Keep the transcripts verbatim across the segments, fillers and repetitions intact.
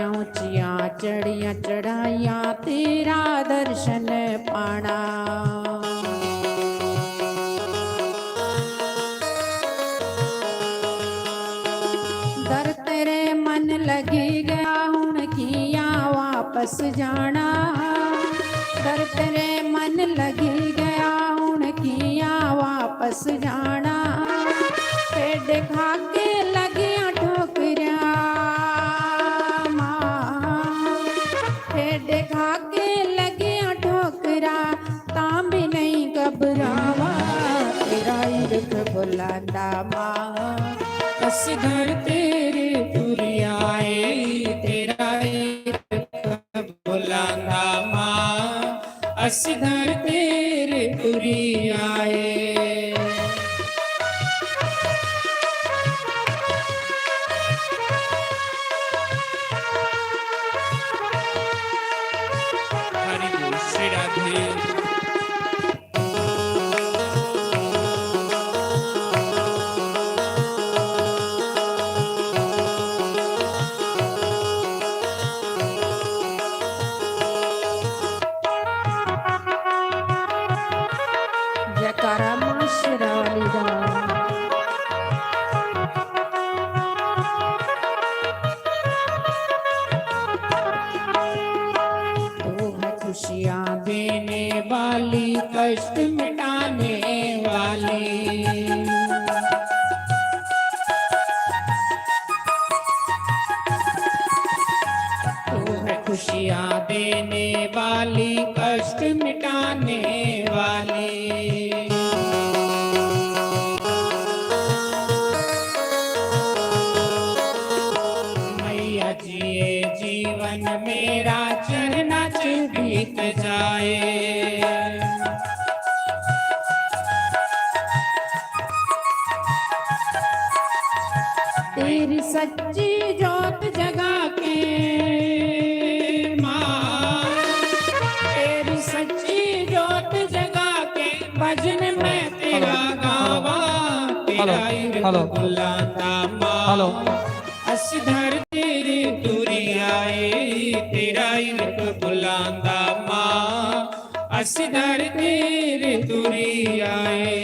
ऊंचियां चढ़ियां चढ़ाइयां, तेरा दर्शन पाना। दर तेरे मन लगी गया, हुण कियां वापस जाना। दर तेरे मन लगी गया, हुण कियां वापस जाना। पेड़ खा के लगियां ठोकरियां मां, पेड़ खा के लगियां ठोकरा, तां भी नहीं घबरावा। तेरा इरख बुलांदा मां, अस दर तेरे तुरी आए। तेरा इरख बुलांदा मां, अस दर तेरे तुरी आए। हरि बोल श्री राधे। जयकारा मां शेरा वाली दा। तू है खुशियां देने वाली, कष्ट मिटाने वाली। तू है खुशियां देने वाली, कष्ट मिटाने वाली। मैया जी, ये जीवन मेरा चरना च बीत जाए। तेरी सच्ची जोत जगा के मां, तेरी सच्ची जोत जगा के भजन मैं तेरा गावा। तेरा हेलो, इरख हेलो। बुलांदा मां, हेलो। अस दर तेरे तुरी आए, तेरा इरख बुलांदा मां, अस दर तेरे तुरी आए।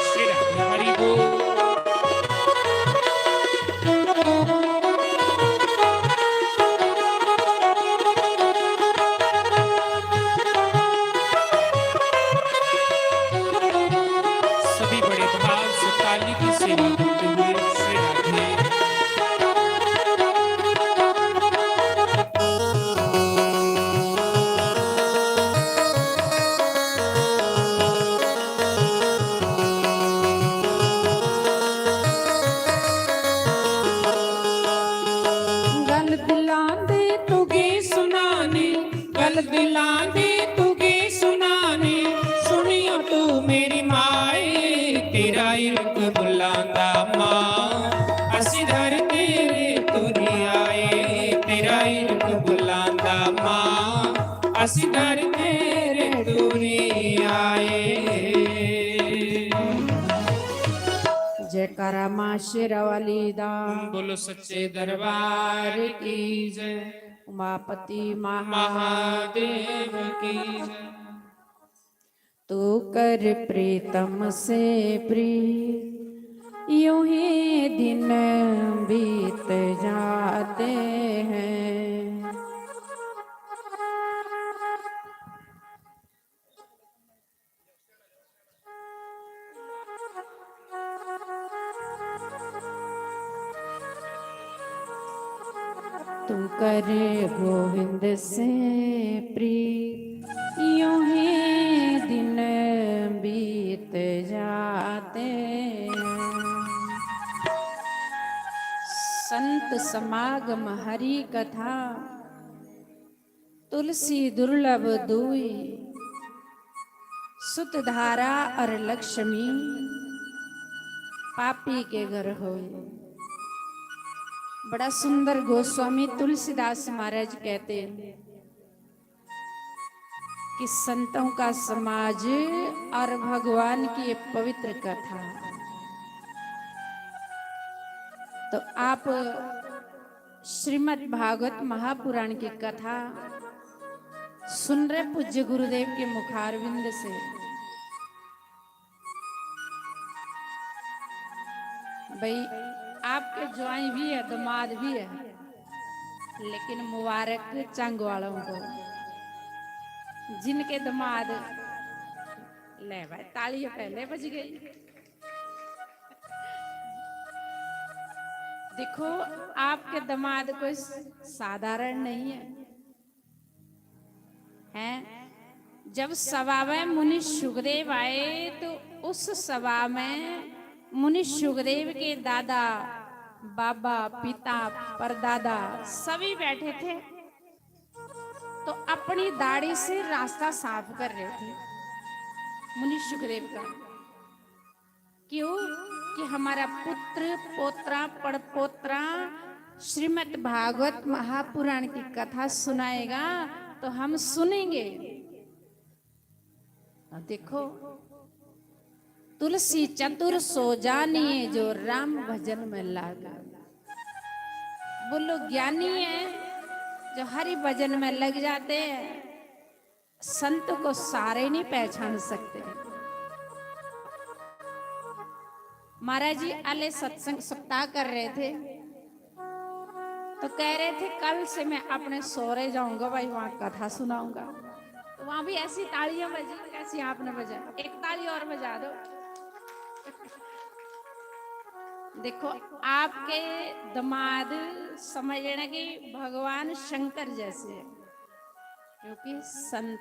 श्री राम हरि बोल। सभी बड़े भाव से ताली की सेवा करते हुए श्री राधे। गल दिलांदे तुगे सुनाने, गल दिलांदे तुगे सुनाने, सुनियो तू मेरी माए, तेरा इरख बुलांदा मां, असी दर तेरे तुरी आए, तेरा इरख बुलांदा मां, असी दर तेरे तुरी आए। जयकारा मां शेरा वाली दा। बोलो सच्चे दरबार की जय। उमापति महादेव की जय। तू कर प्रीतम से प्रीत, यूं ही दिन बीत जाते हैं। तू कर गोविंद से प्रीत, यूं ही दिन बीत जाते हैं। संत समागम हरि कथा, तुलसी दुर्लभ दुई, सुत धारा अर लक्ष्मी, पापी के घर होए। बड़ा सुंदर गोस्वामी तुलसीदास महाराज कहते हैं कि संतों का समाज और भगवान की ये पवित्र कथा। तो आप श्रीमद् भागवत महापुराण की कथा सुन रहे पूज्य गुरुदेव के मुखारविंद से। भाई, आपके ज्वाई भी है, दामाद भी है, लेकिन मुबारक चंग वालों को, जिनके दामाद, ले भाई, ताली पहले बज गई। देखो, आपके दामाद कोई साधारण नहीं है, हैं? जब सभा में मुनि सुखदेव आए, तो उस सभा में मुनि सुखदेव के दादा, बाबा, पिता, परदादा सभी बैठे थे। तो अपनी दाढ़ी से रास्ता साफ कर रहे थे मुनि सुखदेव का। क्यों? कि हमारा पुत्र, पोत्रा, पड़पोत्रा श्रीमद् भागवत महापुराण की कथा सुनाएगा, तो हम सुनेंगे। अब देखो, तुलसी चतुर सो जानिए, जो राम भजन में लाग। बोलो, ज्ञानी है जो हरि भजन में लग जाते हैं, संत को सारे नहीं पहचान सकते। महाराज जी आले सत्संग सप्ताह कर रहे थे, तो कह रहे थे, "कल से मैं अपने सोरे जाऊंगा भाई, वहां कथा सुनाऊंगा।" तो वहां भी ऐसी तालियां बजी जैसी आपने बजाई। एक ताली और बजा दो। देखो, आपके दामाद समझ लेना कि भगवान शंकर जैसे है, क्योंकि संत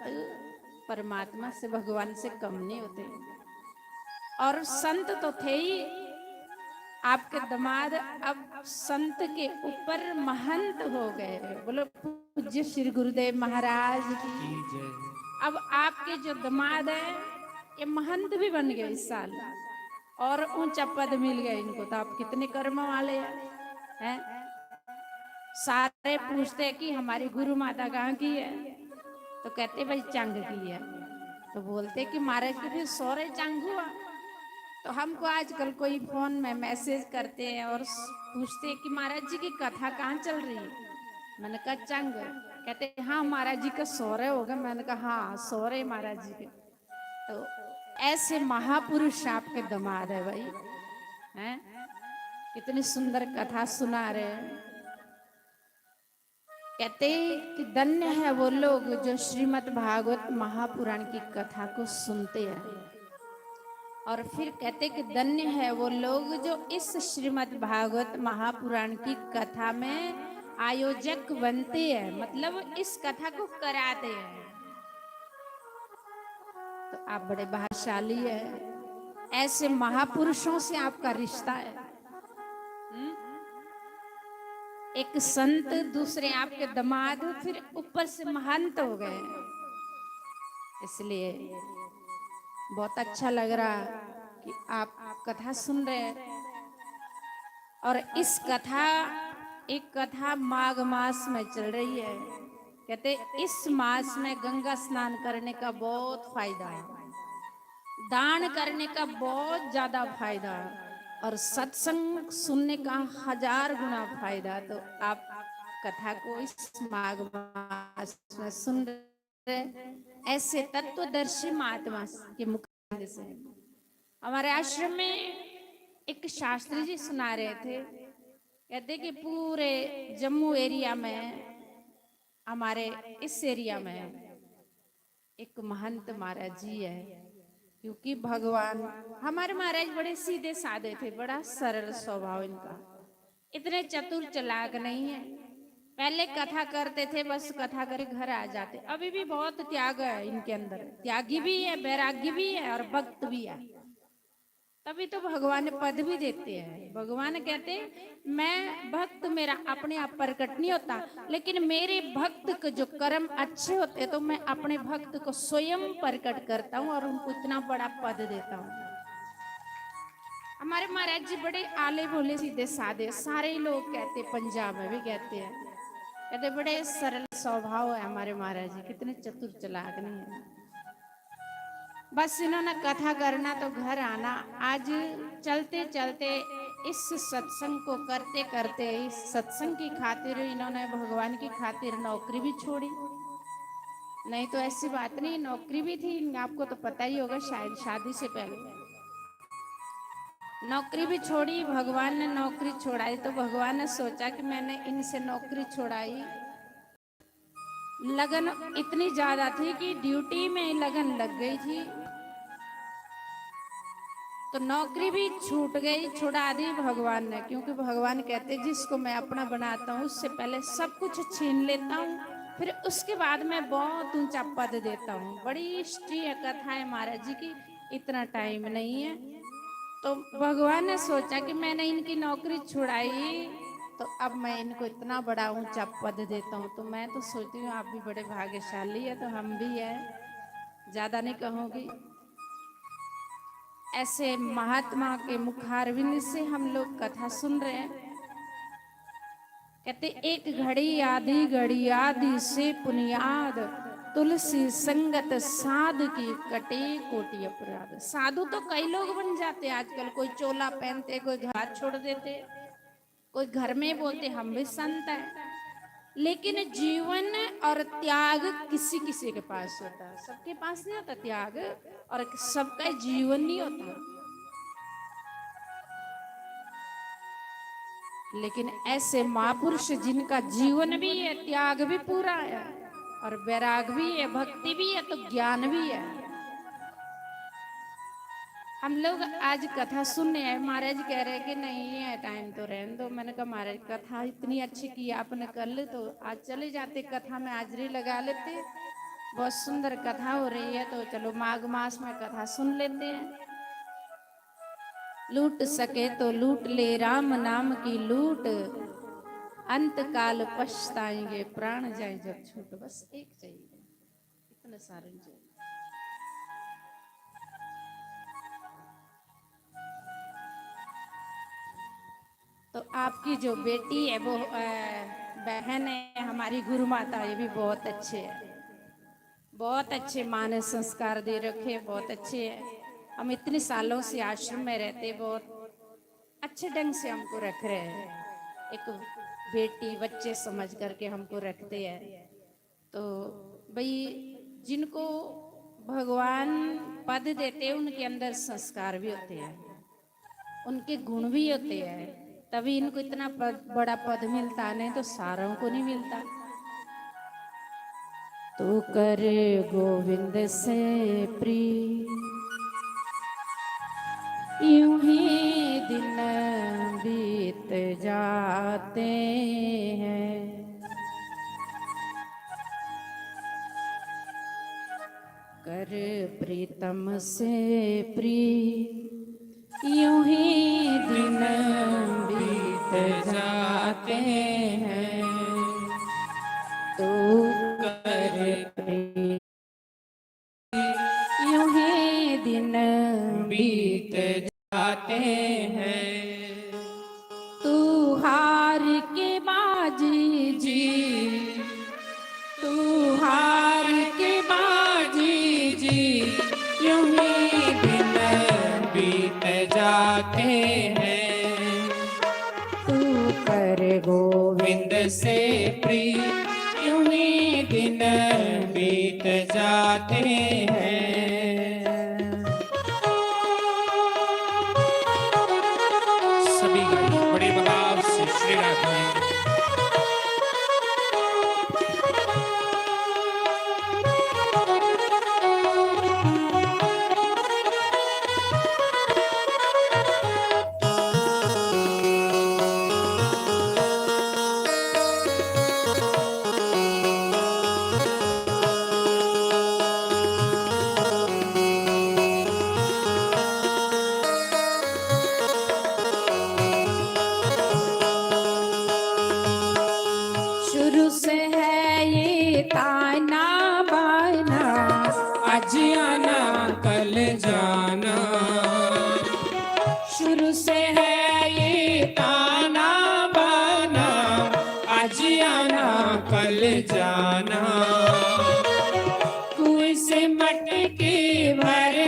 परमात्मा से, भगवान से कम नहीं होते। और संत तो थे ही, आपके दामाद अब संत के ऊपर महंत हो गए। बोलो, पूज्य श्री गुरुदेव महाराज की। की जय। अब आपके जो दामाद है, ये महंत भी बन गए इस साल, और ऊंचा पद मिल गया इनको। तो आप कितने कर्म वाले हैं, हैं? सारे पूछते हैं कि हमारी गुरु माता कहाँ की है, तो कहते, "भाई, चंग की है।" तो बोलते कि महाराज के फिर सोरे चंग हुआ। तो हमको आजकल कोई फोन में मैसेज करते हैं और पूछते हैं कि महाराज जी की कथा कहाँ चल रही है। मैंने कहा, "चंग।" कहते, "हाँ, महाराज जी के सोरे हो गए।" मैंने कहा, "हाँ, सोरे महाराज जी के।" तो ऐसे महापुरुष आपके दामाद है भाई, हैं? कितनी सुंदर कथा सुना रहे हैं। कहते कि धन्य है वो लोग जो श्रीमद् भागवत महापुराण की कथा को सुनते हैं। और फिर कहते कि धन्य है वो लोग जो इस श्रीमद् भागवत महापुराण की कथा में आयोजक बनते हैं, मतलब इस कथा को कराते हैं। तो आप बड़े भाग्यशाली हैं, ऐसे महापुरुषों से आपका रिश्ता है। हम्म? एक संत, दूसरे आपके दामाद, फिर ऊपर से महंत हो गए। इसलिए बहुत अच्छा लग रहा कि आप कथा सुन रहे हैं। और इस कथा, एक कथा माघ मास में चल रही है। कहते, इस मास में गंगा स्नान करने का बहुत फायदा है, दान करने का बहुत ज्यादा फायदा है, और सत्संग सुनने का हजार गुना फायदा। तो आप कथा को इस माघ मास में सुन रहे ऐसे तत्वदर्शी महात्मा के मुख से। हमारे आश्रम में एक शास्त्री जी सुना रहे थे, कहते कि पूरे जम्मू एरिया में, हमारे इस एरिया में एक महंत महाराज जी है, क्योंकि भगवान, हमारे महाराज बड़े सीधे साधे थे, बड़ा सरल स्वभाव इनका, इतने चतुर चालाक नहीं है। पहले कथा करते थे, बस कथा करके घर आ जाते। अभी भी बहुत त्याग है इनके अंदर, त्यागी भी है, वैरागी भी है और भक्त भी है। तभी तो भगवान पद भी देते हैं। भगवान कहते हैं, "मैं भक्त, मेरा अपने आप प्रकट नहीं होता, लेकिन मेरे भक्त के जो कर्म अच्छे होते हैं, तो मैं अपने भक्त को स्वयं प्रकट करता हूँ और उनको इतना बड़ा पद देता हूँ।" हमारे महाराज जी बड़े आले भोले, सीधे साधे, सारे ही लोग कहते, पंजाब में भी कहते हैं, कहते, "बड़े सरल स्वभाव है हमारे महाराज जी, कितने चतुर चालाक नहीं है।" बस इन्होंने कथा करना तो घर आना। आज चलते चलते इस सत्संग को करते करते, इस सत्संग की खातिर इन्होंने भगवान की खातिर नौकरी भी छोड़ी। नहीं तो ऐसी बात नहीं, नौकरी भी थी, आपको तो पता ही होगा शायद, शादी से पहले नौकरी भी छोड़ी। भगवान ने नौकरी छुड़ाई तो भगवान ने सोचा कि मैंने इनसे नौकरी छुड़ाई। लगन इतनी ज्यादा थी कि ड्यूटी में लगन लग गई थी, तो नौकरी भी छूट गई, छुड़ा दी भगवान ने, क्योंकि भगवान कहते, जिसको मैं अपना बनाता हूँ, उससे पहले सब कुछ छीन लेता हूँ, फिर उसके बाद मैं बहुत ऊंचा पद देता हूँ। बड़ी हिस्ट्री है, कथा है महाराज जी की, इतना टाइम नहीं है। तो भगवान ने सोचा कि मैंने इनकी नौकरी छुड़ाई, तो अब मैं इनको इतना बड़ा ऊंचा पद देता हूँ। तो मैं तो सोचती हूँ, आप भी बड़े भाग्यशाली है, तो हम भी है, ज्यादा नहीं कहूंगी। ऐसे महात्मा के मुखारविंद से हम लोग कथा सुन रहे हैं। कहते, एक घड़ी आधी घड़ी आधी से पुनियाद, तुलसी संगत साध की कटे कोटि अपराध। साधु तो कई लोग बन जाते हैं आजकल, कोई चोला पहनते, कोई घर छोड़ देते, कोई घर में बोलते हम भी संत हैं, लेकिन जीवन और त्याग किसी किसी के पास होता है, सबके पास नहीं होता त्याग, और सबका जीवन नहीं होता। लेकिन ऐसे महापुरुष जिनका जीवन भी है, त्याग भी पूरा है, और वैराग भी है, भक्ति भी है, तो ज्ञान भी है। हम लोग आज कथा सुनने आए, महाराज कह रहे कि नहीं, ये टाइम तो रहने दो। मैंने कहा, महाराज, कथा इतनी अच्छी की आपने कर ली, तो आज चले जाते, कथा में हाजिरी लगा लेते। बहुत सुंदर कथा हो रही है, तो चलो, माघ मास में कथा सुन लेते हैं। लूट सके तो लूट ले राम नाम की लूट, अंत काल पछताएंगे प्राण जाए जब छूट। बस एक चाहिए, इतने सारे चाहिए। तो आपकी जो बेटी है, वो, अ, बहन है हमारी गुरु माता, ये भी बहुत अच्छे है, बहुत अच्छे माँ ने संस्कार दे रखे, बहुत अच्छे है। हम इतने सालों से आश्रम में रहते, बहुत अच्छे ढंग से हमको रख रहे हैं, एक बेटी बच्चे समझ करके हमको रखते हैं। तो भाई, जिनको भगवान पद देते हैं, उनके अंदर संस्कार भी होते हैं, उनके गुण भी होते हैं, तभी इनको इतना पद, बड़ा पद मिलता है, नहीं तो सारों को नहीं मिलता। तू कर गोविंद से प्रीत, यूं ही दिन बीत जाते हैं। कर प्रीतम से प्रीत, यूं ही दिन बीत जाते हैं। तू कर प्रीत, यूं ही दिन बीत जाते हैं। तू हार के बाजी जी, तू हार के बाजी जी, यूं ही दिन बीत जाते हैं। तू कर गोविंद से प्रीत, यूं ही दिन बीत जाते हैं। सभी गाइए बड़े भाव से श्री राधे। शुरू से है ये ताना बाना, आज आना कल जाना। शुरू से है ये ताना बाना, आज आना कल जाना। कुएं से मटके भर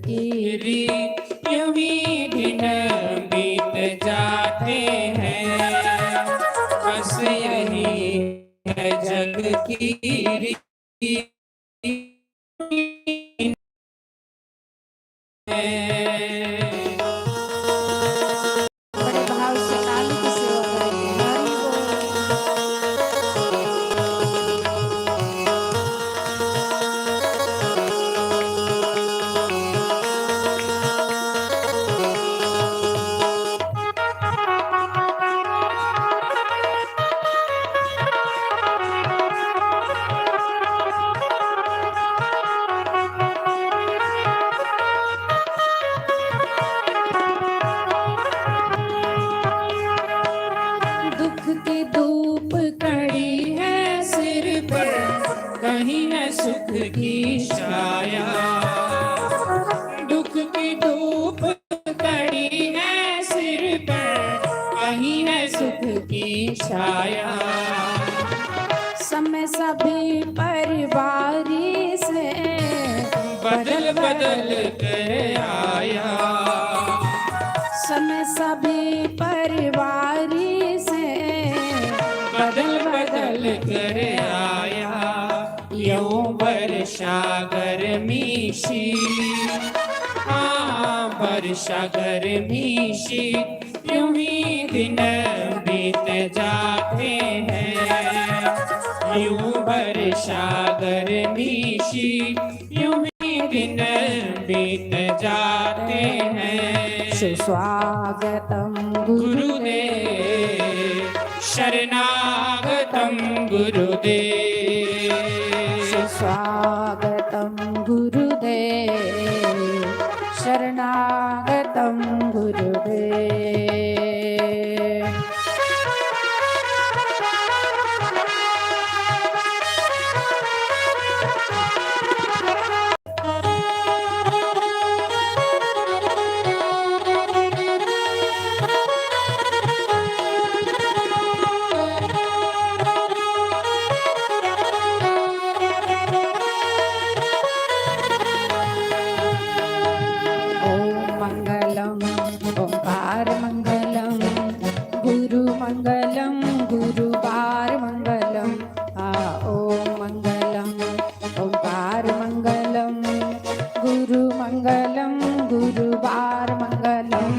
की री, यूं ही दिन बीत जाते हैं। बस यही है जग की री। बड़े भाव से काली की सेवा करेंगे। हरि बोल। दुख की धूप कड़ी है सिर पर, कहीं है सुख की छाया। दुख की धूप कड़ी है सिर पर, कहीं है सुख की छाया। समय सभी परिवारी से बदल बदल कर आया। समय सभी परिवारी से बदल बदल कर आया। यूं वर्षा गर्मी सी, हाँ, वर्षा गर्मी सी, यूं ही दिन बीत जाते हैं। यूं वर्षा गर्मी सी, यूं ही दिन बीत जाते हैं। सुस्वागतम गुरुदेव, शरणागतम गुरुदेव। सुस्वागतम गुरुदेव, शरणागतम गुरुदेव। ओम मंगलम, ओंकार मंगलम, गुरु मंगलम, गुरुवार मंगलम। आ, ओम मंगलम, ओंकार मंगलम, गुरु मंगलम, गुरुवार मंगलम।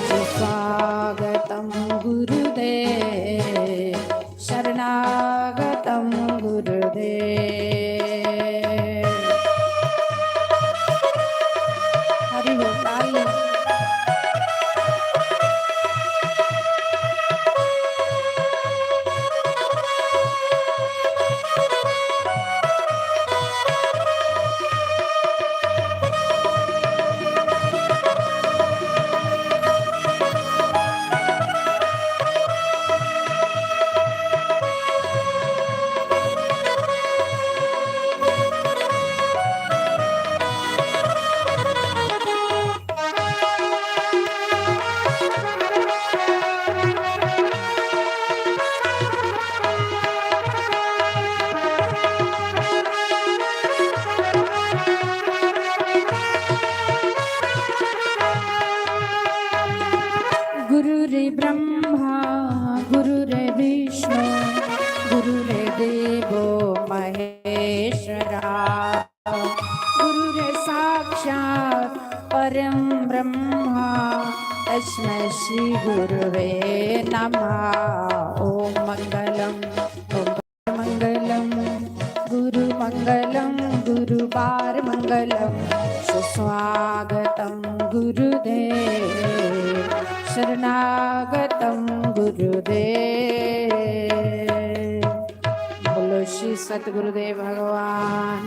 सुस्वागतम गुरुदेव, शरणागतम गुरुदेव। हरि बोल, ताली। गुरुर्ब्रह्मा गुरुर्विष्णु गुरुर्देवो महेश्वरा। गुरुर्साक्षात् परं ब्रह्मा तस्मै श्री गुरुवे नमः। ओम मंगलम, ओम मंगलम, गुरु मंगलम, गुरुवार मंगलम। सुस्वागतम गुरुदेव, शरणागतम गुरुदेव। बोलो श्री सतगुरुदेव भगवान।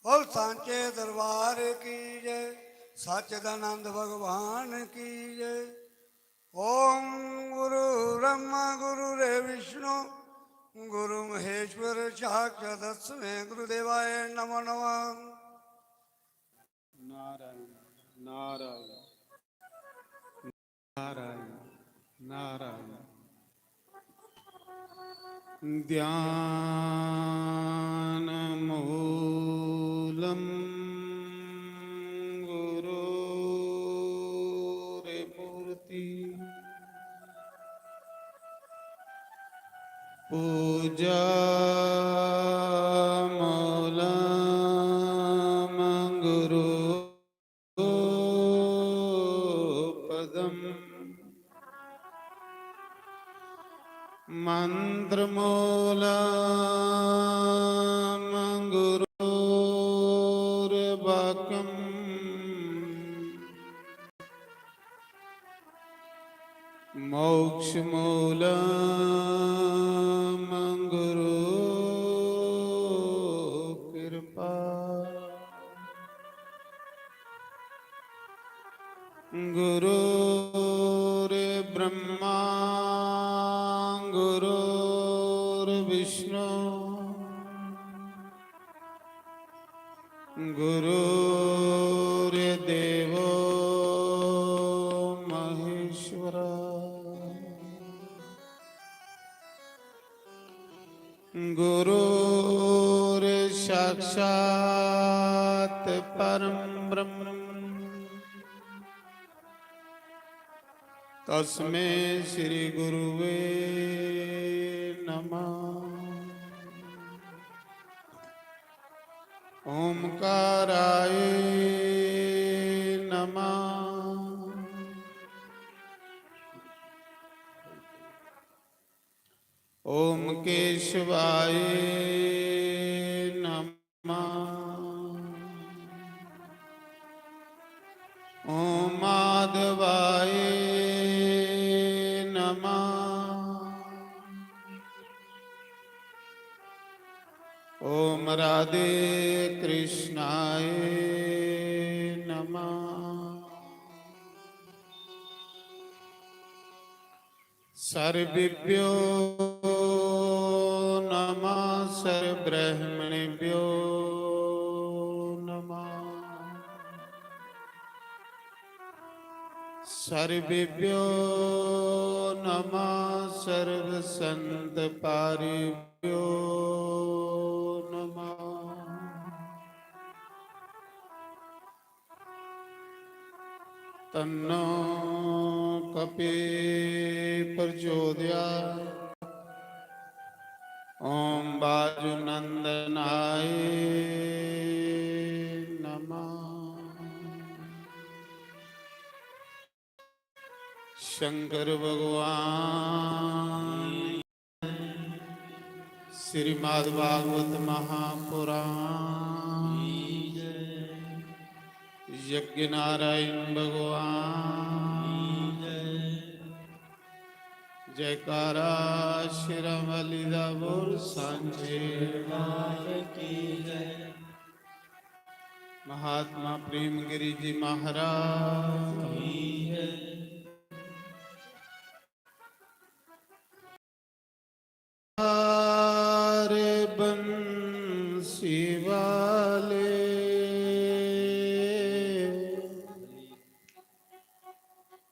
बोल सांचे दरबार की जय, सच्चिदानंद भगवान की जय। ओम गुरु ब्रह्मा गुरु रे विष्णु गुरु महेश्वर साक्षात तस्मै गुरुदेवाय नमो नमः। नारायण, नारायण। नारायण, नारायण। ध्यान मूलम मूलं गुरु पदम्। मन्त्रमूलं गुरुर्वाक्यम्। मोक्षमूलं गुरुर्कृपा। गुरुर्ब्रह्मा गुरुर्विष्णु गुरुर्देवो महेश्वर। गुरुर्साक्षात् परं ब्रह्म। तस्मै श्री गुरुवे नमः। ओंकाराय नमः। ओम केशवाय नमः। ओम माधवाय नमः। ओम राधे कृष्णाय नमः। सर्वेभ्यो नमः, सर्वब्राह्मणेभ्यो नमः। सर्वेभ्यो नमः, सर्वसंत पारिभ्यो नमः। तन्नो कपि प्रचोदयात्। ओम वायुनंदनाय नमः। शंकर भगवान श्रीमद् भागवत महापुराण, यज्ञ नारायण भगवान, जयकारा शेरां वाली दा बोल सांचे दरबार की जय। महात्मा प्रेम गिरी जी महाराज की जय। हार बंसी वाले,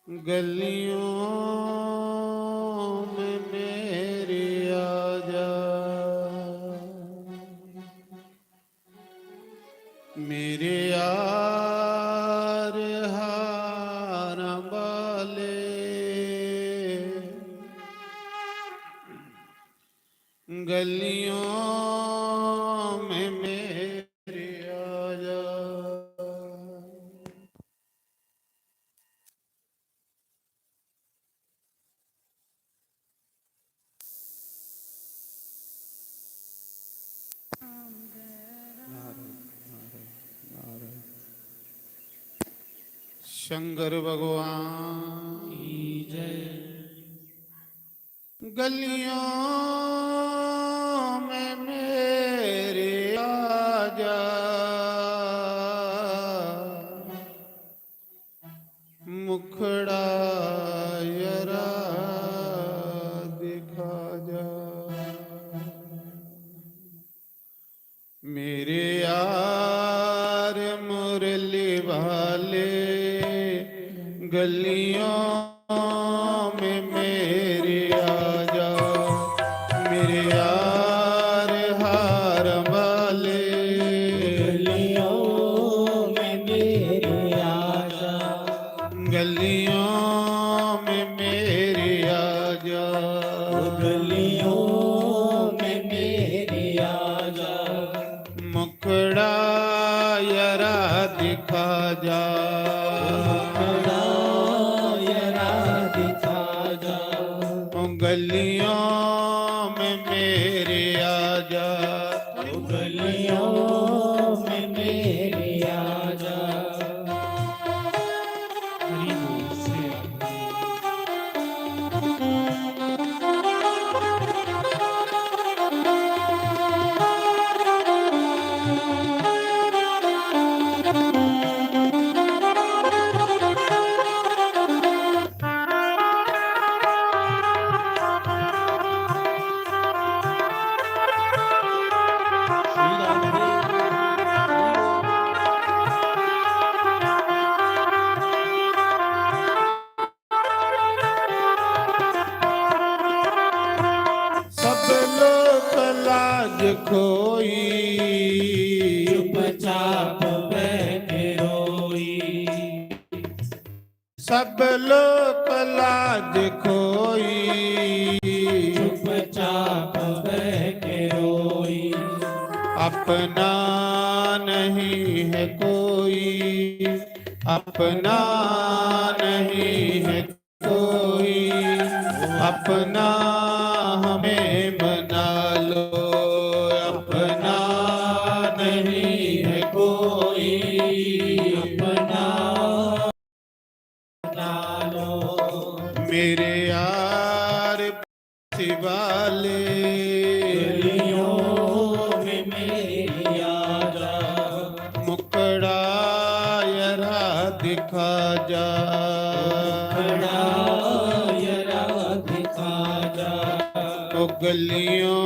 गलियों में मेरी आजा। मेरे यार हारां वाले, गलियों में मेरे आजा। नारायण, नारायण, नारायण। शंकर भगवान की जय। गलियों में मेरे आजा, मुखड़ा जरा दिखा जा। मेरे यार मुरली वाले, गलियों में मेरे आजा। मेरे यार हार वाले, गलियों में मेरे आजा। गलियों में मेरे आजा। गलियों में मुखड़ा यरा दिखा जा। मुखड़ा यरा दिखा जा। गलियों में मेरे आ जा। गलियों में मेरे आ जा। सब लोक लाज खोई। चुपचाप बह के रोई। सब लोक लाज खोई। चुपचाप बह के रोई। अपना नहीं है कोई। अपना नहीं है कोई। अपना हमें बना लो। अपना नहीं है कोई। अपना बना लो। मेरे यार वाले। गलियों में मेरी आ जा। मुखड़ा यरा दिखा जा। मुखड़ा यरा दिखा जा। ओ गलियों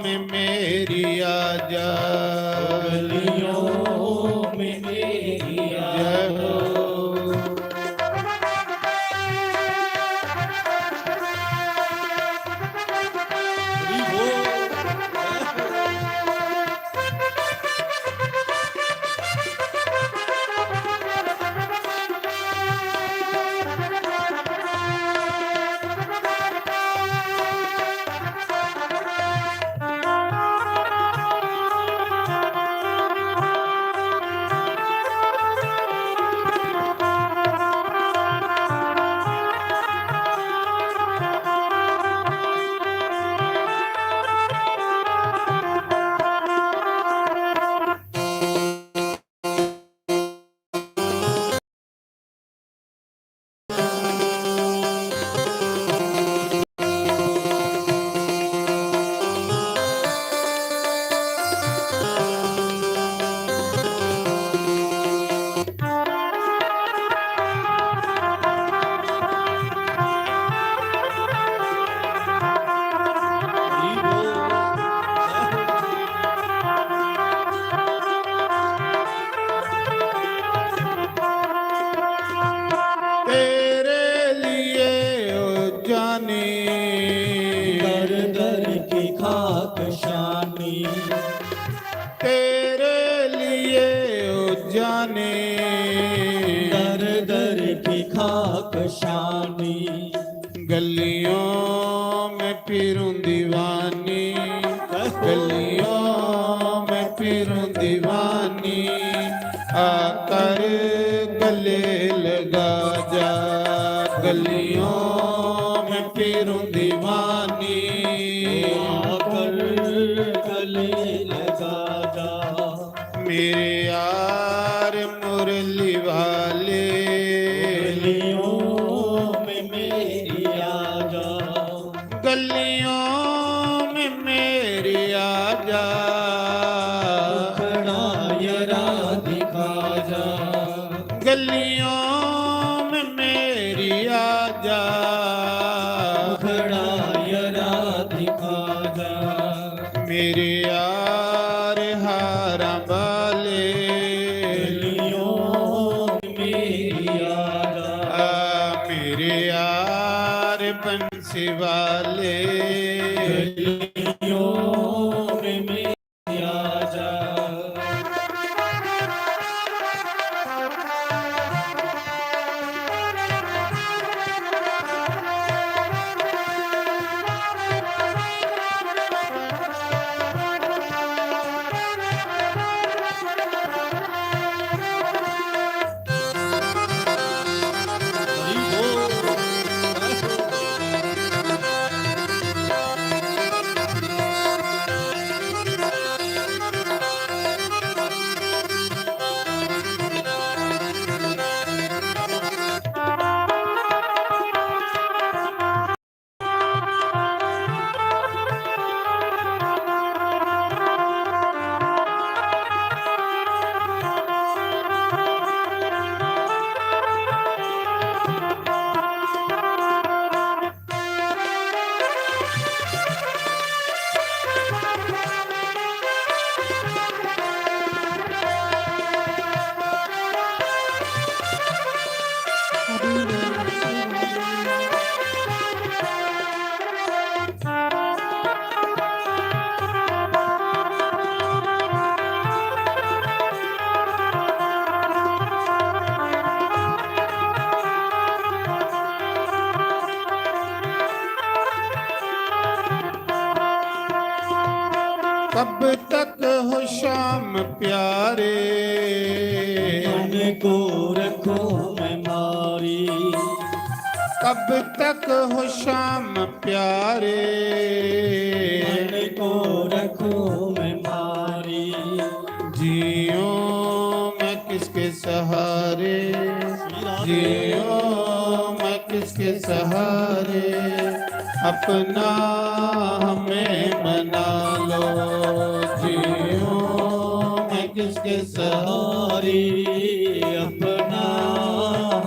में मेरी आ जा। गलियों में मेरी आ जा। तेरे लिए ओ जानी, दर दर की खाक शानी। तेरे लिए ओ जानी, दर दर की खाक शानी। गलियों में फिरूं दीवानी, गलियों में फिरूं दीवानी, आकर गले लगा जा। गलियों में फिरूं दीवानी, आकर गले लगा जा। मेरे यार मुरली वाले, गलियों में मेरी आ जा। गलियों में मेरी आ जा। मुखड़ा यरा दिखा जा। गलियों में मेरी आ जा। मुखड़ा यरा दिखा जा। मेरे यार हारा वाले, गलियों में मेरी आ जा। आ, मेरे यार बंसी वाले, गलियों में मेरी आ जा। कब तक हो श्याम प्यारे, मन को रखूं मैं मारी। कब तक हो श्याम प्यारे, मन को रखूं मैं मारी। जीऊं मैं किसके सहारे, जीऊं मैं किसके सहारे, अपना हमें बना लो। जीऊं मैं किसके सहारे, अपना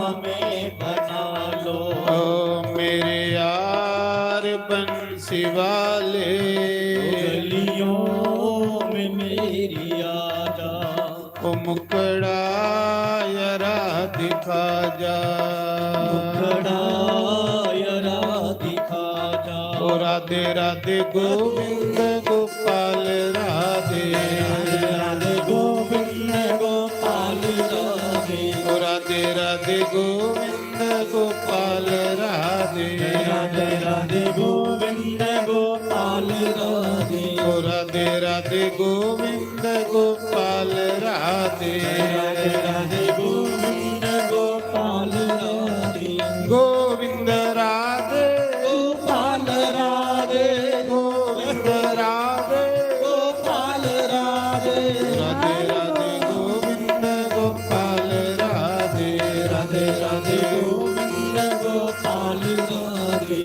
हमें बना लो। ओ मेरे यार बंसी वाले, गलियों में मेरी आजा। ओ मुखड़ा यारा दिखा जा, मुखड़ा यारा दिखा जा। ओ राधे राधे गोविंद गोपाल राधे, राधे राधे गोविंद गोपाल राधे। ओ राधे राधे गोविंद गोपाल राधे, राधे राधे गोविंद गोपाल राधे। ओ राधे राधे गोविंद गोपाल राधे, राधे राधे गोविंद गोपाल राधे। गोविंद राधे गोपाल राधे, गोविंद राधे गोपाल राधे। राधे राधे गोविंद गोपाल राधे, राधे राधे गोविंद गोपाल राधे।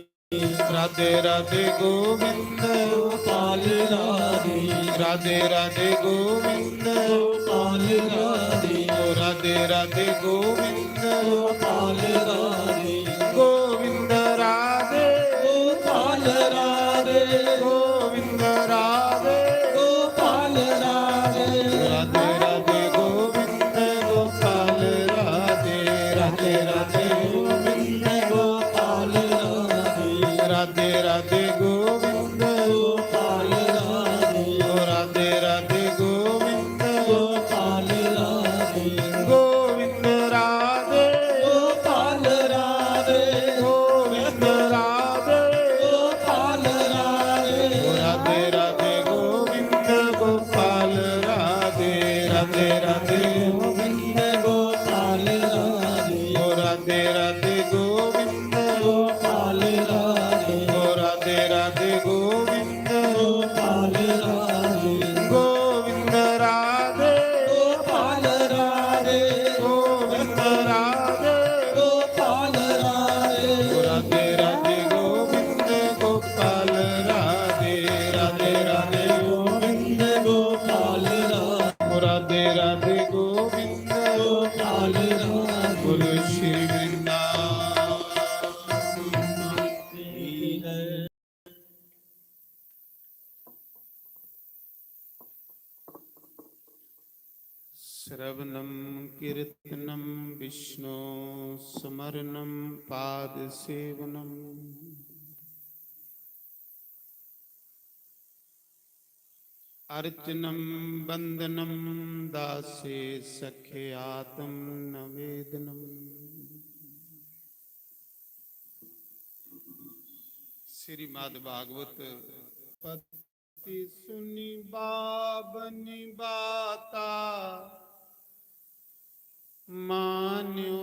राधे राधे गोविंद गोपाल राधे, राधे राधे गोविंद गोपाल राधे। ओ राधे राधे गोविंद गोपाल राधे। गोविंद राधे गोपाल राधे, गोविंद राधे गोपाल राधे। राधे राधे गोविंद गोपाल राधे, राधे राधे गोविंद गोपाल राधे। राधे राधे गोविंद गोपाल राधे। ओ राधे राधे गोविंद गोपाल राधे। गोविंद राधे गोपाल राधे। गोविंद राधे गोपाल राधे। ओ राधे राधे गोविंद गोपाल राधे। राधे राधे गोविंद गोपाल राधे। ओ राधे राधे गोविंद गोपाल राधे। ओ राधे राधे गोविंद गोपाल राधे। गोविंद राधे गोपाल राधे। गोविंद राधे गोपाल राधे। ओ राधे राधे गोविंद गोपाल राधे। राधे राधे गोविंद गोपाल राधे। ओ राधे राधे गोविंद गोपाल राधे। बोलो श्री वृंदावन। श्रवणं कीर्तनं विष्णो स्मरणं पादसेवनम्। अर्चनं वंदनं दासे सख्ये आत्मनिवेदनम्। श्रीमद् भागवत। पति सुनि बाबनि बाता, मान्यो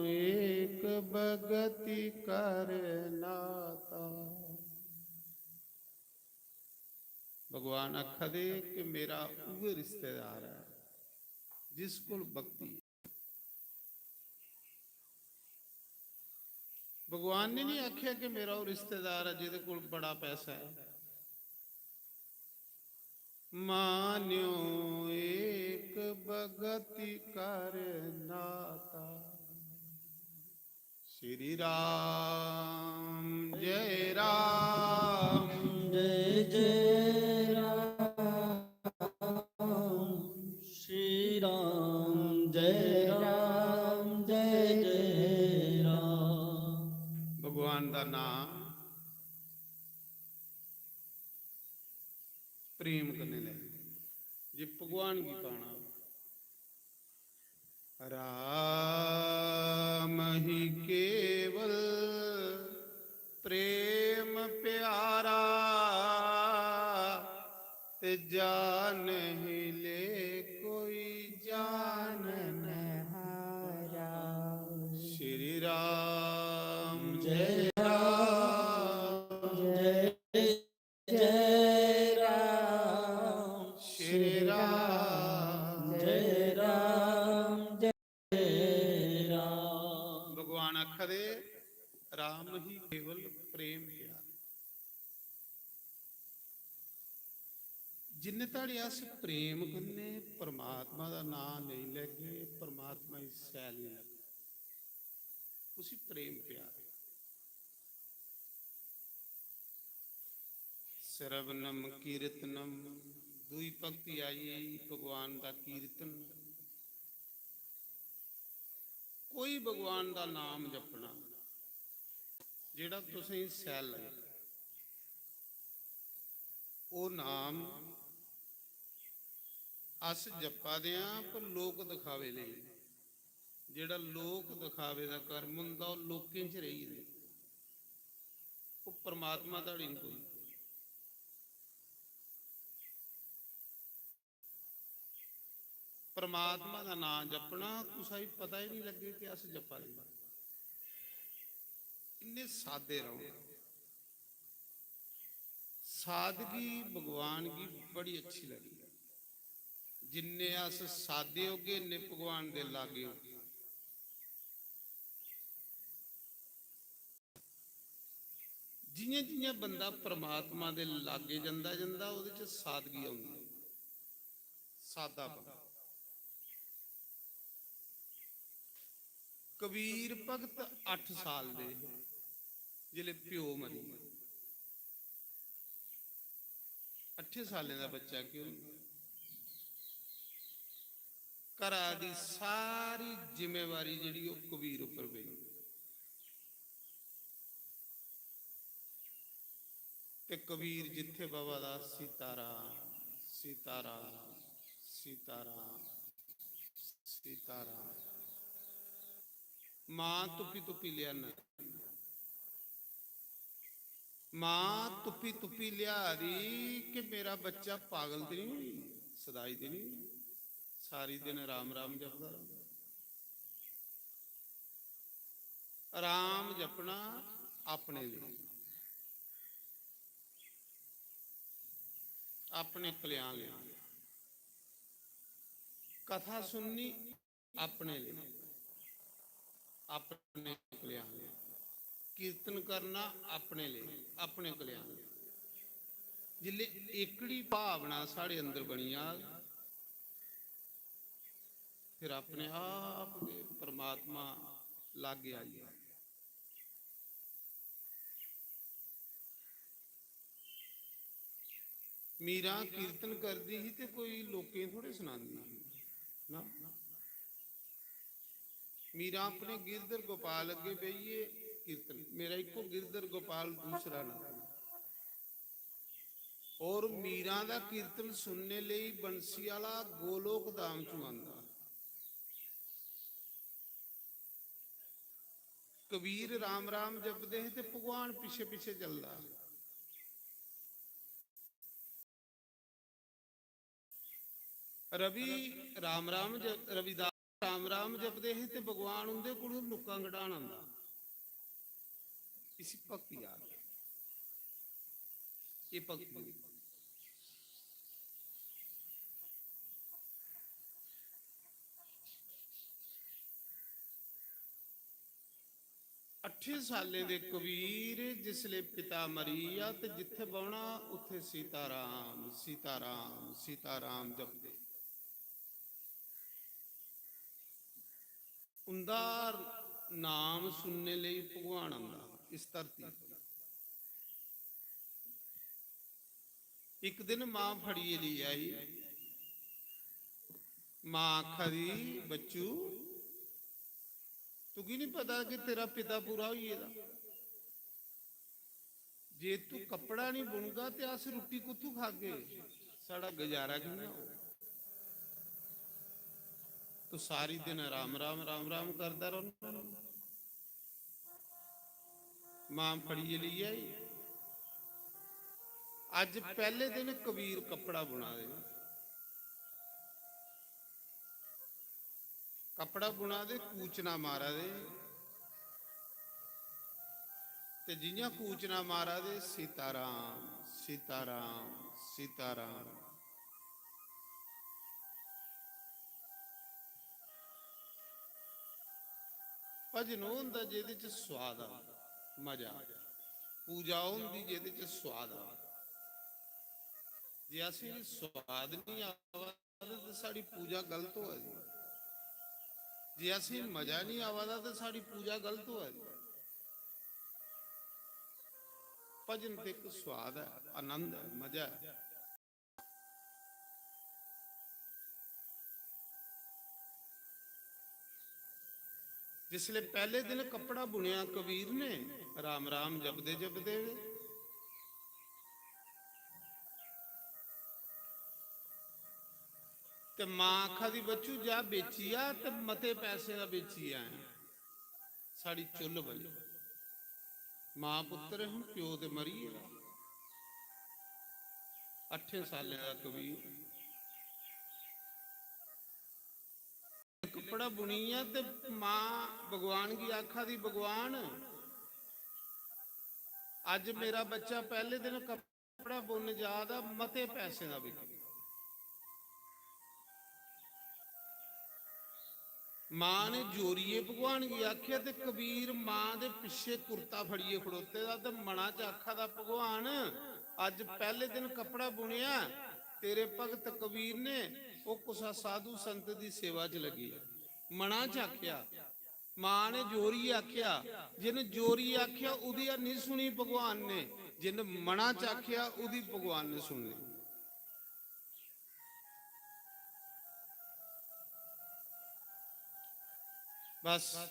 एक बगति कर नाता। भगवान आखा दे कि मेरा उ'ऐ रिश्तेदार ऐ जिस कोल भक्ति। भगवान ने नहीं आख्या कि मेरा वो रिश्तेदार है जिदे कोल बड़ा पैसा है। मान्यो एक बगति कर नाता। श्री राम जय राम। जय जय राम। श्री राम जय राम, जय जय राम। भगवान दा नाम प्रेम कन्नै लै। जे भगवान गी पाना, राम ही केवल प्रेम प्यारा, जा नहीं ले कोई जाननहारा। श्री राम जय राम जय जय राम। श्री राम जय राम जय राम। भगवान आखा दे, राम ही केवल प्रेम प्यार। जिन्ने धड़े अस प्रेम कन्नै परमात्मा दा नांऽ नेईं लैगे, परमात्मा गी सैल नेईं लगदा। उसी प्रेम प्यार। श्रवणम कीर्तनम, दूई भक्ति आई गेई भगवान दा कीर्तन। कोई भगवान दा नाम जपना जेड़ा तुसेंगी सैल लगे, ओह् नाम अस जप्पा दे आं, पर लोक दिखावे लेई। जेड़ा लोक दिखावे दा कर्म होंदा, ओह् लोकें च रेही जंदा, ओह् परमात्मा धड़ी निं पुजदा। परमात्मा दा नांऽ जपना, कुसै गी पता ही निं लग्गे कि अस जप्पा दे आं। इन्ने सादे रौह्ना। सादगी भगवान गी बड़ी अच्छी लगदी। जिन्ने अस सादे होगे, इन्ने भगवान दे लागे होगे। जियां जियां बंदा परमात्मा दे लागे जंदा जंदा, ओह्दे च सादगी औंदी, सादापन। कबीर भगत अट्ठ साल दे हे जिसलै प्यो मरी गेआ। अट्ठे सालें दा बच्चा केह् होंदा? घरा दी सारी जिम्मेवारी जेह्ड़ी ओह् कबीर उप्पर पेई। ते कबीर जित्थे बवा दा, सीताराम, सीताराम, सीताराम, सीताराम। मां तुप्पी तुप्पी लेआना। मां तुप्पी तुप्पी लेआ दी कि मेरा बच्चा पागल ते नहीं होई, सदाई ते नहीं होई, सारी दिन राम राम जपदा रौंह्दा। राम जपना अपने लेई, अपने कल्याण लेई। कथा सुननी अपने लेई, अपने कल्याण लेई। कीर्तन करना अपने लेई, अपने कल्याण लेई। जिसलै एकड़ी भावना साढ़े अंदर बनी जाग, फिर अपने आप गै परमात्मा लाग्गे आई जाग। मीरा कीर्तन करदी ही ते कोई लोकें गी थोड़े सनांदी ही ना। मीरा अपने गिरधर गोपाल अग्गे बेहियै कीर्तन, मेरा इक्को गिरधर गोपाल, दूसरा ना। और मीरा दा कीर्तन सुनने लेई बंसी आह्ला गोलोक धाम चों आंदा। कबीर राम राम जपदे हे ते भगवान पिच्छे पिच्छे चलदा। रवि राम राम ज-, रविदास राम राम जपदे हे ते भगवान उंदे कोल नुक्कां कढान आंदा। इसी भक्ति आखदे। एह् भक्ति। अट्ठे सालें दे कबीर जिसले पिता मरी गेआ ते जित्थे बौह्ना उत्थे सीताराम, सीताराम, सीताराम जपदे। उंदा नाम सुनने लेई भगवान आंदा इस धरती पर। इक दिन मां फड़ियै लेई आई। मां आखा दी, "बच्चू, तुगी नहीं पता कि तेरा पिता पूरा होई गेदा? जे तू कपड़ा नहीं बुनगा ते अस रुट्टी कुत्थू खागे? साढ़ा गुजारा कि'यां होग? तू सारी दिन राम राम, राम राम करदा रौह्ना।" मां फड़ियै लेई आई। अज्ज पैह्ले दिन कबीर कपड़ा बुना दे, कपड़ा बुना दे, कूचना मारा दे। ते जि'यां कूचना मारा दे, "सीताराम, सीताराम, सीताराम।" भजन ओह् होंदा जेह्दे च स्वाद आ, मजा। पूजा ओह् होंदी जेह्दे च स्वाद आ। जे असेंगी स्वाद निं आवा दा ते साढ़ी पूजा गलत होआ दी। जे असेंगी मजा निं आवा दा ते साढ़ी पूजा गलत होआ दी। भजन ते इक स्वाद ऐ, आनंद ऐ, मजा ऐ। जिसले पैह्ले दिन कपड़ा बुनेआ कबीर ने, राम राम जपदे जपदे, ते मां आखा दी, "बच्चू, जा बेची आ ते मते पैसे दा बेची आयां, साढ़ी चुल्ल बली।" मां पुत्तर हन, प्यो ते मरी गेदा। अट्ठें सालें दा कबीर। कपड़ा बुनियै ते मां भगवान गी आखा दी, "भगवान, अज्ज मेरा बच्चा पैह्ले दिन कपड़ा बुनन जा दा, मते पैसें दा बिकी।" मां ने जोरियै भगवान गी आखेआ ते कबीर मां दे पिच्छे कुर्ता फड़ियै खड़ोते दा ते मना च आखा दा, "भगवान, अज्ज पैह्ले दिन कपड़ा बुनेआ, तेरे भगत कबीर ने, ओह् कुसा साधु संत दी सेवा च लग्गी आ।" मना च आखेआ, मां ने जोरियै आखेआ, जिन जोरियै आखेआ, ओह्दी निं सुनी भगवान ने, जिन मना च आखेआ, ओह्दी भगवान ने सुन लेई। बस,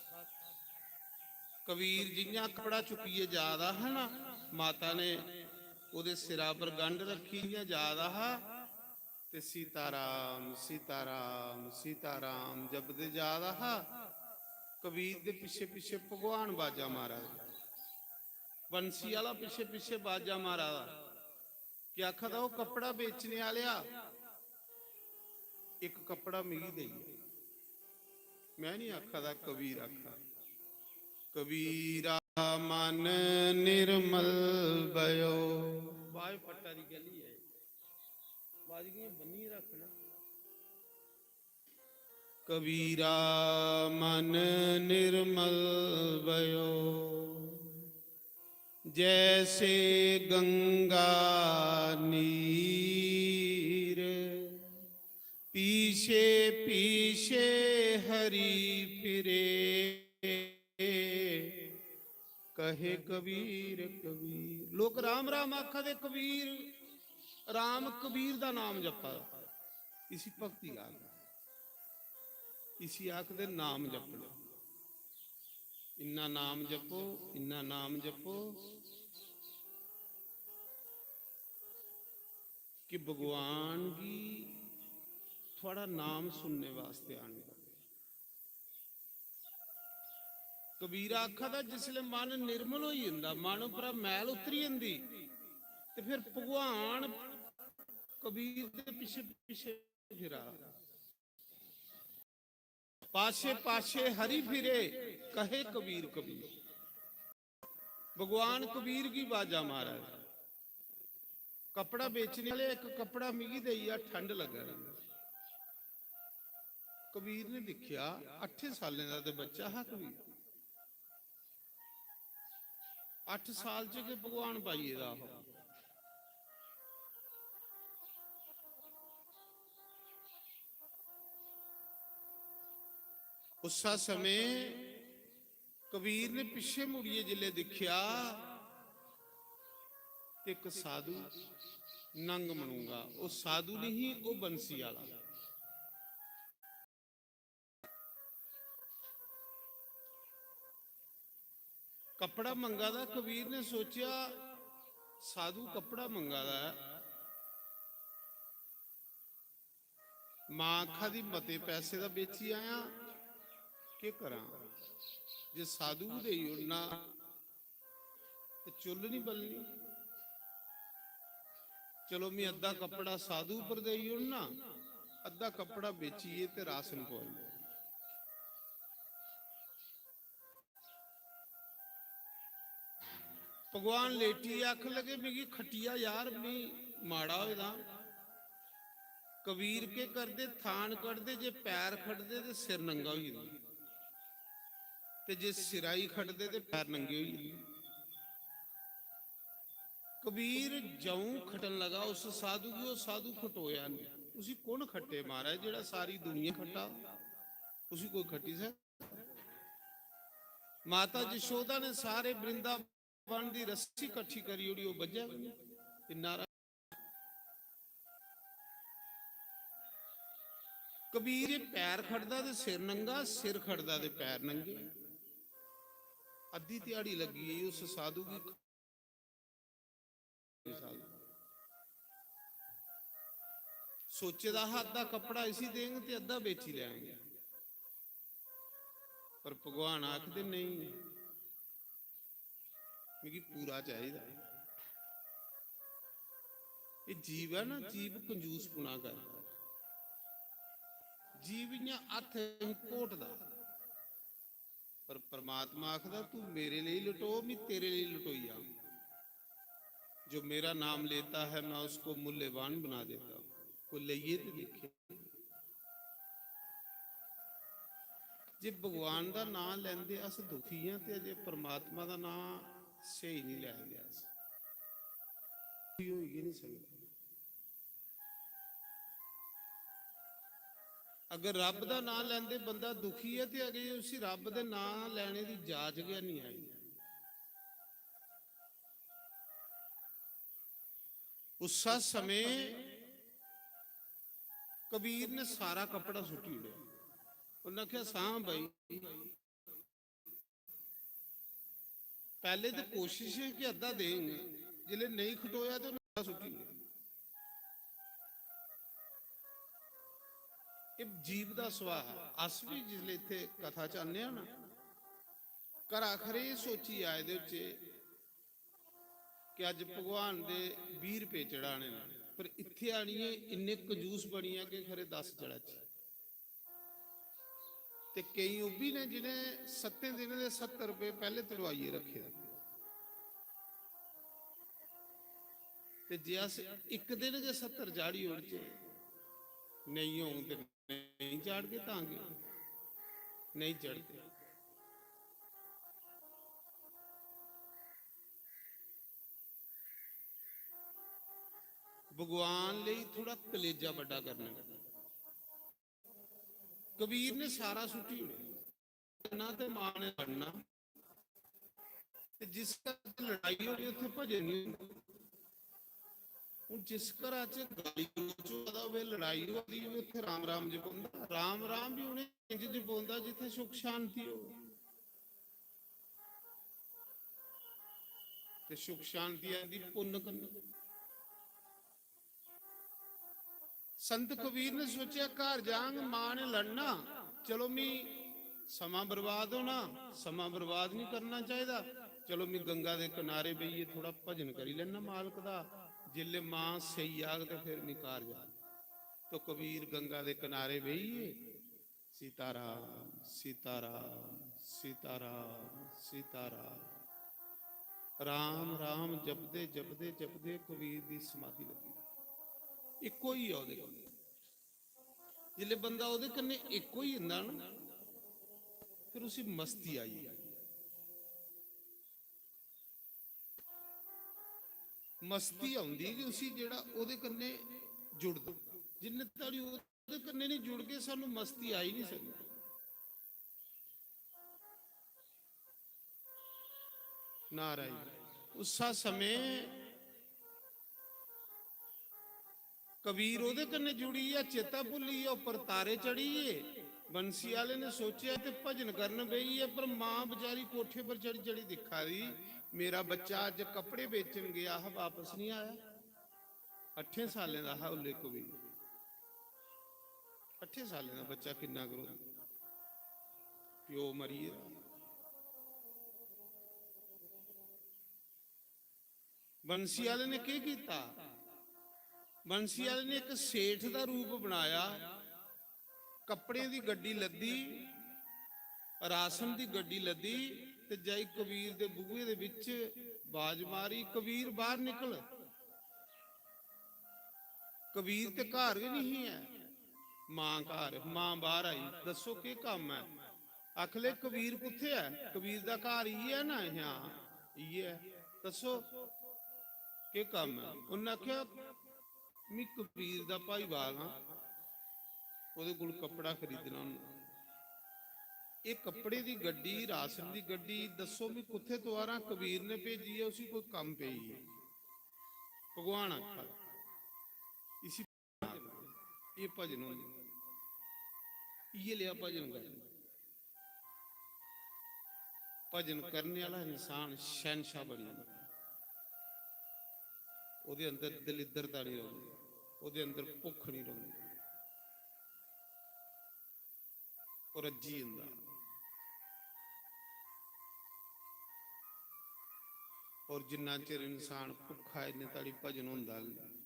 कबीर जि'यां कपड़ा चुक्कियै जा दा हा ना, माता ने ओह्दे सिरा पर गंढ रक्खी, इ'यां जा दा हा, ते "सीताराम, सीताराम, सीताराम" जपदे जा दा हा। कबीर दे पिच्छे पिच्छे भगवान बाजा मारा दा, बंसी आह्ला पिच्छे पिच्छे बाजा मारा दा। केह् आखा दा, "ओह् कपड़ा बेचने आह्लेआ, इक कपड़ा मिगी देई जा।" में निं आखा दा, कबीर आखा दा, "कबीरा मन निर्मल भयो।" बाह् पट्टा दी गली ऐ, बाज गी बन्नी रखना। "कबीरा मन निर्मल भयो, जैसे गंगा नीर, पीछे पीछे हरि फिरे, कहे कबीर कबीर।" लोक राम राम आखा दे, कबीर, राम कबीर दा नाम जपा दा। इसी भक्ति आखदे, इसी आखदे नाम जपना। इन्ना नाम जपो, इन्ना नाम जपो कि भगवान गी थुआढ़ा नाम सुनने वास्ते आन पवे। कबीरा आखा दा, जिसलै मन निर्मल होई जंदा, मन उप्परा मैल उतरी जंदी, ते फिर भगवान कबीर दे पिच्छे पिच्छे फिरा। पाछे पाछे हरि फिरे, कहे कबीर कबीर। भगवान कबीर गी बाजा मारा। कपड़ा बेचने आह्ले, "इक कपड़ा मिगी देई जा, ठंड लग्गा दी।" कबीर ने दिक्खेआ, अट्ठें सालें दा ते बच्चा हा कबीर। अट्ठ साल च गै भगवान पाई गेदा हा। उस्सै समें कबीर ने पिच्छे मुड़ियै जिसलै दिक्खेआ ते इक साधु नंग मनुंगा, ओह् साधु नहीं, ओह् बंसी आह्ला। कपड़ा मंगा दा, कबीर ने सोचेआ, "साधु कपड़ा मंगा दा ऐ, मां आखा दी मते पैसे दा बेची आया, केह् करां? जे साधु गी देई ओड़ना ते चुल्ल निं बलनी।" चलो, मी अद्धा कपड़ा साधु पर देई ओड़ना, अद्धा कपड़ा बेचियै ते राशन पोआई ओड़ना। भगवान लेटियै आखन लगे, "मिगी खट्टिया यार, मी माड़ा होए दा।" कबीर केह् करदे, थान कड्ढदे, जे पैर खट्टदे ते सिर नंगा होई जंदा, ते जे सिरा गी खट्टदे ते पैर नंगे होई जंदे। कबीर जऊं खट्टन लगा उस साधु गी, ओह् साधु खटोया नहीं। उसी कु'न खट्टे महाराज, जेह्ड़ा सारी दुनिया खट्टा, उसी कोई खट्टी सकदा? माता यशोदा ने सारे वृंदावन दी रस्सी कट्ठी करी ओड़ी, ओह् बज्झेआ गै निं। इन्ना रा-, कबीर, पैर खटदा ते सिर नंगा, सिर खटदा ते पैर नंगे। अद्धी ध्याड़ी लग्गी गेई उस साधु गी। सोचे दा हा, अद्धा कपड़ा इसी देंग ते अद्धा बेची लैंग, पर भगवान आखदे, "नहीं, मिगी पूरा चाहिदा।" एह् जीव ऐ ना, जीव कंजूसपुना करदा। जीव इ'यां हत्थ घोटदा, पर परमात्मा आखदा, "तू मेरे लेई लटो, मी तेरे लेई लटोई जाङ। जो मेरा नाम लेता है, मैं उसको मूल्यवान बना देता हूँ।" कोई लेइयै ते दिक्खे। जे भगवान दा नां लैंदे अस दुखी आं, ते अजे परमात्मा दा नां स्हेई नहीं लैंदे अस, दुखी होई गै नहीं सकदे। अगर रब दा नां लैंदे बंदा दुखी ऐ, ते अगे उसी रब दे नां लैने दी जाच गै नहीं आई। उस्सा समें कबीर ने सारा कपड़ा सुट्टी ओड़ेआ। उन्नै आखेआ, "सां भाई, पैह्ले ते कोशिश ही कि अद्धा देंग, जिसलै नेईं खटोया ते उन्नै सुट्टी ओड़ेआ।" एह् जीव दा सुभाऽ ऐ। अस बी जिसलै इत्थै कथा च आन्ने आं ना, घरा खरे एह् सोचियै आए दे होचे कि अज्ज भगवान दे बीह् रपेऽ चढ़ाने न, पर इत्थै आनियै इन्ने कंजूस बनियै कि खरे दस चढ़ाचै। ते केईं ओह् बी न जि'नें सत्तें दिनें दे सत्तर रपेऽ पैह्ले तुड़वाइयै रक्खे दे। ते जे अस इक दिन गै सत्तर चाढ़ी ओड़चै, नेईं होङ ते नेईं चाढ़गे तां केह्, नेईं चढ़दे। भगवान लेई थोड़ा कलेजा बड्डा करना। कबीर ने सारा सुट्टी ओड़ेआ। ना ते मां ने लड़ना, ते जिस घर च लड़ाई होवे, उत्थे भजन नहीं होंदा। हून जिस घरा च गाली गलोच होआ दा होवे, लड़ाई होआ दी होवे, उत्थे राम राम जपोंदा। राम राम भी उ'नें इंज जपोंदा जित्थे सुख शांति होवे। ते सुख शांति आंदी पुन्न कन्नै। संत कबीर ने सोचेआ, घर जांग, मां ने लड़ना, चलो मी समां बर्बाद होना, समां बर्बाद नहीं करना चाहिदा। चलो मी गंगा दे किनारे बेहियै थोड़ा भजन करी लेना मालक दा, जिसलै मां सेई जाग ते फिर मी घर जांग। तो कबीर गंगा दे किनारे बेहियै सीताराम, सीताराम, सीताराम, सीताराम, राम राम जपदे जपदे जपदे कबीर दी समाधि लगी। इक होई गेआ ओह्दे कन्नै। जिसलै बंदा ओह्दे कन्नै इक होई जंदा ना, फिर उसी मस्ती आई जंदी। मस्ती औंदी कि उसी जेह्ड़ा ओह्दे कन्नै जुड़दा। जिन्ने धोड़ी ओह्दे कन्नै नहीं जुड़गे, सानू मस्ती आई नहीं सकदी। नारायण। उस्सा समें कबीर ओह्दे कन्नै जुड़ी गेआ, चेता भुल्ली गेआ, उप्पर तारे चढ़ी गे। बंसी आह्ले ने सोचेआ ते भजन करन बेही गे, पर मां बेचारी कोठे पर चढ़ी चढ़ी दिक्खा दी, "मेरा बच्चा अज्ज कपड़े बेचन गेआ हा, वापस नहीं आया।" अट्ठें सालें दा हा उल्ले कबीर। अट्ठें सालें दा बच्चा किन्ना करो, प्यो मरी गेदा। बंसी आह्ले ने केह् कीता? बंसी आह्ले ने इक सेठ दा रूप बनाया, कपड़े दी गड्डी लद्दी, राशन दी गड्डी लद्दी, ते जाई कबीर दे बूहे दे बिच बाज मारी, "कबीर, बाहर निकल।" कबीर ते घर गै नहीं है, मां घर, मां बाहर आई, "दस्सो, केह् कम्म है?" आखले, "कबीर कुत्थे है?" "कबीर दा घर इ'यै ना?" "हां, इ'यै।" "दस्सो, केह् कम्म है?" उन्नै आखेआ, "मी कबीर दा भाईवाल हां, ओह्दे कोल कपड़ा खरीदना होंदा। एह् कपड़े दी गड्डी, राशन दी गड्डी, दस्सो मी कुत्थै तुआरां?" कबीर ने भेजी ऐ, उसी कोई कम्म पेई ऐ। भगवान आखा दा, इसी एह् भजन होंदे, इ'यै लेआ भजन करना। भजन करने आह्ला इंसान शैहनशाह बनी जंदा। ओह्दे अंदर दलिद्रता निं रौंह्दी, ओह्दे अंदर भुक्ख निं रौंह्दी, ओह् रज्जी जंदा। और जिन्ना चिर इंसान भुक्खा ऐ, इन्ने धड़ी भजन होंदा गै निं।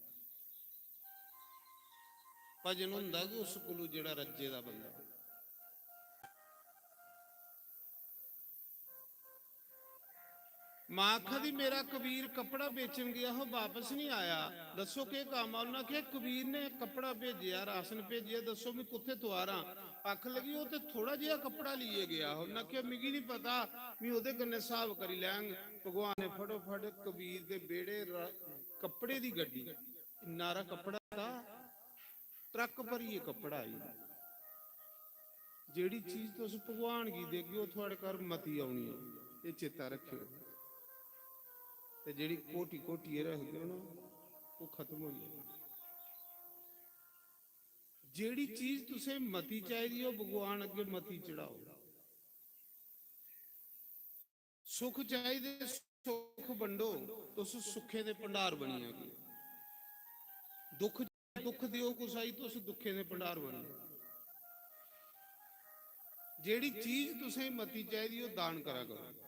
भजन होंदा गै उस कोलू जेह्ड़ा रज्जे दा बंदा। मां आखा दी, "मेरा कबीर कपड़ा बेचन गेआ हा, बापस नहीं आया, दस्सो केह् कम्म आ?" उन्नै आखेआ, "कबीर ने कपड़ा भेजेआ, राशन भेजेआ, दस्सो मैं कुत्थै तुआरां?" आखन लगी, "ओह् ते थोड़ा जेहा कपड़ा लेइयै गेआ हा।" उन्नै आखेआ, "मिगी नहीं पता, मैं ओह्दे कन्नै स्हाब करी लैंग।" भगवान ने फटोफट कबीर दे बेड़े र-, कपड़े दी गड्डी, इन्ना हारा कपड़ा था, ट्रक भरियै कपड़ा आई। जेह्ड़ी चीज तुस भगवान गी देगे, ओह् थुआढ़े घर मती औनी ऐ, एह् चेता रक्खेओ। ते जेह्ड़ी घोटी घोटियै रखगे ओ ना, ओह् खत्म होई जानी। जेह्ड़ी चीज तुसें मती चाहिदी, ओह् भगवान अग्गें मती चढ़ाओ। सुख चाहिदे, सुख बंडो, तुस सुखें दे भंडार बनी जागे। दुख, दुख देओ कुसै गी, तुस दुखें दे भंडार बनो। जेह्ड़ी चीज तुसें मती चाहिदी, ओह् दान करा करो।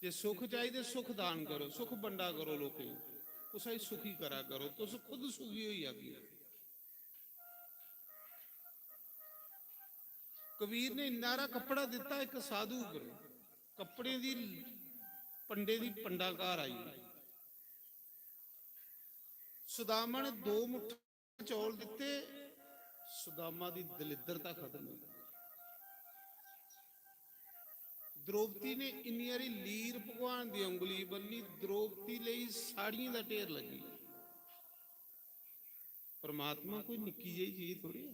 जे सुख चाहिदे, सुख दान करो, सुख बंडा करो लोकें गी। कुसै गी सुखी करा करो, तुस खुद सुखी होई जागे। कबीर ने इन्ना हारा कपड़ा दित्ता इक साधु उप्पर, कपड़े दी, पंडे दी पंडा घर आई। सुदामा ने दो मुट्ठ चौल दित्ते, सुदामा दी दलिद्रता खत्म होई। द्रौपदी ने इन्नी हारी लीर भगवान दी उंगली बन्नी, द्रौपदी लेई साड़ियें दा ढेर लग्गी। परमात्मा कोई निक्की जेही चीज थोड़ी ऐ।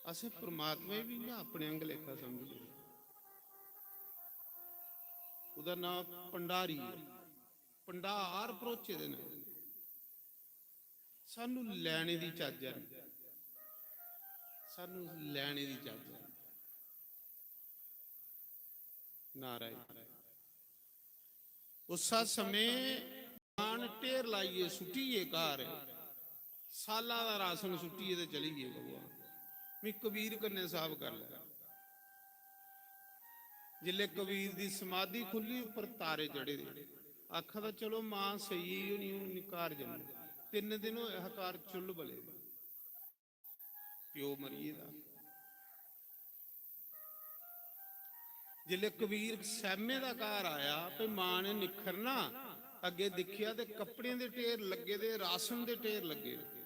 असें परमात्मा गी बी इ'यां अपने आंह्गर लेखा समझी लेदा। ओह्दा नांऽ भंडारी ऐ, भंडार भरोचे दे न। सानू लैने दी चज्ज ऐ, सानू लैने दी चज्ज ऐ। नारायण। उस्सै समें दान ढेर लाइयै सुट्टियै घर, साला दा राशन सुट्टियै ते चली गे भगवान। मी कबीर कन्नै स्हाब कर लै। जिसलै कबीर दी समाधि खु'ल्ली, उप्पर तारे चढ़े दे, आखा दा, "चलो, मां सेई गेई होनी, हून मी घर जन्ने।" तिन्न दिन होए हा घर चु'ल्ल बले दे। प्यो मरी गेदा। जिसलै कबीर सैह्मे दा घर आया, ते मां ने निक्खरना, अग्गें दिक्खेआ ते कपड़ें दे ढेर लग्गे दे, राशन दे ढेर लग्गे दे।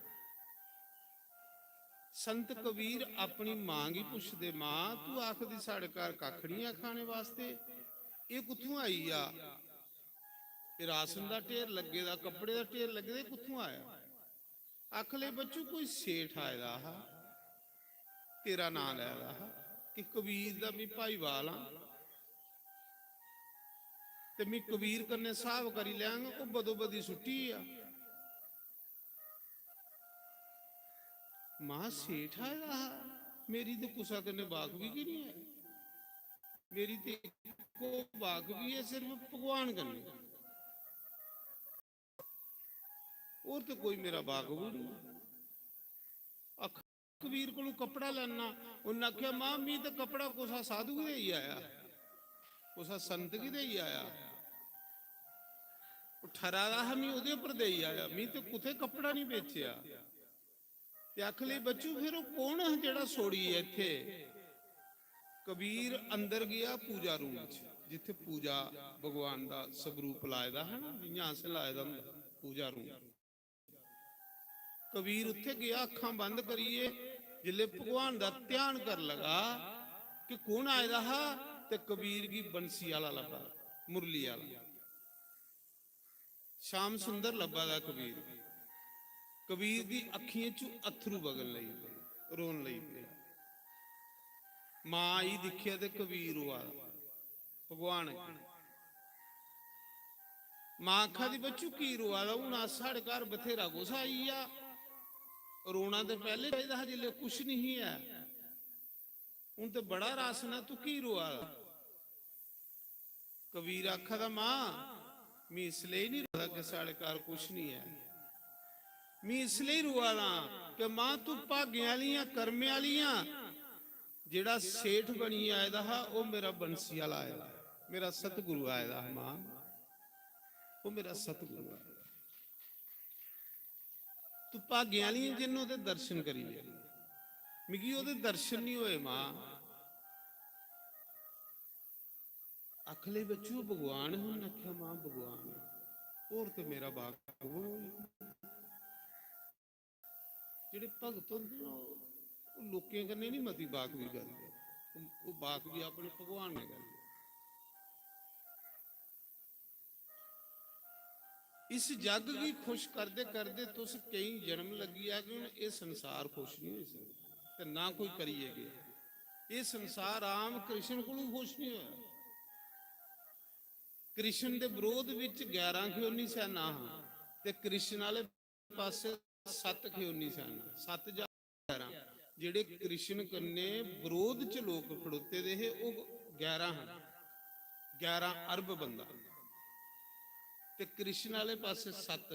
संत कबीर अपनी मां गी पुछदे, "मां, तू आखदी साढ़े घर कक्ख निं ऐ खाने वास्ते, एह् कुत्थुआं आई गेआ? एह् राशन दा ढेर लग्गे दा, कपड़े दा ढेर लग्गे दा, एह् कुत्थुआं आया?" आखले, "बच्चू, कोई सेठ आए दा हा, तेरा नांऽ लै दा हा कि कबीर दा मी भाईवाल आं, ते मी कबीर कन्नै स्हाब करी लैंग।" ओह् बदोबदी सुट्टी गेआ। मां, सेठ आए दा हा, मेरी ते कुसै कन्नै बाकफी गै निं ऐ, मेरी ते इक्को बाकफी ऐ सिर्फ भगवान कन्नै। होर ते कोई मेरा बाकफ निं। अख-, कबीर कोलू कपड़ा लैना, उन्नै आखेआ, "मां, मी ते कपड़ा कुसा साधु गी देई आया, कुसा संत गी देई आया।" ओह् ठरा दा हा, मी ओह्दे उप्पर देई आया, मी ते कुतै कपड़ा निं बेचेआ। ते आखन लगी, "बच्चू, फिर ओह् कौन हा जेह्ड़ा सोड़ी ऐ इत्थै?" कबीर अंदर गेआ पूजा रूम च, जित्थै पूजा भगवान दा स्वरूप लाए दा हा ना, जि'यां असें लाए दा होंदा पूजा रूम। कबीर उत्थै गेआ, अक्खां बंद करियै जिसलै भगवान दा ध्यान कर लगा कि कौन आए दा हा, ते कबीर गी बंसी आह्ला लब्भा, मुरली आह्ला। श्याम सुंदर लब्भा दा कबीर। कबीर दी अक्खियें चों अत्थरू बगन लगी पे, रोन लगी पे। मां आई, दिक्खेआ ते कबीर रोआ दा। भगवान अग्गें। मां आखा दी, "बच्चू, की रोआ दा? हून अस, साढ़े घर बथेरा कुछ आई गेआ, रोना ते पैह्ले चाहिदा हा, जिसलै कुछ निं ही ऐ। हून ते बड़ा रस ना, तू की रोआ दा?" कबीर आखा दा, "मां, मी इसलेई निं रोआ दा कि साढ़े घर कुछ निं ऐ। मी इसलेई रोआ दा कि मां, तू भागें आह्लियां, कर्में आह्लियां, जेह्ड़ा सेठ बनियै आए दा हा, ओह् मेरा बंसी आह्ला आए दा, मेरा सतगुरु आए दा हा मां, ओह् मेरा सतगुरु आए दा। तू भागें आह्लियां जिन्न ओह्दे दर्शन करी ले, मिगी ओह्दे दर्शन निं होए मां।" आखन लगी, "बच्चू, ओह् भगवान हा।" उ'न्नै आखेआ, "मां, भगवान ऐ, होर ते मेरा बाकफ कोई निं।" जेह्ड़े भगत होंदे ना, ओह्, ओह् लोकें कन्नै निं मती बाकफी करदे, ओह्, ओह् बाकफी अपने भगवान ने करदे। इस जग गी खुश करदे करदे तुस केईं जन्म लग्गी जागे, हून एह् संसार खुश निं होई सकदा ते ना कोई करियै गेआ। एह् संसार राम कृष्ण कोलू खुश निं होया। कृष्ण दे विरोध विच ग्यारह खियोनी सैना हा ते कृष्ण आह्ले पासे सत्त खियोनी सैना, सत्त जा ग्यारह, जेह्ड़े कृष्ण कन्नै विरोध च लोक खड़ोते दे हे, ओह् ग्यारह हन, ग्यारह अरब बंदा, ते कृष्ण आह्ले पासे सत्त।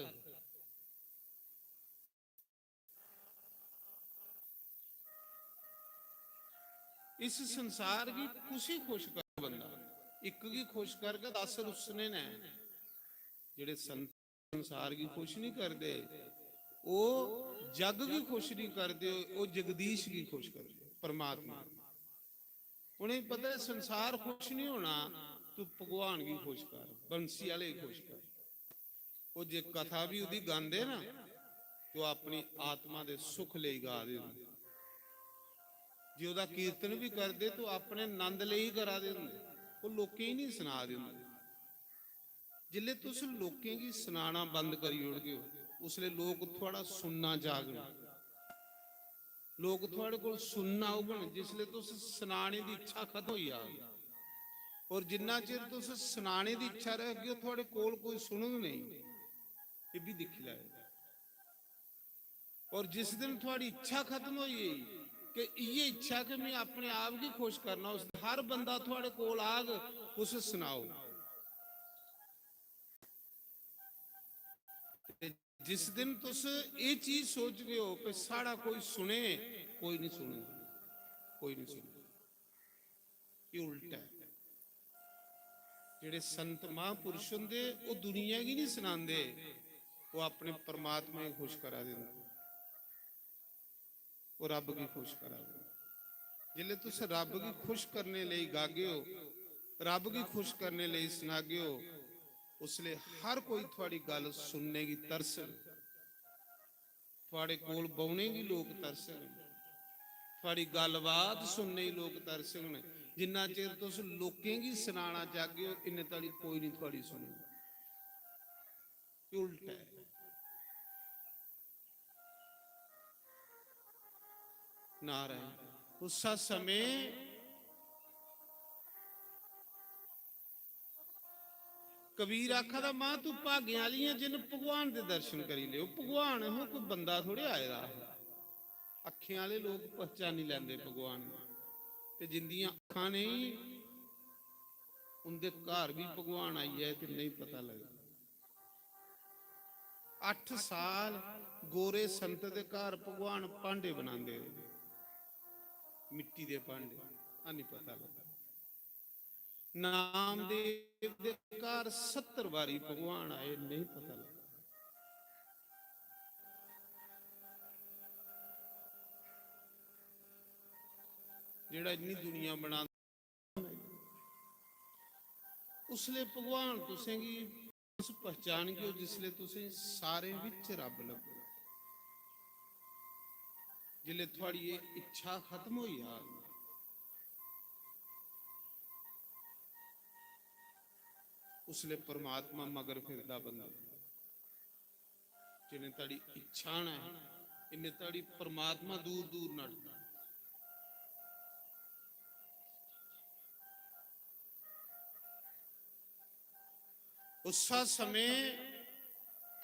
इस संसार गी कुसी खुश कर बंदा, इक गी खुश करगा, दस रुस्सने न। जेह्ड़े संत संसार गी खुश नहीं करदे, ओह् जग गी खुश नहीं करदे, ओह् जगदीश गी खुश करदे, परमात्मा। उ'नेंगी पता ऐ संसार खुश नहीं होना, तू भगवान गी खुश कर, बंसी आह्ले गी खुश कर। ओह् जे कथा बी ओह्दी गांदे ना, ते ओह् अपनी आत्मा दे सुख लेई गा दे होंदे। जे ओह्दा कीर्तन बी करदे, ते ओह् अपने नंद लेई करा दे होंदे, ओह् लोकें गी नहीं सना दे होंदे। जिसलै तुस लोकें गी सनाना बंद करी ओड़गे ओ, उसलै लोक थुआढ़ा सुनना चाहङन। लोक थुआढ़े कोल सुनना औङन जिसलै तुस सनाने दी इच्छा खत्म होई जाग। और जिन्ना चिर तुस सनाने दी इच्छा रखगे ओ, थुआढ़े कोल कोई सुनग नेईं। एह् बी दिक्खी लैओ। और जिस दिन थुआढ़ी इच्छा खत्म होई गेई कि इ'यै इच्छा कि मैं अपने आप गी खुश करना, उस दिन हर बंदा थुआढ़े कोल आग, "कुछ सनाओ।" ते जिस दिन तुस एह् चीज सोचगे ओ कि साढ़ा कोई सुने, कोई नहीं सुनग, कोई नहीं सुनग। एह् उल्टा ऐ। जेह्ड़े संत महापुरुष होंदे, ओह् दुनिया गी नहीं सनांदे, ओह् अपने परमात्मा गी खुश करा दे होंदे, ओह् रब गी खुश करा दे होंदे। जिसलै तुस रब गी खुश करने लेई गागे ओ, रब गी खुश करने लेई सनागे ओ, उसलै हर कोई थुआढ़ी गल्ल सुनने गी तरसग। थुआढ़े कोल बौह्ने गी लोक तरसङन, थुआढ़ी गल्लबात सुनने गी लोक तरसङन। जिन्ना चिर तुस लोकें गी सनाना चाहगे ओ, इन्ने धोड़ी कोई निं थुआढ़ी सुनग। एह् उल्टा ऐ। नारायण। उस्सै समें कबीर आखा दा, "मां, तू भागें आह्ली ऐ, जिन्न भगवान दे दर्शन करी ले।" ओह् भगवान हा, कोई बंदा थोड़े आए दा हा। अक्खें आह्ले लोक पहचानी लैंदे भगवान गी, ते जिंदियां अक्खां नेईं, उंदे घर बी भगवान आई जाए ते नेईं पता लगदा। अट्ठ साल गोरे संत दे घर भगवान भांडे बनांदे रेह्, मिट्टी दे भांडे, हैनी पता लग्गा। नामदेव दे घर सत्तर बारी भगवान आए, नहीं पता लगा। जेड़ा इन्नी दुनिया बना, उसले भगवान तुसेंगी, तुस पहचानगे ओ जिसले तुसें सारें विच रब लब्भग। जिसले थुआड़ी एह इच्छा खत्म होई जाग, उसले परमात्मा मगर फिरदा बंदा। जिन्ने ताड़ी इच्छा न, इन्ने ताड़ी परमात्मा दूर दूर नठदा। उस्सा समें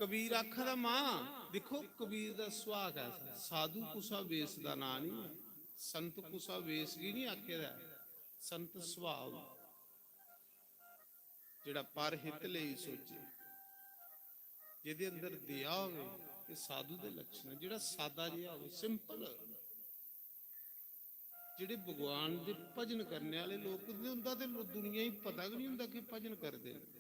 कबीर आखदा, मां, दिक्खो, कबीर दा सुभाऽ कैसा, साधु कुसा वेस दा नांऽ निं ऐ, संत कुसा वेस गी निं आखे दा ऐ, संत सुभाऽ होंदा। जेह्ड़ा पर हित लेई सोचे, जेह्दे अंदर दया होवे, एह् साधु दे लक्षण ऐ। जेह्ड़ा सादा जेहा होवे, simple, जेह्ड़े भगवान दे भजन करने आह्ले लोक होंदे, उं'दा ते लो-, दुनिया गी पता गै निं होंदा कि भजन करदे न।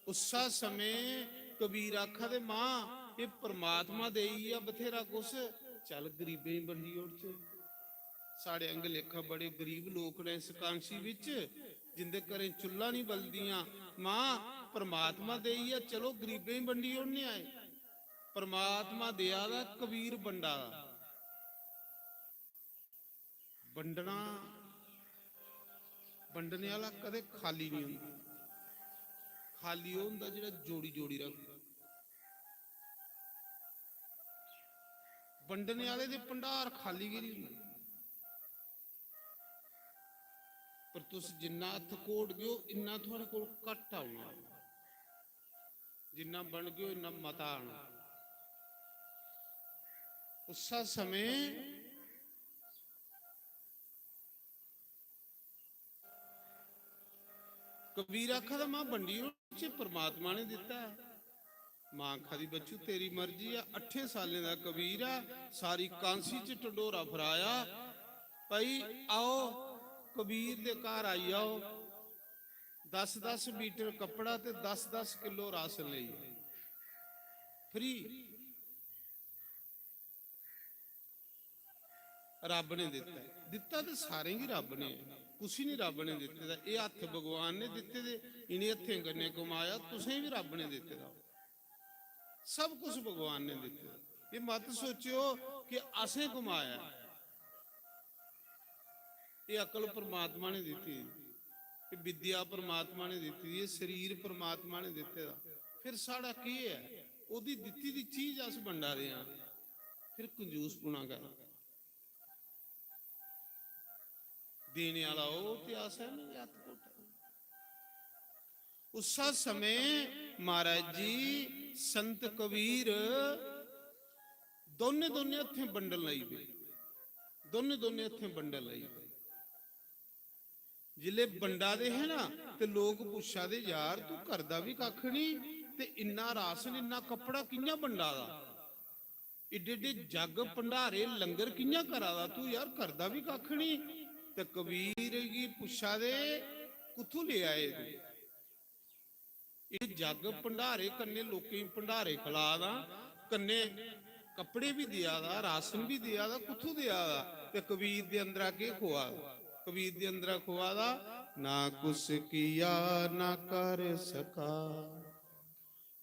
उस्सा समें कबीर आखा दे, "मां, एह् परमात्मा देई गेआ बथेरा कुछ, चल गरीबें गी बंडी ओड़चै।" साढ़े आंह्गर लेखा बड़े गरीब लोक न इस कांशी बिच, जिंदे घरें चुल्लां निं बलदियां। मां, परमात्मा देई गेआ, चलो गरीबें गी बंडी ओड़ने आए। परमात्मा देआ दा, कबीर बंडा दा। बंडना, बंडने आह्ला कदें खाली निं होंदा। खाली ओह् होंदा जेह्ड़ा जोड़ी जोड़ी रखदा। बंडने आह्ले दे भंडार खाली गै निं होंदे। पर तुस जिन्ना हत्थ घोड़गे ओ, इन्ना थुआढ़े कोल घट्ट औना। जिन्ना बंडगे ओ, इन्ना मता आना। उस्सा समें कबीर आखा दा, "मां, बंडी ओड़चै, परमात्मा ने दित्ता ऐ।" मां आखा दी, "बच्चू, तेरी मर्जी ऐ।" अट्ठें सालें दा कबीर ऐ, सारी कांसी च ढंडोरा फराया। भाई, आओ, कबीर दे घर आई जाओ, दस दस मीटर कपड़ा ते दस दस किलो रासन लेई आओ, free। रब ने दित्ता ऐ। दित्ता ते सारें गी रब ने ऐ, कुसी निं रब ने दित्ते दा। एह् हत्थ भगवान ने दित्ते दे, इ'नें हत्थें कन्नै कमाया, तुसें बी रब ने दित्ते दा। सब कुछ भगवान ने दित्ते दा। एह् मत सोचेओ कि असें कमाया ऐ। एह् अकल परमात्मा ने दित्ती दी, एह् विद्या परमात्मा ने दित्ती दी, एह् शरीर परमात्मा ने दित्ते दा। फिर साढ़ा केह् ऐ? ओह्दी दित्ती दी चीज अस बंडा दे आं, फिर कंजूसपुना कैह्दा? देने आह्ला ओह् ते अस ऐ, मेरे हत्थ घोटा। उस्सा समें महाराज जी संत कबीर दोने दोने हत्थें बंडन लगी पे, दोने दोने हत्थें बंडन लगी पे। जिसले बंडा दे हे ना, ते लोक पुच्छा दे, "यार, तू करदा बी कक्ख निं, ते इन्ना राशन, इन्ना कपड़ा कि'यां बंडा दा? एड्डे एड्डे जग भंडारे, लंगर कि'यां करा दा तू? यार, करदा बी कक्ख निं।" ते कबीर गी पुच्छा दे, "कुत्थूं लेआ एह् तू? एह् जग भंडारे कन्नै लोकें गी भंडारे खला दा, कन्नै कपड़े बी देआ दा, राशन बी देआ दा, कुत्थूं देआ दा?" ते कबीर दे अंदरा केह् खोआ दा? कबीर दे अंदरा खोआ दा, "ना कुछ किया ना कर सका,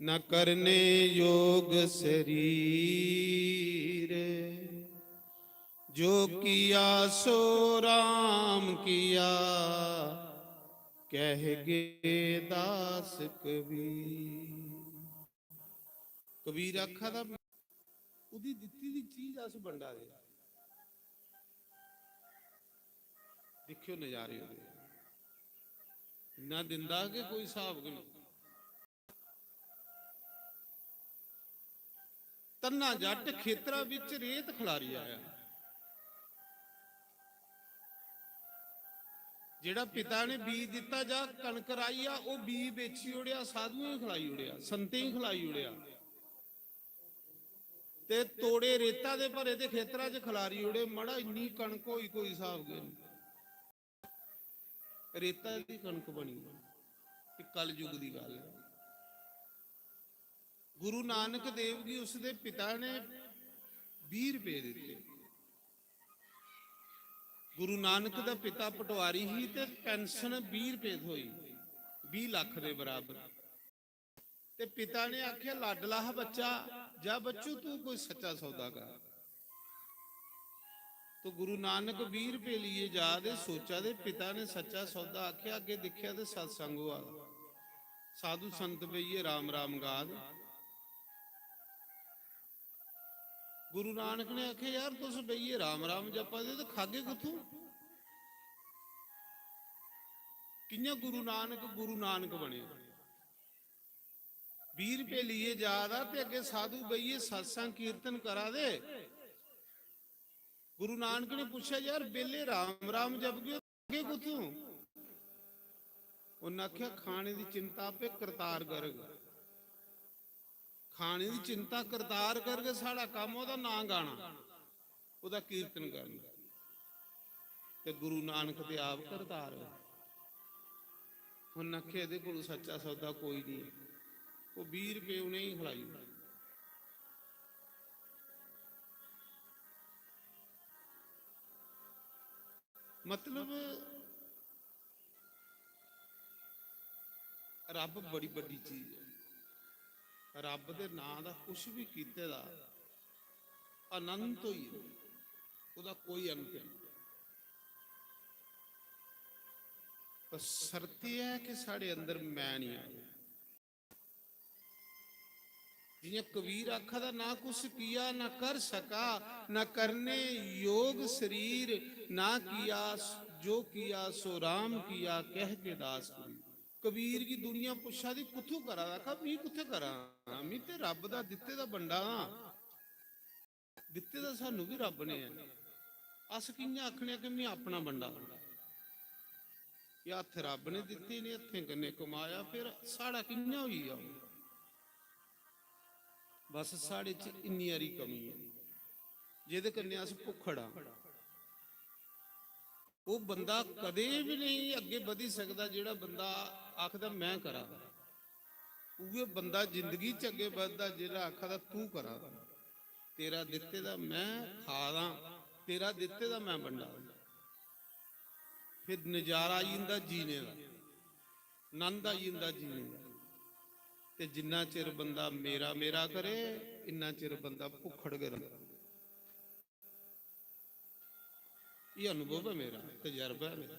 न करने योग शरीर, जो किया सो राम किया, कह गे दास कबीर।" कबीर आखा दा, "ओह्दी दित्ती दी चीज अस बंडा दे।" दिक्खेओ नजारे ओह्दे, इन्ना दिंदा कि कोई स्हाब गै निं। धन्ना जट्ट खेतरा बिच रेत खलारी आया। जेह्ड़ा पिता ने बीऽ दित्ता, जा कनक राही आ, ओह् बीऽ बेची ओड़ेआ, साधुएं गी खलाई ओड़ेआ, संतें गी खलाई ओड़ेआ। ते तोड़े रेता दे भरे दे खेतरा च खलारी ओड़े। मड़ा, इन्नी कनक होई, कोई स्हाब गै नहीं। रेता दी कनक बनी। एह् कलयुग दी गल्ल ऐ। गुरु नानक देव गी उसदे पिता ने बीह् रपेऽ दित्ते। गुरु नानक दा पिता पटवारी ही ते pension बीह् रपेऽ थ्होई, बीह् लक्ख दे बराबर। ते पिता ने आखेआ, "लाडला हा बच्चा, जा बच्चू, तू कोई सच्चा सौदा कर।" तो गुरु नानक बीह् रपेऽ लेइयै जा दे, सोचा दे, पिता ने सच्चा सौदा आखेआ, अग्गें दिक्खेआ ते सत्संग होआ दा। साधु संत बेहियै राम राम गा दे। गुरु नानक ने आखेआ, "यार, तुस बेहियै राम राम जपा दे ते खागे कुत्थूं? कि'यां गुरु नानक गुरु नानक बने?" बीह् रपेऽ लेइयै जा दा ते अग्गें साधु बेहियै सत्संग कीर्तन करा दे। गुरु नानक ने पुच्छेआ, "यार, बेल्ले राम राम जपगे, खागे कुत्थूं?" उन्नै आखेआ, "खाने दी चिंता आपे करतार करग, खाने दी चिंता करतार करग, साढ़ा कम्म ओह्दा नांऽ गाना, ओह्दा कीर्तन करना।" ते गुरु नानक ते आप करतार। उन्नै आखेआ, "एह्दे कोल सच्चा सौदा कोई नहीं।" ओह् बीह् रपेऽ उ'नेंगी खलाई। मतलब, रब बड़ी बड्डी चीज ऐ। रब दे नां दा कुछ बी कीते दा अनंत होई जंदा, ओह्दा कोई अंत नहीं। पर शर्त एह् ऐ कि साढ़े अंदर मैं नहीं आए। जियां कबीर आखा दा, "ना कुछ किया ना कर सका, ना करने योग शरीर, ना किया जो किया सो राम किया, कह के दास कबीर।" कबीर गी दुनिया पुच्छा दी, "कुत्थों करा दा?" आखा, "मी कुत्थै करा दा? मी ते रब दा दित्ते दा बंडा हां।" दित्ते दा सानू बी रब ने ऐ। अस कि'यां आखने आं कि में अपना बंडा? एह् हत्थ रब ने दित्ते, इ'नें हत्थें कन्नै कमाया, फिर साढ़ा कि'यां होई गेआ? बस साढ़े च इन्नी हारी कमी ऐ, जेह्दे कन्नै अस भुक्खड़ आं। ओह् बंदा कदें बी नेईं अग्गें बधी सकदा जेह्ड़ा बंदा आखदा, "मैं करां।" उ'ऐ बंदा जिंदगी च अग्गें बधदा जेह्ड़ा आखा दा, "तू करा दा, तेरा दित्ते दा मैं खा दा, तेरा दित्ते दा मैं बंडा दा।" फिर नजारा आई जंदा जीने दा, नंद आई जंदा जीने दा। ते जिन्ना चिर बंदा मेरा मेरा करे, इन्ना चिर बंदा भुक्खड़ गै रौंह्दा। एह् अनुभव ऐ मेरा, तजर्बा ऐ मेरा।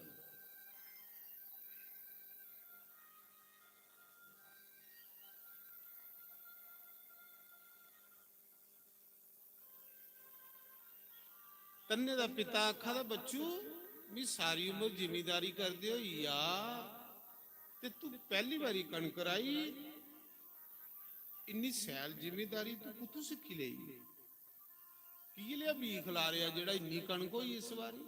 कन्ने दा पिता आखा दा, "बच्चू, मी सारी उम्र जिमींदारी करदे होई आ, ते तू पैह्ली बारी कनक राही, इन्नी सैल जिमींदारी तू कुत्थों सिक्खी लेई? की लेआ बीऽ खलारेआ जेह्ड़ा इन्नी कनक होई इस बारी?"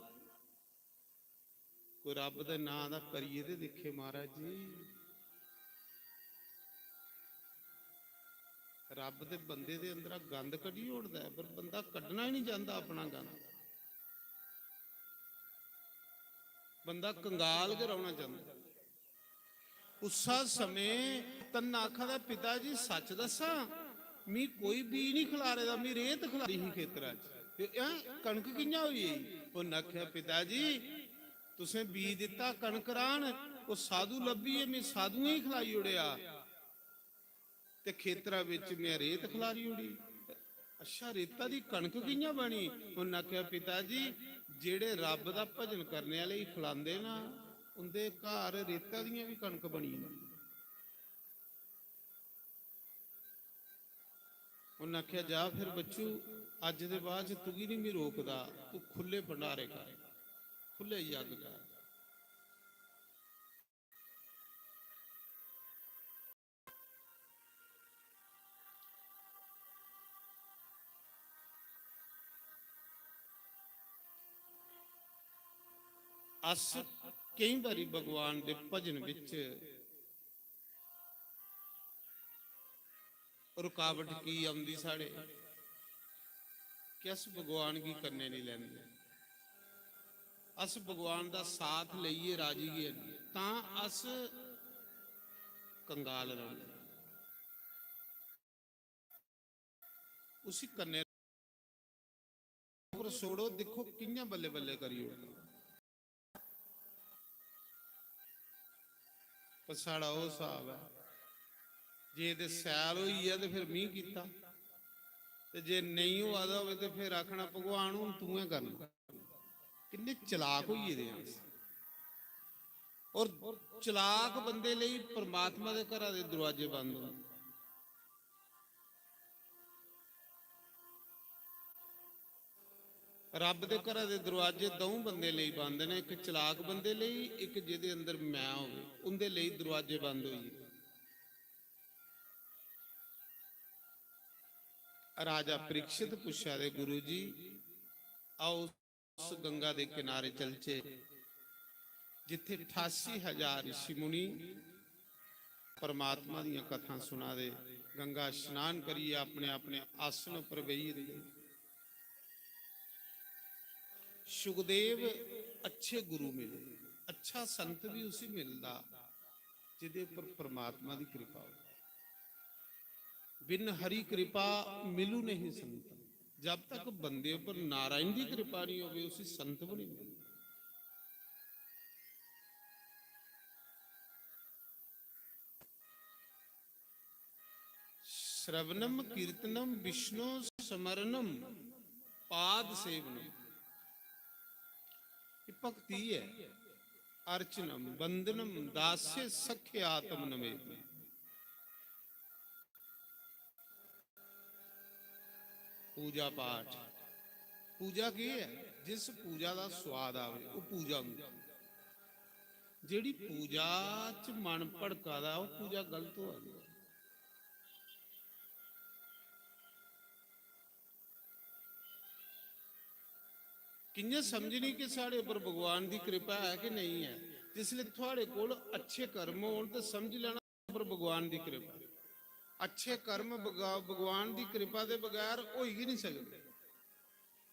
कोई रब दे नां दा करियै ते दिक्खे महाराज जी। रब ते बंदे दे अंदरा गंद कड्ढी ओड़दा ऐ, पर बंदा कड्ढना ही नहीं चांहदा अपना गंद। बंदा कंगाल गै रौह्ना चांहदा। उस्सा समें तन्ना आखा दा, "पिता जी, सच दस्सां, मी कोई बीऽ निं खलारे दा, मी रेत खलारी ही खेतरा च। ते, हैं, कनक कि'यां होई गेई?" उन्न आखेआ, "पिता जी, तुसें बीऽ दित्ता कनक राह्न, ओह् साधु लब्भी गे, मी साधुएं गी खलाई ओड़ेआ।" ते खेतरा बिच में रेत खलारी ओड़ी। अच्छा, रेता दी कनक कि'यां बनी? उन्न आखेआ, "पिता जी, जेह्ड़े रब दा भजन करने आह्ले गी खलांदे ना, उं'दे घर रेता दियां बी कनक बनी जंदी।" उन्न आखेआ, "जा फिर बच्चू, अज्ज दे बाद च तुगी निं में रोकदा, तू खु'ल्ले भंडारे कर, खु'ल्ले जग कर।" अस केईं बारी भगवान दे भजन बिच रुकावट की औंदी साढ़े? कि अस भगवान गी कन्नै निं लैंदे। अस भगवान दा साथ लेइयै राजी गै न, तां अस कंगाल रौह्ने। उसी कन्नै पर छोड़ो, दिक्खो कि'यां बल्लें बल्लें करी ओड़दा। पर साढ़ा ओह् स्हाब ऐ, जे ते सैल होई गेआ ते फिर मी कीता, ते जे नेईं होआ दा होवे ते फिर आखना, "भगवान, हून तूं गै करना।" किन्ने चलाक होई गेदे आं अस। और चलाक बंदे लेई परमात्मा दे घरा दे दरवाजे बंद होंदे। रब दे घरा दे दरवाजे द'ऊं बंदे लेई बंद न, इक चलाक बंदे लेई, इक जेह्दे अंदर मैं होवे, उंदे लेई दरवाजे बंद होई गे। राजा परीक्षित पुच्छा दे, "गुरु जी, आओ उस गंगा दे किनारे चलचे, जित्थे अठासी हजार ऋषि मुनि परमात्मा दियां कथां सुना दे, गंगा स्नान करियै अपने अपने आसन उपर बेही जंदे।" सुखदेव अच्छे गुरु मिले, अच्छा संत भी उसी मिलदा जिदे उपर परमात्मा दी कृपा हो। बिन हरि कृपा मिलू नहीं संत। जब तक बंदे उपर नारायण दी कृपा नहीं होवे, उसी संत भी नहीं मिलदा। श्रवणम कीर्तनम विष्णु स्मरणम पाद सेवनम। ये भक्ति है। अर्चनम वंदनम दास्य सख्य आत्म नमेति। पूजा पाठ। पूजा केह् ऐ? जिस पूजा दा स्वाद आवे, ओह् पूजा होंदी। जेह्ड़ी पूजा च मन भड़का दा, ओह् पूजा गलत होआ दी। कि'यां समझनी कि साढ़े उप्पर भगवान दी कृपा ऐ कि नेईं ऐ? जिसले थुआड़े कोल अच्छे कर्म होन ते समझ लैना पर भगवान दी कृपा। अच्छे कर्म भगा-, भगवान दी कृपा दे बगैर होई गै नहीं सकदे।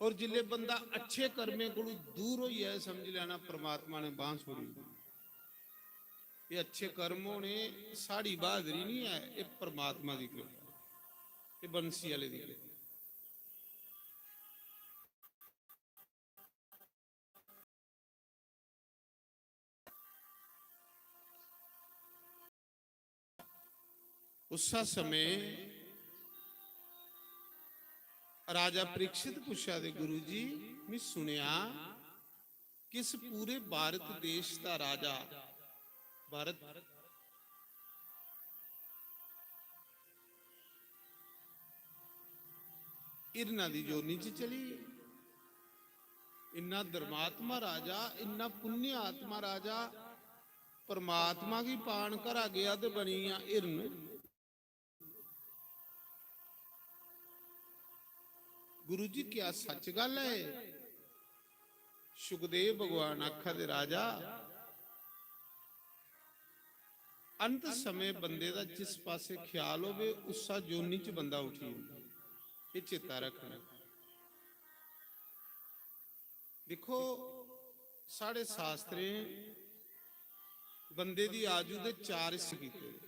और जिसले बंदा अच्छे कर्में कोलू दूर होई जाए, समझ लैना परमात्मा ने बांह छोड़ी दी। ये अच्छे कर्म होने, साढ़ी बहादरी नहीं है, ये परमात्मा दी कृपा, ये बंसी वाले दी कृपा। उस समय राजा परीक्षित पूछा दे, "गुरु जी, मैं सुनया कि इस पूरे भारत देश दा राजा, भारत हिरना दी जोनी च चली गे। इन्ना धर्मात्मा राजा, इन्ना पुण्य आत्मा राजा, परमात्मा गी पान घरा गया ते बनी गेआ हिरन। गुरु जी, क्या सच गल्ल है?" सुखदेव भगवान आखा दे, "राजा, अंत समय बंदे दा जिस पासे ख्याल होवे, उस्सा जोनी च बंदा उठी जंदा। एह् चेता रखना।" दिक्खो, साढ़े शास्त्रें बंदे दी आजु दे चार हिस्से कीते दे।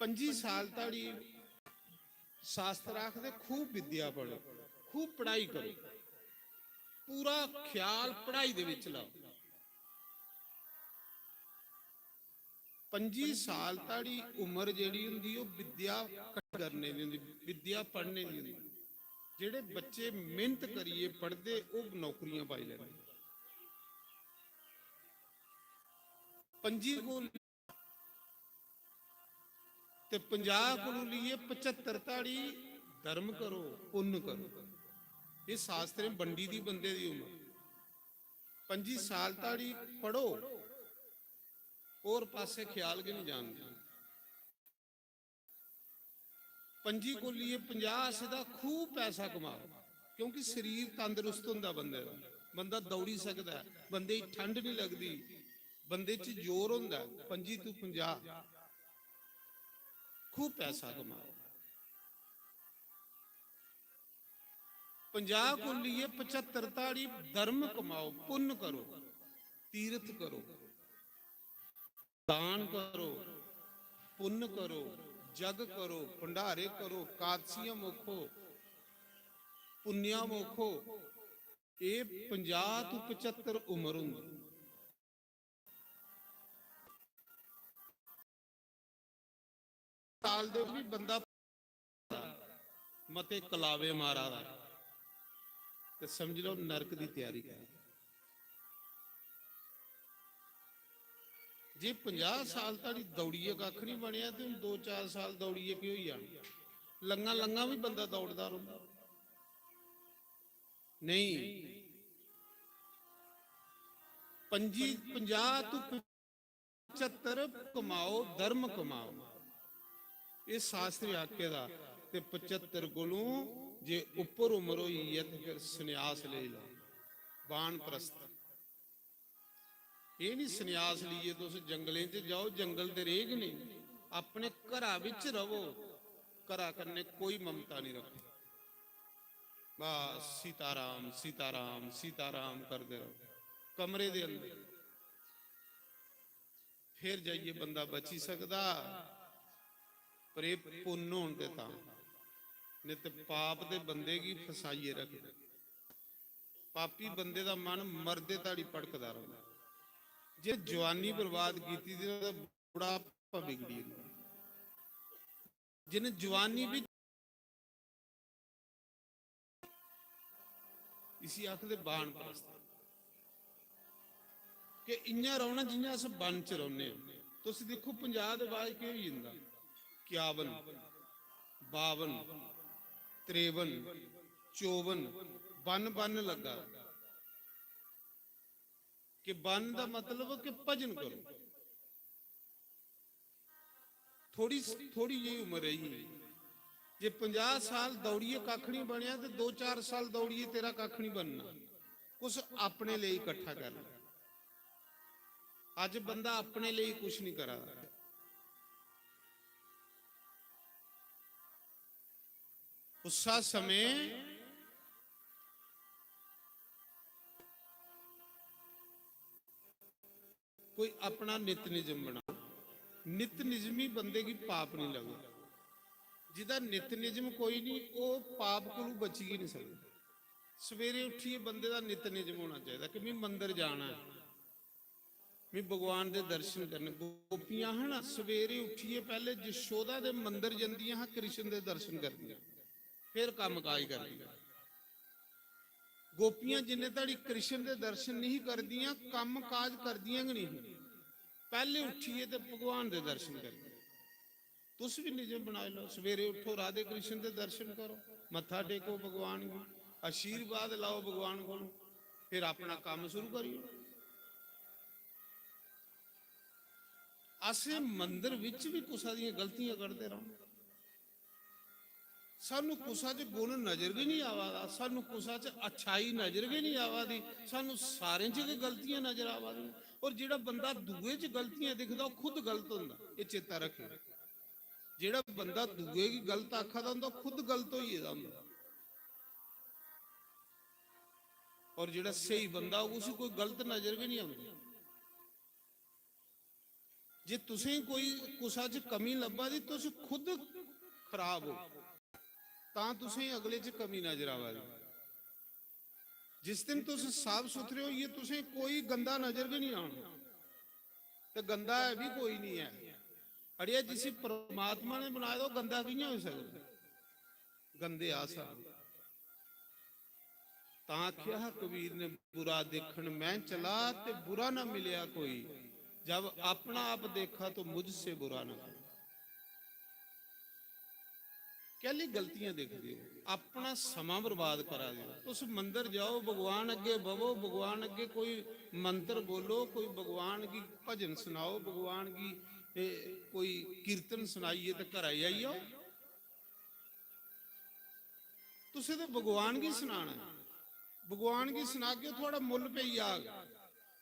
पंजी साल धोड़ी शास्त्र आखदे, "खूब विद्या पढ़ो, खूब पढ़ाई करो, पूरा ख्याल पढ़ाई दे विच लाओ।" पंजी साल धोड़ी उम्र जेह्ड़ी होंदी, ओह् विद्या कट्ठी करने दी होंदी, विद्या पढ़ने दी होंदी। जेह्ड़े बच्चे मेहनत करियै पढ़दे, ओह् नौकरियां पाई लैंदे। पंजी कोल ते पंजाह् कोलू लेइयै पचहत्तर धोड़ी धर्म करो, पुन्न करो। एह् शास्त्रें बंडी दी बंदे दी उम्र। पंजी साल धोड़ी पढ़ो, होर पासै ख्याल गै निं जान देना। पंजी कोलू लेइयै पंजाह् सिद्धा खूब पैसा कमाओ, क्योंकि शरीर तंदरुस्त होंदा बंदे दा, बंदा दौड़ी सकदा ऐ, बंदे गी ठंड निं लगदी, बंदे च जोर होंदा ऐ। पंजी तू पंजाह् खूब पैसा कमाओ। पंजाह को लेइयै पचहत्तर धाड़ी धर्म कमाओ, पुन्न करो, तीर्थ करो, दान करो, पुन्न करो, जग करो, भंडारे करो, कादसियां मोखो, पुन्नेआ मोखो। एह् पंजाह तू पचहत्तर उम्र होंदी। साल दे भी बंदा मते कलावे मारा दा, ते समझ लो नरक दी त्यारी कर। जे पंजाह साल धोड़ी दौड़ियै कक्ख नहीं बनेआ, ते हून दो चार साल दौड़ियै केह् होई जाना? लंगा लंगा भी बंदा दौड़दा रौंह्दा। नहीं, पंजी, पंजाह तू पचहत्तर कमाओ, धर्म कमाओ, एह् शास्त्र आखे दा। ते पचहत्तर कोलों जे उप्पर उम्र होई ऐ, ते फिर संन्यास लेई लैओ, बानप्रस्थ। एह् निं संन्यास लेइयै तुस जंगलें च जाओ, जंगल ते रेह् गै नेईं। अपने घरा बिच रवो, घरा कन्नै कोई ममता निं रखो। बस सीताराम, सीताराम, सीताराम करदे रहो कमरे दे अंदर। फिर जाइयै बंदा बची सकदा, पर एह् पुन्न होन ते तां, नेईं ते पाप दे बंदे गी फसाइयै रखदे। पापी बंदे दा मन मरदे धोड़ी भटकदा रौंह्दा। जे जवानी बर्बाद कीती दी, ओह्दा बुढ़ापा बिगड़ी जंदा। जिन्हें जवानी भी, इसी आखदे बानप्रस्थ, कि इ'यां रौह्ना जि'यां अस वन च रौह्ने आं। तुस दिक्खो, पंजाह् दे बाद केह् होई जंदा? इक्यावन, बावन, त्रेवन, चौवन, वन, वन लग्गा। कि वन दा मतलब कि भजन करो। थोड़ी, थोड़ी जेही उम्र रेही। जे पंजाह् साल दौड़ियै कक्ख निं बनेआ, ते दो चार साल दौड़ियै तेरा कक्ख निं बनना। कुछ अपने लेई इकट्ठा कर ले। अज्ज बंदा अपने लेई कुछ निं करा दा। उस्सा समें कोई अपना नित निजम बना। नित निजमी बंदे गी पाप नहीं लगदा। जिदा नित निजम कोई नहीं, ओह पाप कोलू बची गै नहीं सकदा। सवेरे उठियै बंदे दा नित निजम होना चाहिदा कि मैं मंदर जाना है, मैं भगवान दे दर्शन करने। गोपियां है ना, सवेरे उठियै पहले जशोदा दे मंदर जंदियां हां, कृष्ण दे दर्शन करदियां, फिर कम्म काज करदियां। गोपियां जिन्ने धड़ी कृष्ण दे दर्शन नहीं करदियां, कम्म काज करदियां गै नहीं। पहले उठियै ते भगवान दे दर्शन करदियां। तुस भी निजम बनाई लो, सवेरे उठो, राधे कृष्ण दे दर्शन करो, मत्था टेको भगवान गी, आशीर्वाद लाओ भगवान कोलों, फिर अपना कम्म शुरू करियो। अस मंदर विच भी कुसा दियां गलतियां कढदे रौहने। सानू कुसा च गुण नजर गै नहीं आवा दा, सानू कुसा च अच्छाई नजर गै नहीं आवा दी, सानू सारें च गै गलतियां नजर आवा दियां। और जेड़ा बंदा दुए च गलतियां दिखदा, ओह खुद गलत होंदा, एह चेता रखेओ। जेड़ा बंदा दुए गी गलत आखा दा होंदा, ओह खुद गलत होई गेदा होंदा। और जेड़ा स्हेई बंदा होग, उसी कोई गलत नजर गै नहीं आंदी। जे तुसें कोई कुसा च कमी लब्भा दी, तुस खुद खराब हो, तां तुसें अगले च कमी नजर आवा दी। जिस दिन तुस साफ सुथरे होइए, तुसें कोई गंदा नजर गै नहीं आना, ते गंदा है भी कोई नहीं है। अड़िया, जिसी परमात्मा ने बनाए दा, ओह गंदा कि'यां होई सकदा? गंदे अस आं। तां आखेआ हा कबीर ने, "बुरा देखण मैं चला ते बुरा ना मिलया कोई, जब अपना आप देखा तो मुझसे बुरा ना कोई।" कैली गलतियां दिखदे हो, अपना समां बर्बाद करा दे हो। तुस मंदर जाओ, भगवान अग्गे बवो, भगवान अग्गे कोई मंत्र बोलो, कोई भगवान गी भजन सनाओ, भगवान गी, ए, कोई कीर्तन सनाइए ते घरा आई जाओ। तुसें ते भगवान गी सनाना ऐ। भगवान गी सनागे, थुआढ़ा मुल्ल पेई जाग।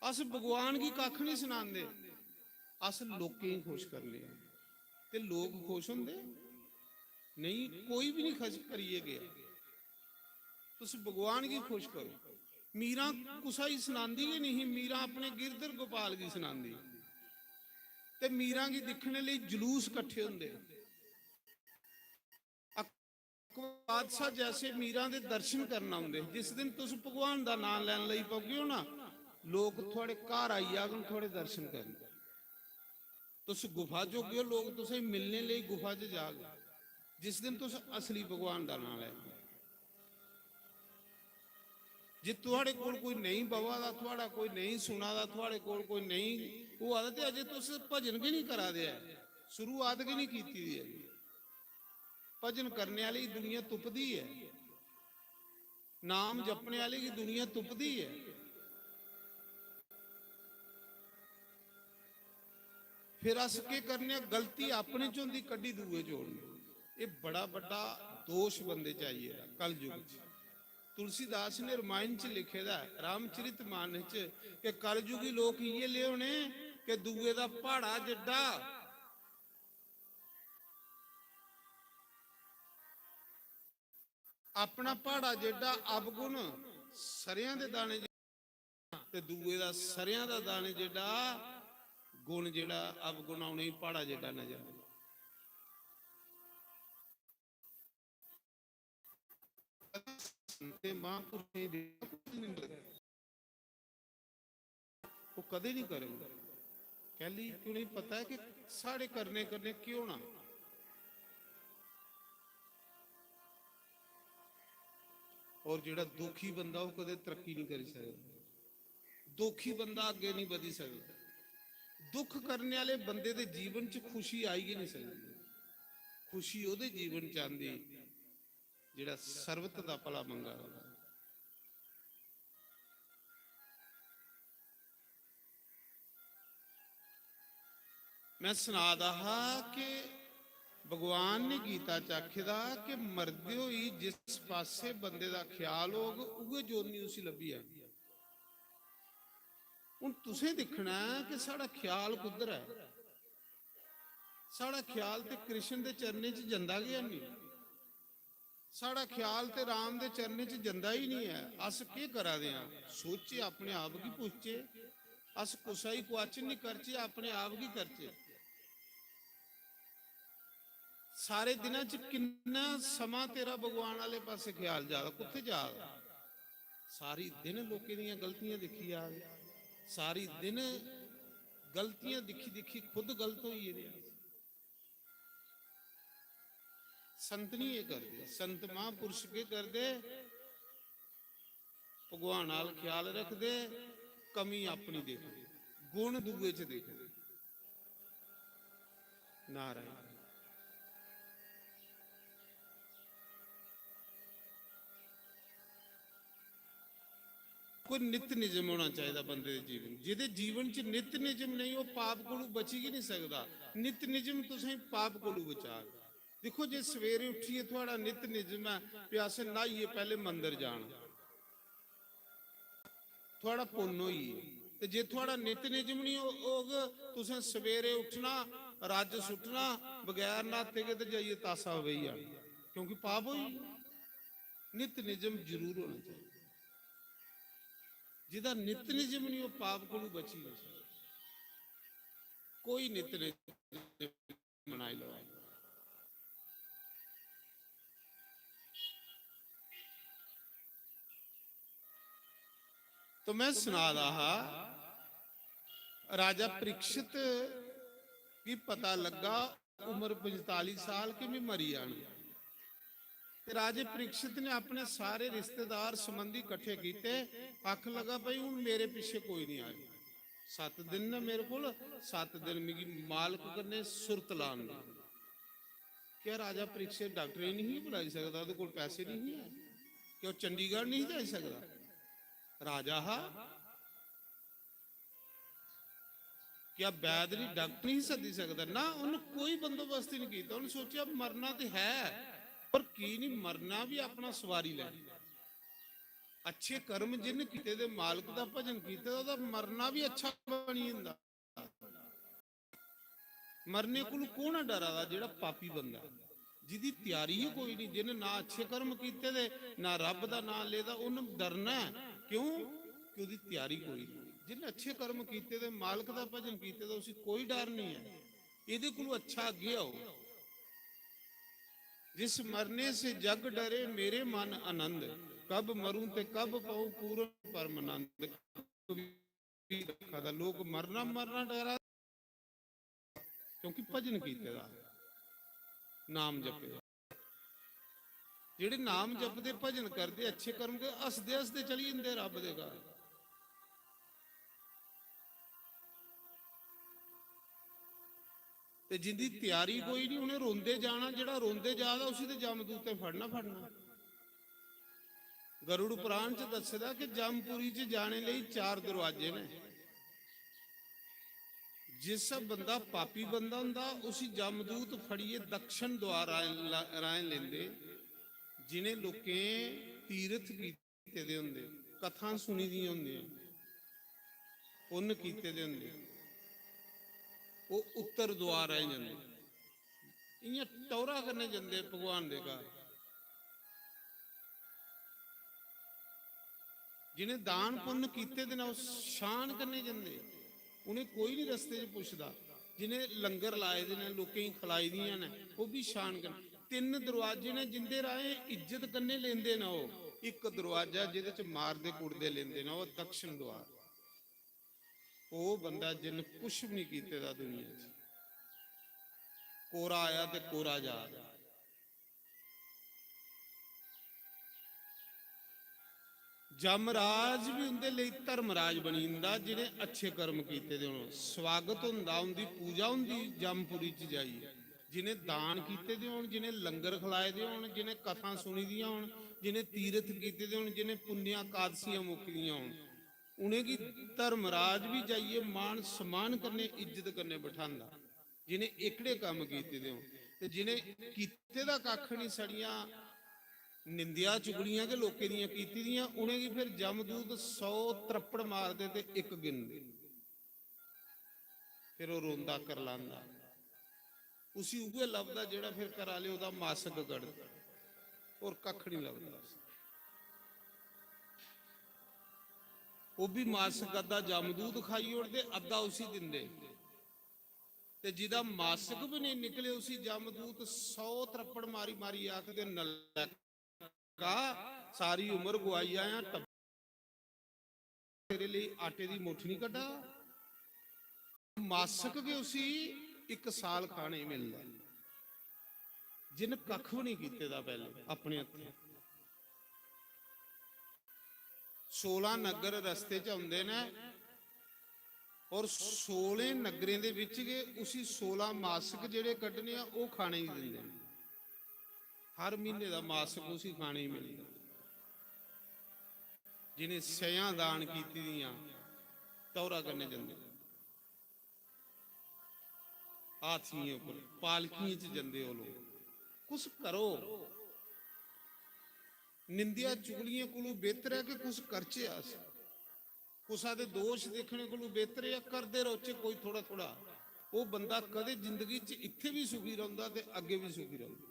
अस भगवान गी कक्ख नहीं सनांदे, अस लोकें गी खुश करने आं। ते लोक खुश होंदे? नहीं, कोई भी नहीं खुश करियै गेआ। तुस भगवान गी खुश करो। मीरां कुसा गी सनांदी गै नेईं ही, मीरां अपने गिरधर गोपाल गी सनांदी। ते मीरां गी दिक्खने लेई जलूस कट्ठे होंदे। अकबर बादशाह जैसे मीरां दे दर्शन करन औंदे। जिस दिन तुस भगवान दा नांऽ लैन लगी पौगे ओ ना, लोक थुआड़े घर आई जाङन थुआड़े दर्शन करन। तुस गुफा च होगे ओ, लोक तुसेंगी मिलने लेई गुफा च जाग। जिस दिन तुस असली भगवान दा नांऽ लैगे। जे थुआड़े कोल कोई नेईं बवा दा, थुआड़ा कोई नेईं सुना दा, थुआड़े कोल कोई नेईं होआ दा, ते अजे तुस भजन गै नेईं करा दे ऐ, शुरुआत गै नेईं कीती दी ऐ। भजन करने आह्ले गी दुनिया तुपदी ऐ, नाम जपने आह्ले गी दुनिया तुपदी ऐ। फिर अस केह् करने आं? गलती अपने च होंदी, कड्ढी दूए च ओड़ने। एह् बड़ा बड्डा दोश बंदे च आई गेदा कलयुग च। तुलसीदास ने रामायण च लिखे दा ऐ, रामचरित मानस च, कि कलयुगी लोक इ'यै ले होने कि दूए दा प्हाड़ा जिड्डा, अपना प्हाड़ा जिड्डा अवगुण सरेआं दे दाने जिड्डा, ते दूए दा सरेआं दा दाने जिड्डा गुण, जेह्ड़ा अवगुण, उ'नेंगी प्हाड़ा जिड्डा नजर आंदा। संतें महापुरुषें गी दिक्खो, कुछ नहीं लगदा। ओह् कदें नहीं करङन। कैह्ली? कि उ'नेंगी पता ऐ कि साढ़े करने कन्नै केह् होना। और जेह्ड़ा दुखी बंदा, ओह् कदें तरक्की नहीं करी सकदा। दुखी बंदा अग्गें नहीं बधी सकदा। दुख करने आह्ले बंदे दे जीवन च खुशी आई गै नहीं सकदी। खुशी ओह्दे जीवन च आंदी जेह्ड़ा सर्वत दा भला मंगा दा। मैं सना दा हा कि भगवान ने गीता च आखे दा कि मरदे होई जिस पासे बंदे दा ख्याल होग, उ'ऐ जोनी उसी लब्भी जानी। हून तुसें दिक्खना ऐ कि साढ़ा ख्याल कुद्धर ऐ। साढ़ा ख्याल ते कृष्ण दे चरणें च जंदा गै हैनी। साढ़ा ख्याल ते राम दे चरणें च जंदा ही नहीं ऐ। अस केह् करा दे आं? सोचचे, अपने आप गी पुछचे। अस कुसै गी क्वेश्चन नहीं करचे, अपने आप गी करचे। सारे दिनां च किन्ना समां तेरा भगवान आह्ले पासे ख्याल जा दा, कुत्थै जा दा? सारी दिन लोकें दियां गलतियां दिक्खी जा दे, सारी दिन गलतियां दिक्खी दिक्खी खुद गलत होई गेदे। संत नहीं एह् करदे। संत महापुरुष केह् करदे? भगवान आह्ल ख्याल रखदे, कमी अपनी दिखदे, गुण दूए च दिखदे। नारायण। कोई नित निजम होना चाहिदा बंदे दे जीवन, जेह्दे जीवन च नित निजम नेईं, ओह् पाप कोलू बची गै नहीं सकदा। नित निजम तुसें पाप कोलू बचाग। दिक्खो, जे सवेरे उट्ठियै थुआढ़ा नित निजम ऐ, भी असें न्हाइयै पैह्ले मंदर जाना, थुआढ़ा पुन्न होई गेआ। ते जे थुआढ़ा नित निजम निं हो-, होग, तुसें सवेरे उट्ठना, रज्ज सुट्टना, बगैर न्हाते गै ते जाइयै तासा बेही जाना, क्योंकि पाप होई गेआ। नित निजम जरूर होना चाहिए। जेह्दा नित निजम निं, ओह् पाप कोलू बची नहीं सकदा। कोई नित निजम बनाई लो। तो मैं सना दा हा, राजा परीक्षित गी पता लग्गा, उम्र पंजताली साल, कि मैं मरी जाना। ते राजे परीक्षित ने अपने सारे रिश्तेदार संबंधी कट्ठे कीते, आखन लगा, "भाई, हुन मेरे पिच्छे कोई नहीं आए।" सत्त दिन न मेरे कोल, सत्त दिन मिगी मालक कन्नै सुरत लान दे। क्या राजा परीक्षित डाक्टरै गी नहीं बुलाई सकदा? ओह्दे कोल पैसे नहीं है? क्या ओह् चंडीगढ़ नहीं जाई सकदा? राजा हा, क्या वैद नहीं, डाक्टर नहीं सद्दी सकदा? ना, उन्हें कोई बंदोबस्त ही नहीं किया। उन्हें सोचा, मरना तो है, पर की नहीं, मरना भी अपना सवारी लैना। अच्छे कर्म जिन कीते दे, मालक दा भजन कीते दा, ओह्दा मरना बी अच्छा बनी जंदा। मरने कोलू कौन ऐ डरा दा? जेह्ड़ा पापी बंदा ऐ। जिदी त्यारी ही कोई नहीं, जिन ना अच्छे कर्म कीते दे, ना रब दा नां लेदा, उन डरना ऐ। क्यों? कि ओदी त्यारी कोई नहीं। जिन अच्छे कर्म कीते दे, मालक दा भजन कीते दा, उसी कोई डर नहीं है। एदे कोलू अच्छा अगे आओ। जिस मरने से जग डरे मेरे मन आनंद, कब मरूं ते कब पाऊं पूर्ण परम आनंद। कवि आखा दा, लोक मरना मरना डरा, क्योंकि भजन कीते दा, नाम जपे दा। जेड़े नाम जपदे, भजन करदे, अच्छे कर्म करदे, हसदे हसदे चली जंदे रब दे घर। ते जिंदी त्यारी कोई नहीं, उन्हें रोंदे जाना, जेड़ा रोंदे जा दा, उसी ते जमदूतें फड़ना फड़ना। गरुड़ पुराण च दस्से दा कि जमपुरी च जाने लेई चार दरवाजे ने। जिस बंदा पापी बंदा हुंदा, उसी जमदूत फड़िए दक्षिण द्वार राहें ला-, राहें लेंदे। जिनें लोकें तीर्थ कीते दे हुंदे, कथां सुनी दियां हुंदियां, पुन्न कीते दे हुंदे, ओह उत्तर द्वार राहें जंदे। इयां टौरा कन्नै जंदे भगवान दे घर। जिनें दान पुन्न कीते दे न, ओह शान कन्नै जंदे, उनें कोई नहीं रस्ते च पुछदा। जिनें लंगर लाए दे न, लोकें गी खलाई दियां न, ओह भी शान कन्नै। तिन्न दरवाजे न जिंदे राहें इज्जत कन्नै लेंदे न ओह। इक दरवाजा जेहदे च मारदे कुटदे लेंदे न, ओह दक्षिण द्वार। ओह बंदा जिन कुछ भी नहीं कीते दा दुनिया च, कोरा आया ते कोरा जा। जमराज भी उंदे लेई धर्मराज बनी जंदा, जिनें अच्छे कर्म कीते दे होन। स्वागत होंदा, उंदी पूजा होंदी जमपुरी च जाइयै। जिनें दान कीते दे होन, जिनें लंगर खलाए दे होन, जिनें कथां सुनी दियां होन, जिनें तीर्थ कीते दे होन, जिनें पुण्य एकादशियां मुक्की दियां होन, उनेंगी धर्मराज भी जाइयै मान सम्मान कन्नै, इज्जत कन्नै बठांदा। जिनें एकड़े कम्म कीते दे होन ते जिनें कीते दा कक्ख नहीं, साड़ियां निंदेआ चुगलियां गै लोकें दियां कीती दियां, उनेंगी फिर जमदूत सौ त्रप्पड़ मारदे ते इक गिनदे। फिर ओह रोंदा करलांदा, उसी उ'ऐ लभदा जेहड़ा फिर घरा आह्ले ओहदा मासक कढदे, होर कक्ख नहीं लभदा उसी। ओह भी मासक अद्धा जमदूत खाई ओड़दे, अद्धा उसी दिंदे। ते जिदा मासक भी नहीं निकले, उसी जमदूत सौ त्रप्पड़ मारी मारी आखदे, "नलैका, सारी उम्र गुआई आया, टब्बर तेरे लेई आटे दी मुट्ठ नहीं कड्ढा।" मासक गै उसी इक साल खाने गी मिलदा, जिन कक्ख भी नहीं कीते दा पैह्ले अपने हत्थें। सोलां नग्गर रस्ते च औंदे न और सोलें नग्गरें दे बिच गै उसी सोलां मासक जेह्ड़े कड्ढने आ, ओह् खाने गी दिंदे न। हर म्हीने दा मासक उसी खाने गी मिलदा। जिनें सयां दान कीती दियां, टौरा कन्नै जंदे, हाथियें उप्पर, पालकियें च जंदे ओह् लोक। कुछ करो, निंदेआ चुगलियें कोलू बेहतर ऐ कि कुछ करचै अस। कुसा दे दोश दिक्खने कोलू बेहतर ऐ करदे रौह्चै कोई थोड़ा थोड़ा। ओह् बंदा कदें जिंदगी च इत्थै बी सुखी रौंह्दा ते अग्गें बी सुखी रौंह्दा।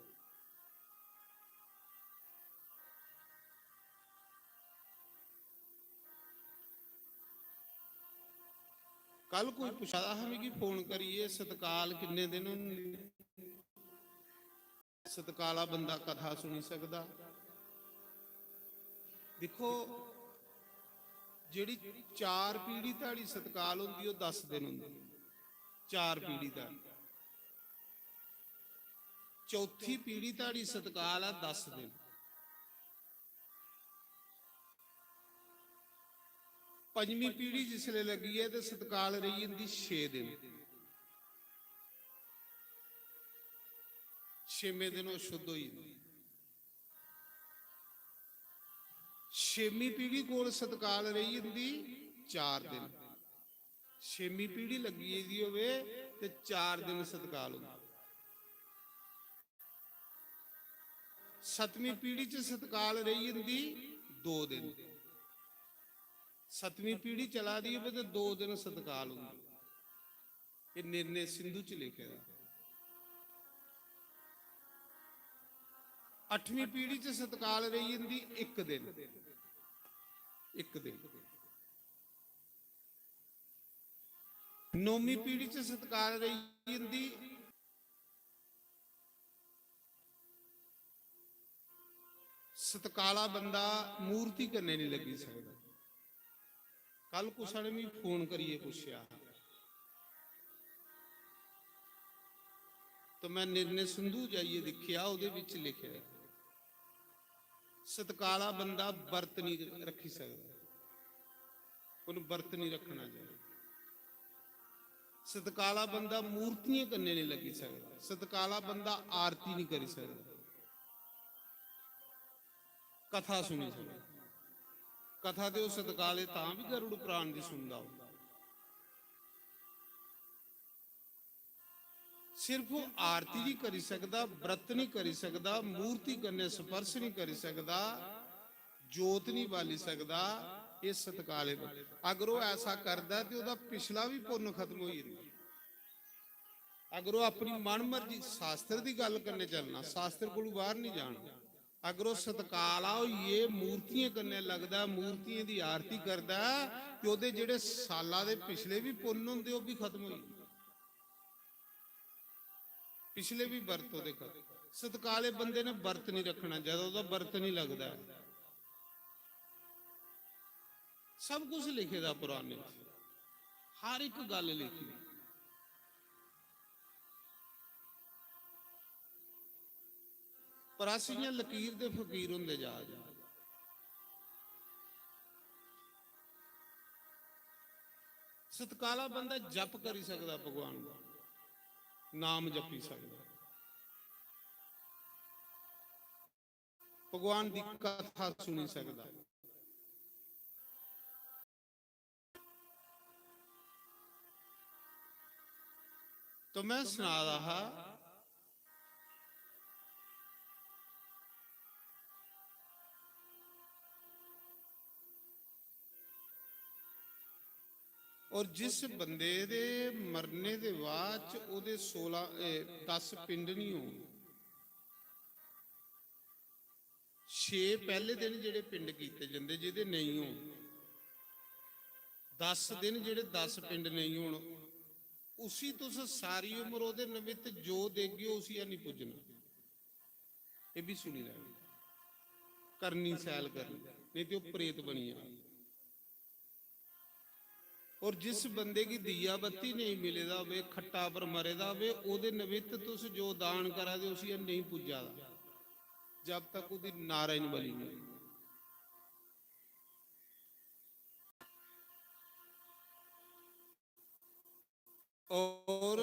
कल कोई पुच्छा दा हा मिगी फोन करियै, "सतकाल किन्ने दिन होंदे?" सतकाला बंदा कथा सुनी सकदा। दिक्खो, जेह्ड़ी चार पीढ़ी धोड़ी सतकाल होंदी, ओह् दस दिन होंदी। चार पीढ़ी धोड़ी, चौथी पीढ़ी धोड़ी सतकाल ऐ दस दिन। पंजमी पीढ़ी जिसलै लग्गी ऐ ते सतकाल रेही जंदी छे दिन। छेमें दिन ओह् शुद्ध होई जंदी। छेमीं पीढ़ी कोल सतकाल रेही जंदी चार दिन। छेमीं पीढ़ी लग्गी गेदी होवे ते चार दिन सतकाल होंदा। सतमीं पीढ़ी च सतकाल रेही जंदी दो दिन। सतमीं पीढ़ी चला दी होवे ते दो दिन सतकाल होंदा। एह् निर्णय सिंधु च लिखे दा। अठवीं पीढ़ी च सतकाल रेही जंदी इक दिन, इक दिन। नौमीं पीढ़ी च सतकाल रेही जंदी। सतकाला बंदा मूर्ति कन्नै नहीं लग्गी सकदा। कल कुसै ने मिगी फोन करियै पुच्छेआ, तो मैं निर्णय सिंधु जाइयै दिक्खेआ, ओह्दे बिच लिखेआ, सतकाला बंदा बरत नहीं रखी सकदा। उन बरत नहीं रखना चाहिए। सतकाला बंदा मूर्तियां कन्नै नहीं लगी सकदा। सतकाला बंदा आरती नहीं करी सकदा। कथा सुनी सकदा। कथा ते ओह् सतकाले तां भी गरुड़ पुराण दी सुनदा हो। सिर्फ ओह् आरती नहीं करी सकदा, व्रत नहीं करी सकदा, मूर्ति कन्नै स्पर्श नहीं करी सकदा, जोत नहीं बाली सकदा। एह् सतकाले बंदा। अगर ओह् ऐसा करदा ते ओह्दा पिछला भी पुन्न खत्म होई जंदा। अगर ओह् अपनी मन मर्जी शास्त्र दी गल्ल कन्नै चलना, शास्त्र कोलू बाहर नहीं जाना, अगर ओह् सतकाला होइयै मूर्तियें कन्नै लगदा, मूर्तियें दी आरती करदा, ते ओह्दे जेह्ड़े साला दे पिछले बी पुन्न होंदे, ओह् बी खत्म होई जंदे। पिछले बी बरत ओह्दे खत्म। सतकाले बंदे ने बरत नहीं रखना, जद ओह्दा बरत नहीं लगदा ऐ। सब कुछ लिखे दा पुराने च, हर इक गल्ल लिखी दी। पर अस इ'यां लकीर दे फकीर होंदे जा दे। सतकाला बंदा जप करी सकदा, भगवान दा नाम जपी सकदा, भगवान दी कथा सुनी सकदा। तो मैं सना दा हा, और जिस बंदे दे मरने दे बाद च ओह्दे सोलां, ए, दस पिंड नहीं होन, छे पैह्ले दिन जेह्ड़े पिंड कीते जंदे, जेह्दे नेईं होन, दस दिन जेह्ड़े दस पिंड नेईं होन, उसी तुस सारी उम्र ओह्दे निमित्त जो देगे, उसी हैनी पुज्जना। एह् बी सुनी लैओ, करनी सैल करनी, नेईं ते ओह् प्रेत बनी जाना। और जिस बंदे गी दिया बत्ती नेईं मिले दा होवे, खट्टा पर मरे दा होवे, ओह्दे निमित्त तुस जो दान करा दे, उसी एह् नेईं पुज्जा दा, जब तक ओह्दी नारायण बलि नेईं। और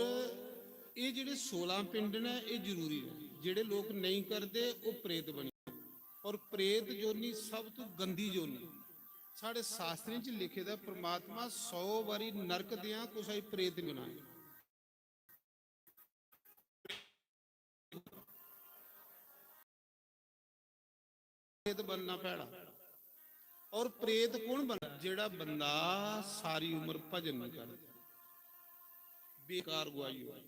एह् जेह्ड़े सोलां पिंड न, एह् जरूरी न। जेह्ड़े लोक नेईं करदे, ओह् प्रेत बनी जंदे। और प्रेत जोनी सब तू गंदी जोनी। साढ़े शास्त्रें च लिखे दा, परमात्मा सौ बारी नरक देआं, कुसै गी प्रेत निं बनाए। प्रेत बनना भैड़ा। और प्रेत कौन बनदा? जेह्ड़ा बंदा सारी उम्र भजन निं करदा, बेकार गुआही होई।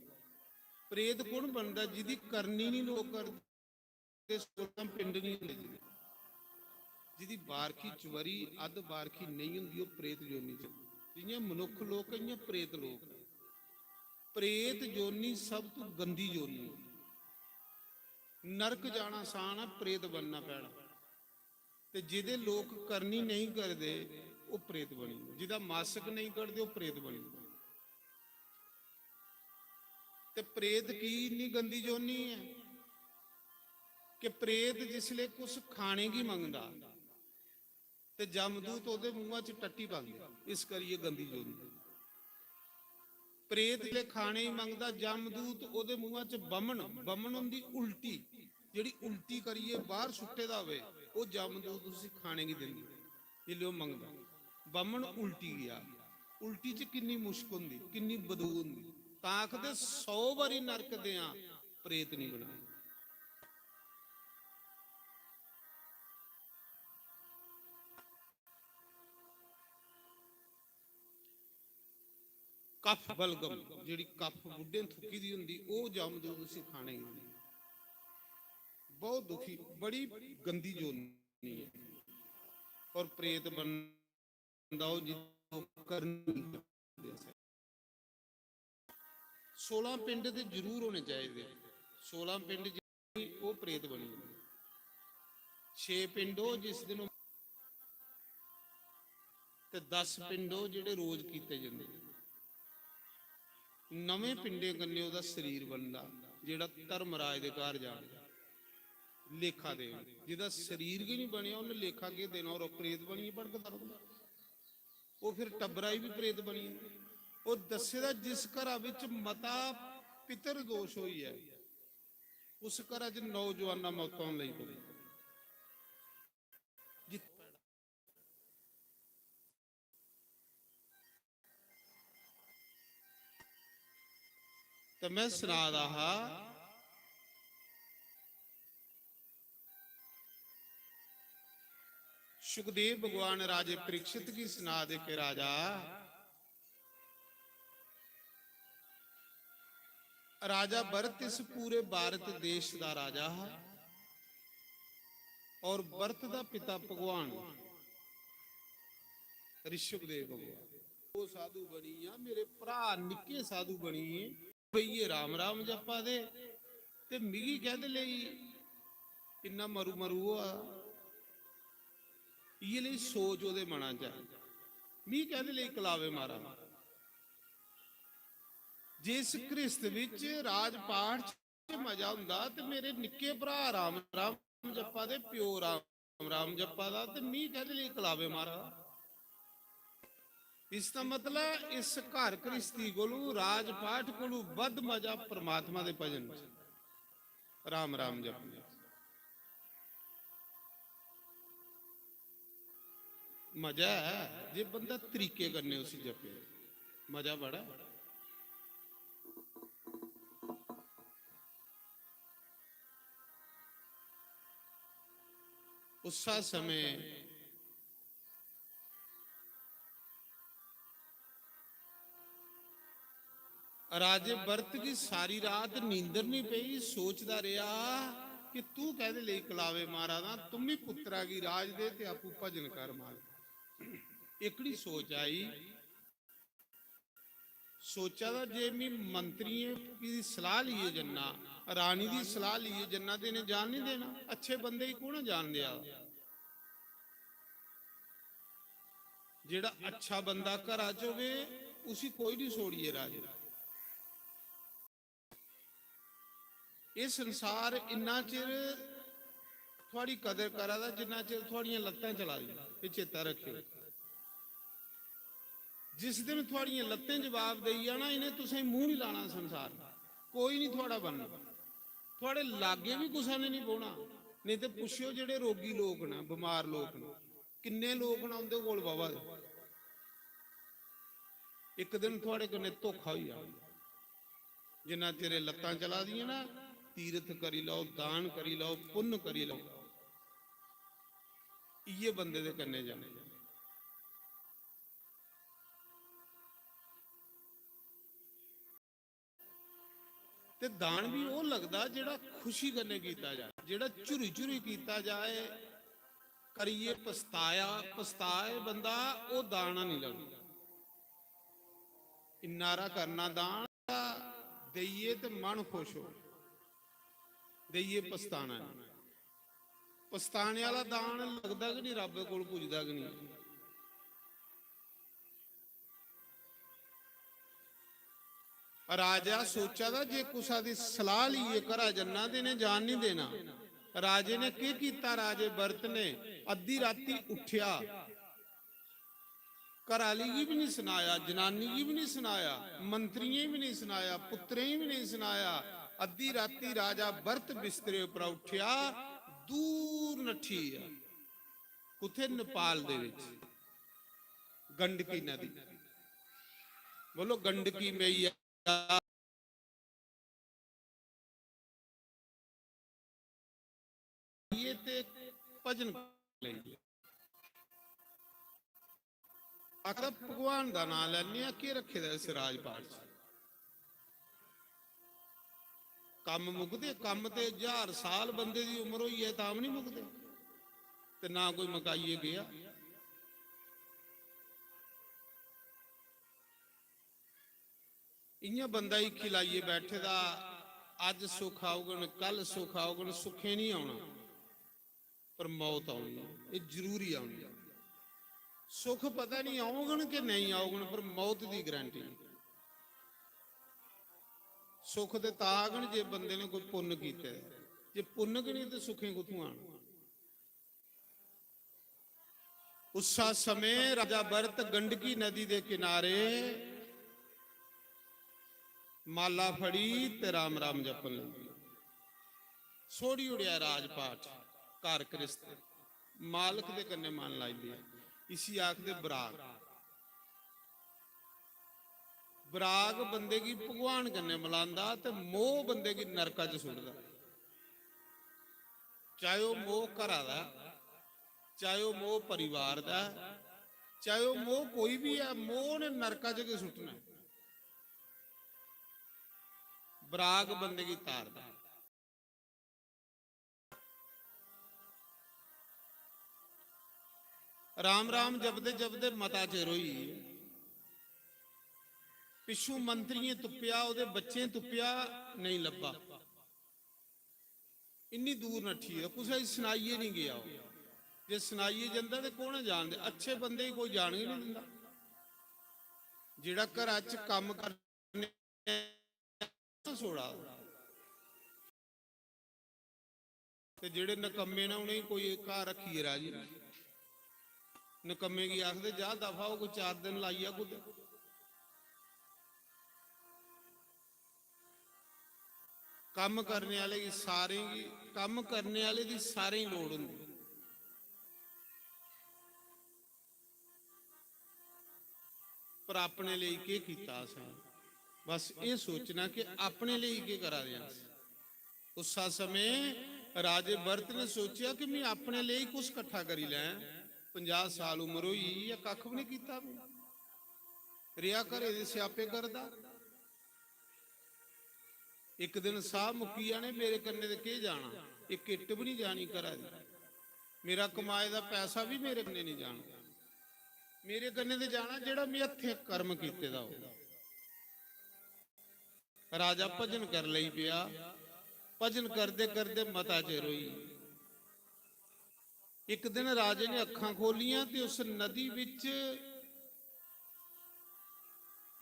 प्रेत कौन बनदा? जिदी करनी निं लोक करदे, सोलां पिंड निं होंदे जिदी। जिदी बारखी चवरी, अद्ध बारखी नेईं होंदी, ओह् प्रेत जोनी च। जि'यां मनुक्ख लोक ऐ, इ'यां प्रेत लोक ऐ। प्रेत जोनी सब तू गंदी जोनी ऐ। नरक जाना आसान ऐ, प्रेत बनना भैड़ा। ते जिदे लोक करनी नेईं करदे, ओह् प्रेत बनी जंदे। जिदा मासक नेईं कढदे, ओह् प्रेत बनी जंदे। ते प्रेत की इन्नी गंदी जोनी ऐ कि प्रेत जिसले कुछ खाने गी मंगदा, ते जमदूत ओह्दे मुंहा च टट्टी पांदे, इस करियै गंदी जोनी। प्रेत जिसलै खाने गी मंगदा, जमदूत ओह्दे मुंहा च बमन, बमन होंदी उल्टी, जेह्ड़ी उल्टी करियै बाहर सुट्टे दा होवे, ओह् जमदूत उसी खाने गी दिंदे। जिसलै ओह् मंगदा, बमन उल्टी गेआ, उल्टी च किन्नी मुश्क होंदी, किन्नी बदबू होंदी। तां आखदे, "सौ बारी नरक देआं, प्रेत नहीं बनाए।" कफ बलगम, जेह्ड़ी कफ बुड्ढें थुक्की दी होंदी, ओह् जमदूत उसी खाने गी दिंदे। बहुत दुखी, बड़ी गंदी जोनी है। और प्रेत बनदा ओह् जित्थों करनी करदे। सोलां पिंड ते जरूर होने चाहिदे। सोलां पिंड जे ओह् प्रेत बनी जंदे। छे पिंड ओह् जिस दिन ओह्, ते दस पिंड ओह् जेह्ड़े रोज कीते जंदे। नमें पिंडें कन्नै ओह्दा शरीर बनदा, जेह्ड़ा धर्मराज दे घर जान लेखा देन। जेह्दा शरीर गै निं बनेआ, उन्न लेखा केह् देना? और प्रेत बनियै भड़कदा रौंह्दा। ओह् फिर टब्बरा गी बी प्रेत बनी जंदा। ओह् दस्से दा, जिस घरा बिच मता पितर दोष होई ऐ, उस घरा च नौजवानां मौतां होन लगी पौंदियां। जित-, ते में सना दा हा, सुखदेव भगवान राजे परीक्षित गी सना दे के राजा, राजा भरत इस पूरे भारत देश दा राजा हा और भरत दा पिता भगवान ऋषभदेव भगवान। ओह् साधु बनी गेआ, मेरे भ्रा निक्के साधु बनी गे, बेहियै राम राम जप्पा दे, ते मिगी कैह्दे लेई इन्ना मरू मरू होआ? इ'यै लेई सोच ओह्दे मना च ऐ, मिगी कैह्दे लेई कलावे मारा? जिस गृहस्थ बिच राजपाठ च मजा होंदा ते मेरे निक्के भ्रा राम राम जप्पा दे, प्यो राम राम जप्पा दा, ते मी कैह्दे लेई कलावे मारा दा? इसदा मतलब इस घर गृहस्थी कोलू, राजपाठ कोलू बद्ध मजा परमात्मा दे भजन च, राम राम जपने च। मजा ऐ जे बंदा तरीके कन्नै उसी जपे, मजा बड़ा ऐ। उस्सा समें राजे भरत गी सारी रात नींदर नहीं पई, सोचदा रेहा कि तू कैह्दे लेई कलावे मारा दा, तुम्मी पुत्तरा गी राज दे ते आपूं भजन कर माल। एकड़ी सोच आई, सोचा दा जे मी मंत्रियें दी सलाह लेइयै जन्ना, रानी दी सलाह लेइयै जन्ना ते इ'नें जान नहीं देना। अच्छे बंदे गी कु'न जान देआ? जेह्ड़ा अच्छा बंदा घरा च होवे, उसी कोई नहीं छोड़िए राजे। एह् संसार इन्ना चिर थुआड़ी कदर करा दा जिन्ना चिर थुआड़ियां लत्तां चला दियां। एह् चेता रखेओ, जिस दिन थुआड़ियां लत्तें जवाब देई जाना, इ'नें तुसें मूंह नहीं लाना संसार, कोई नहीं थुआड़ा बनना, थुआड़े लागे भी कुसै ने नहीं बौह्ना। नहीं ते पुच्छेओ जेह्ड़े रोगी लोक न, बमार लोक न, किन्ने लोक न उं'दे कोल बाबा दे। इक दिन थुआड़े कन्नै धोखा होई जाना। जिन्ना चिर एह् लत्तां चला दियां ना, तीरथ करी लैओ, दान करी लैओ, पुन्न करी लैओ, इ'यै बंदे दे कन्नै जाना। ते दान भी ओह् लगदा जेह्ड़ा खुशी कन्नै कीता जाए, जेह्ड़ा झुरी झुरी कीता जाए, करियै पछताया, पछताए बंदा, ओह् दान नहीं लगदा। इन्ना हारा करना दान, देइयै ते मन खुश हो, देइयै पछताना नहीं। पछताने आह्ला दान लगदा गै नहीं, रब्ब कोल पुजदा गै नहीं। राजा सोचा दा जे कुसा दी सलाह लेइयै घरा जन्ना ते इ'नें जान नहीं देना। राजे ने केह् कीता? राजे भरत ने अद्धी राती उट्ठेआ, घर आह्ली गी बी नहीं सनाया, जनानी गी बी नहीं सनाया, मंत्रियें गी बी नहीं सनाया, पुत्तरें गी बी नहीं सनाया। अद्धी राती राजा भरत बिस्तरे उप्परा उट्ठेआ, दूर नट्ठी गेआ। कुत्थै? नेपाल दे बिच गंडकी नदी। बोलो, गंडकी मैया। ये ते भजन लेइयै आखदा, भगवान दा नां लैने आं, केह् रक्खे दा इस राजपाठ च? कम्म मुकदे? कम्म ते ज्हार साल बंदे दी उम्र होई ऐ, तां बी निं मुकदे। ते ना कोई मकाइयै गेआ। इ'यां बंदा हीखी लाइयै बैठे दा, अज्ज सुख औगन, कल सुख औगन, सुखै निं औना, पर मौत औनी ऐ, एह् जरूरी औनी ऐ। सुख पता निं औगन कि नेईं औगन, पर मौत दी गारंटी। सुख ते तां औगन जे बंदे ने कोई पुन्न कीते दा। जे पुन्न गै निं ते सुखें कुत्थुआं आना? उस्सा समें राजा भरत गंडकी नदी दे किनारे माला फड़ी ते राम राम जपन लगी। छोड़ी ओड़ेआ राजपाट, घर गृहस्थ, मालक दे कन्नै मन लाई लेआ। इसी आखदे बराग। बराग बंदे गी भगवान कन्नै मलांदा ते मोह बंदे गी नरका च सुट्टदा। चाहे ओह् मोह घरा दा ऐ, चाहे ओह् मोह परिवार दा ऐ, चाहे ओह् मोह कोई बी ऐ, मोह ने नरका च गै सुट्टना ऐ। बराग बंदे गी तारदा। राम राम जपदे जपदे मता चिर होई गे। पिच्छों मंत्रियें तुप्पेआ, ओह्दे बच्चें तुप्पेआ, नेईं लब्भा। इन्नी दूर नट्ठी गेआ, कुसै गी सनाइयै निं गेआ ओह्। जे सनाइयै जंदा ते कौन जानदे? अच्छे बंदे गी कोई जान गै निं दिंदा। जेह्ड़ा घरा च कम्म करने सोड़ा, ते जेह्ड़े नकम्मे न, उ'नेंगी कोई घर रक्खियै राजी निं। नकम्मे गी आखदे, "जा दफा हो, कोई चार दिन लाई आ कुतै।" कम्म करने आह्ले गी, सारें गी, कम्म करने आह्ले दी सारें गी लोड़ होंदी। पर अपने लेई केह् कीता असें? बस एह् सोचना कि अपने लेई केह् करा दे आं अस। उस्सा समें राजे भरत ने सोचेआ कि मैं अपने लेई कुछ कट्ठा करी लैं। पंजाह् साल उम्र होई गेई ऐ, कक्ख बी निं कीता मैं। रेहा घरै दे स्यापे करदा। इक दिन साह् मुक्की जाने, मेरे कन्नै ते केह् जाना, इक इट्ट बी निं जानी घरा दी। मेरा कमाए दा पैसा बी मेरे कन्नै निं जाना। मेरे कन्नै ते जाना जेह्ड़ा मैं हत्थें कर्म कीते दा होग। राजा भजन कर लेई पेआ। भजन करदे करदे मता चिर होई। इक दिन राजे ने अक्खां खोलियां ते उस नदी बिच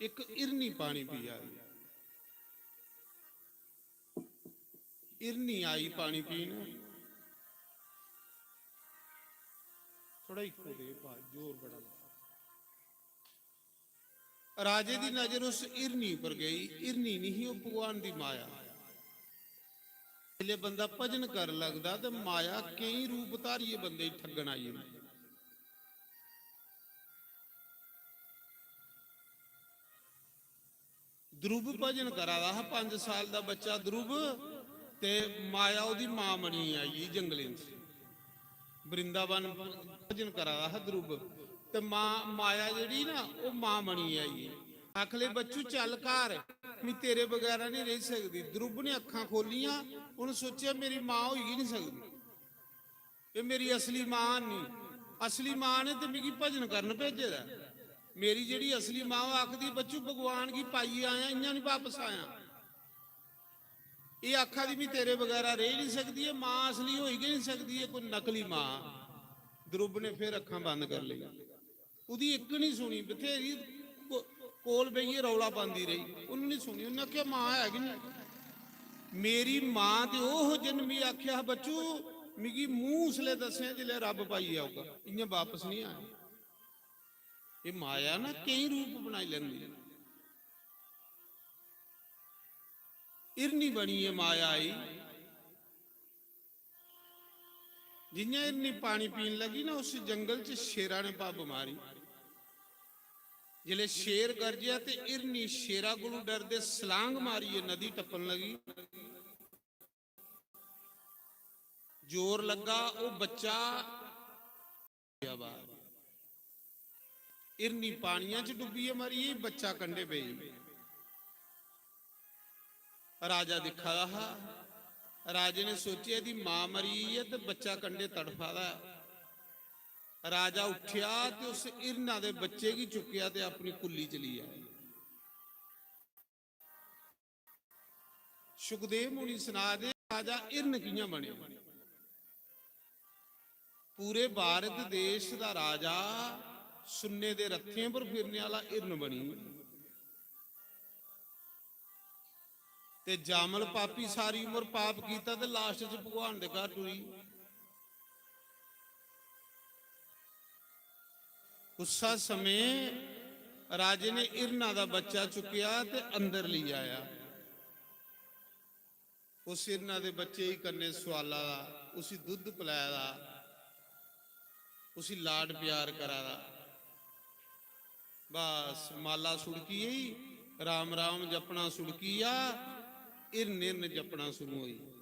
इक हिरनी पानी पिया दी। हिरनी आई पानी पीन। थोड़ा इक्को दे पा, जोर बड़ा लगा। राजे दी नजर उस हिरनी पर गई। हिरनी नहीं ही, ओह् भगवान दी माया। जिसलै बंदा भजन कर लगदा ते माया केईं रूप धारियै बंदे गी ठग्गन आई जंदी। ध्रुव भजन करा दा हा, पंज साल दा बच्चा ध्रुव, ते माया ओह्दी मां बनियै आई गेई जंगलें च। वृंदावन भजन करा दा हा ध्रुव, ते मां, माया जेह्ड़ी ना, ओह् मां बनियै आई गेई। आखले, "बच्चू, चल घर, मैं तेरे बगैरा नहीं रेही सकदी।" ध्रुव ने अक्खां खोलियां, उन्न सोचेआ, "मेरी मां होई गै नहीं सकदी।" एह् मेरी असली मां निं। असली मां ने ते मिगी भजन करन भेजे दा ऐ। मेरी जेह्ड़ी असली मां, ओह् आखदी, "बच्चू, भगवान गी पाइयै आया, इ'यां निं बापस आया।" एह् आखा दी, "मी तेरे बगैरा रेही निं सकदी, एह् मां असली होई गै निं सकदी, एह् कोई नकली मां।" ध्रुव ने फिर अक्खां बंद करी लेई। ओह्दी इक निं सुनी, बथेरी को-, कोल बेहियै रौला पांदी रेही, उन्न निं सुनी। उन्नै आखेआ, "मां है गै निं। मेरी मां ते ओह् जिन्न मी आखेआ हा, 'बच्चू, मिगी मूंह उसलै दस्सेआं जिसलै रब्ब पाइयै औगा।' इ'यां बापस निं आया।" एह् माया ना केईं रूप बनाई लैंदी। हिरनी बनियै माया आई। जि'यां हिरनी पानी पीन लगी ना, उस जंगल च शेरा ने पब्ब मारी। जिसलै शेर गरजेआ ते हिरनी शेरा कोलू डरदे सलांग मारियै नदी टप्पन लगी। जोर लग्गा, ओह् बच्चा गेआ बाह्र। हिरनी पानियां च डुब्बियै मरी गेई, बच्चा कंढे पेई। राजा दिक्खा दा हा। राजे ने सोचेआ, "एह्दी मां मरी गेई ऐ ते बच्चा कंढे तड़फा दा ऐ।" राजा उट्ठेआ ते उस हिरना दे बच्चे गी चुक्केआ ते अपनी कुल्ली च लेई आया। सुखदेव मुनि सना दे, राजा हिरन कि'यां बनेआ? पूरे भारत देश दा राजा सुन्ने दे रथें पर फिरने आह्ला हिरन बनी। ते जामल पापी सारी उम्र पाप कीता ते लास्ट च भगवान दे घर टुरी। उस्सा समें राजे ने हिरना दा बच्चा चुक्केआ ते अंदर लेई आया। उस हिरना दे बच्चे गी कन्नै सुआला दा, उसी दुद्ध पलाए दा, उसी लाड प्यार करा दा। बस माला सुड़की गेई, राम राम जपना सुड़की गेआ, हिरन हिरन जपना शुरू होई।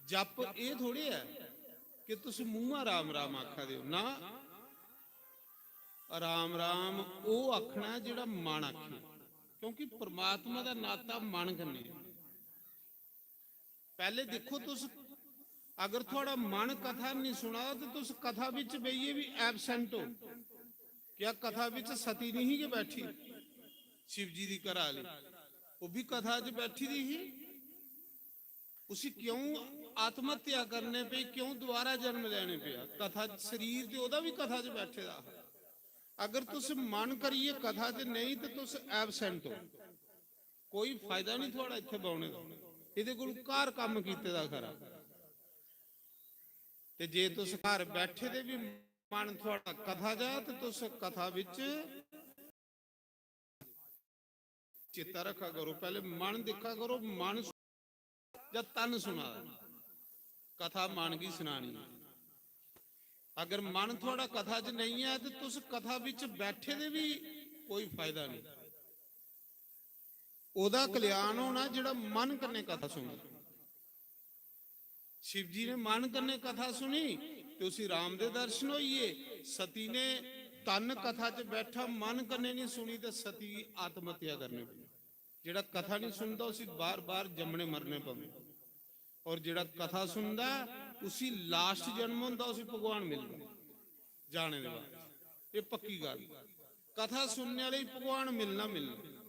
जप एह् थोड़े ऐ कि तुस मुंहा राम राम आखा दे ओ, ना। राम राम ओह् आखना ऐ जेह्ड़ा मन आखे, क्योंकि परमात्मा दा नाता मन कन्नै ऐ। पैह्ले दिक्खो तुस, अगर थुआढ़ा मन कथा नहीं सुना दा ते तुस कथा बिच बेहियै बी एब्सेंट हो। क्या कथा बिच सती नहीं गै बैठी? शिव जी दी घरा आह्ली, ओह् बी कथा च बैठी दी ही। उसी क्यों आत्महत्या करने पेई, क्यों दोबारा जन्म लैने पेआ? कथा च, शरीर ते ओह्दा बी कथा च बैठे दा हा। अगर तुस मन करियै कथा च नेईं ते तुस एब्सेंट हो, कोई फायदा नहीं थुआढ़ा इत्थै बौह्ने दा। एह्दे कोल घर कम्म कीते दा खरा। ते जे तुस घर बैठे दे बी मन थुआढ़ा कथा जा ते तुस कथा बिच चेता रखा करो, पैह्ले मन दिक्खा करो, मन सु-, जां तन सुना दा। कथा मन गी सनानी ऐ। अगर मन थुआढ़ा कथा च नेईं ऐ ते तुस कथा बिच बैठे दे बी कोई फायदा नहीं। ओह्दा कल्याण होना जेह्ड़ा मन कन्नै कथा सुनदा। शिव जी ने मन कन्नै कथा सुनी ते उसी राम दे दर्शन होइए। सती ने तन कथा च बैठा, मन कन्नै नहीं सुनी ते सती गी आत्महत्या करनी पई। जेह्ड़ा कथा नहीं सुनदा उसी बार बार जम्मने मरने पौंदे, और जेह्ड़ा कथा सुनदा उसी लास्ट जन्म होंदा, उसी भगवान मिलदा जाने दे बाद। एह् पक्की गल्ल, कथा सुनने आह्ले गी भगवान मिलना मिलना।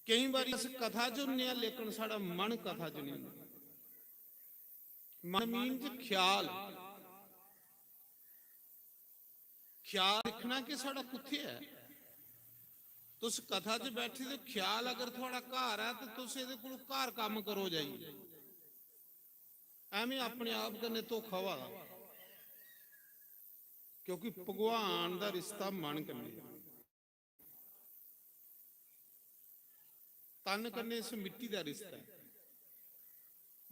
केईं बारी अस कथा च होन्ने आं, लेकिन साढ़ा मन कथा च नहीं होंदा। मन मीन च ख्याल, ख्याल दिक्खना कि साढ़ा कुत्थै ऐ। तुस कथा च बैठे दे, ख्याल अगर थुआढ़ा घर ऐ, ते तुस एह्दे कोल घर कम्म करो जाइयै। ऐवें अपने आप कन्नै धोखा होआ दा, क्योंकि भगवान दा रिश्ता मन कन्नै ऐ। तन कन्नै इस मिट्टी दा रिश्ता ऐ।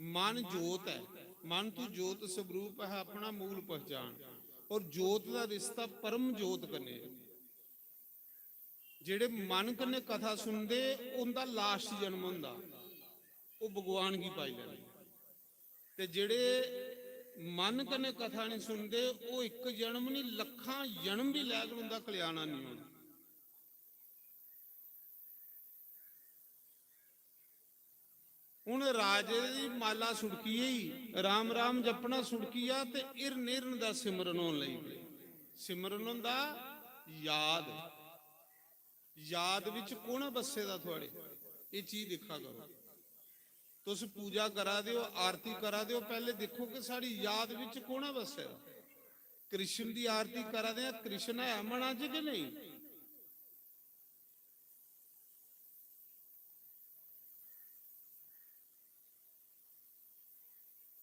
मन जोत ऐ, मन तू जोत स्वरूप है अपना मूल पहचान। और जोत दा रिश्ता परम जोत कन्नै ऐ। जेह्ड़े मन कन्नै कथा सुनदे, उं'दा लास्ट जन्म होंदा, ओह् भगवान गी पाई लैंदे। ते जेह्ड़े मन कन्नै कथा नहीं सुनदे, ओह् इक जन्म नहीं, लक्खां जन्म भी लैगन, उं'दा कल्याण नहीं होना। हून राजे दी माला सुड़की गेई, राम राम जपना सुड़की गेआ ते हिरन हिरन दा सिमरन होन लगी पे। सिमरन होंदा याद। याद बिच कौन ऐ बस्से दा थुआढ़े? एह् चीज दिक्खा करो। तुस पूजा करा दे ओ, आरती करा दे ओ, पैह्ले दिक्खो कि साढ़ी याद बिच कौन ऐ बस्से दा। कृष्ण दी आरती करा दे आं, कृष्ण है मना च कि नेईं?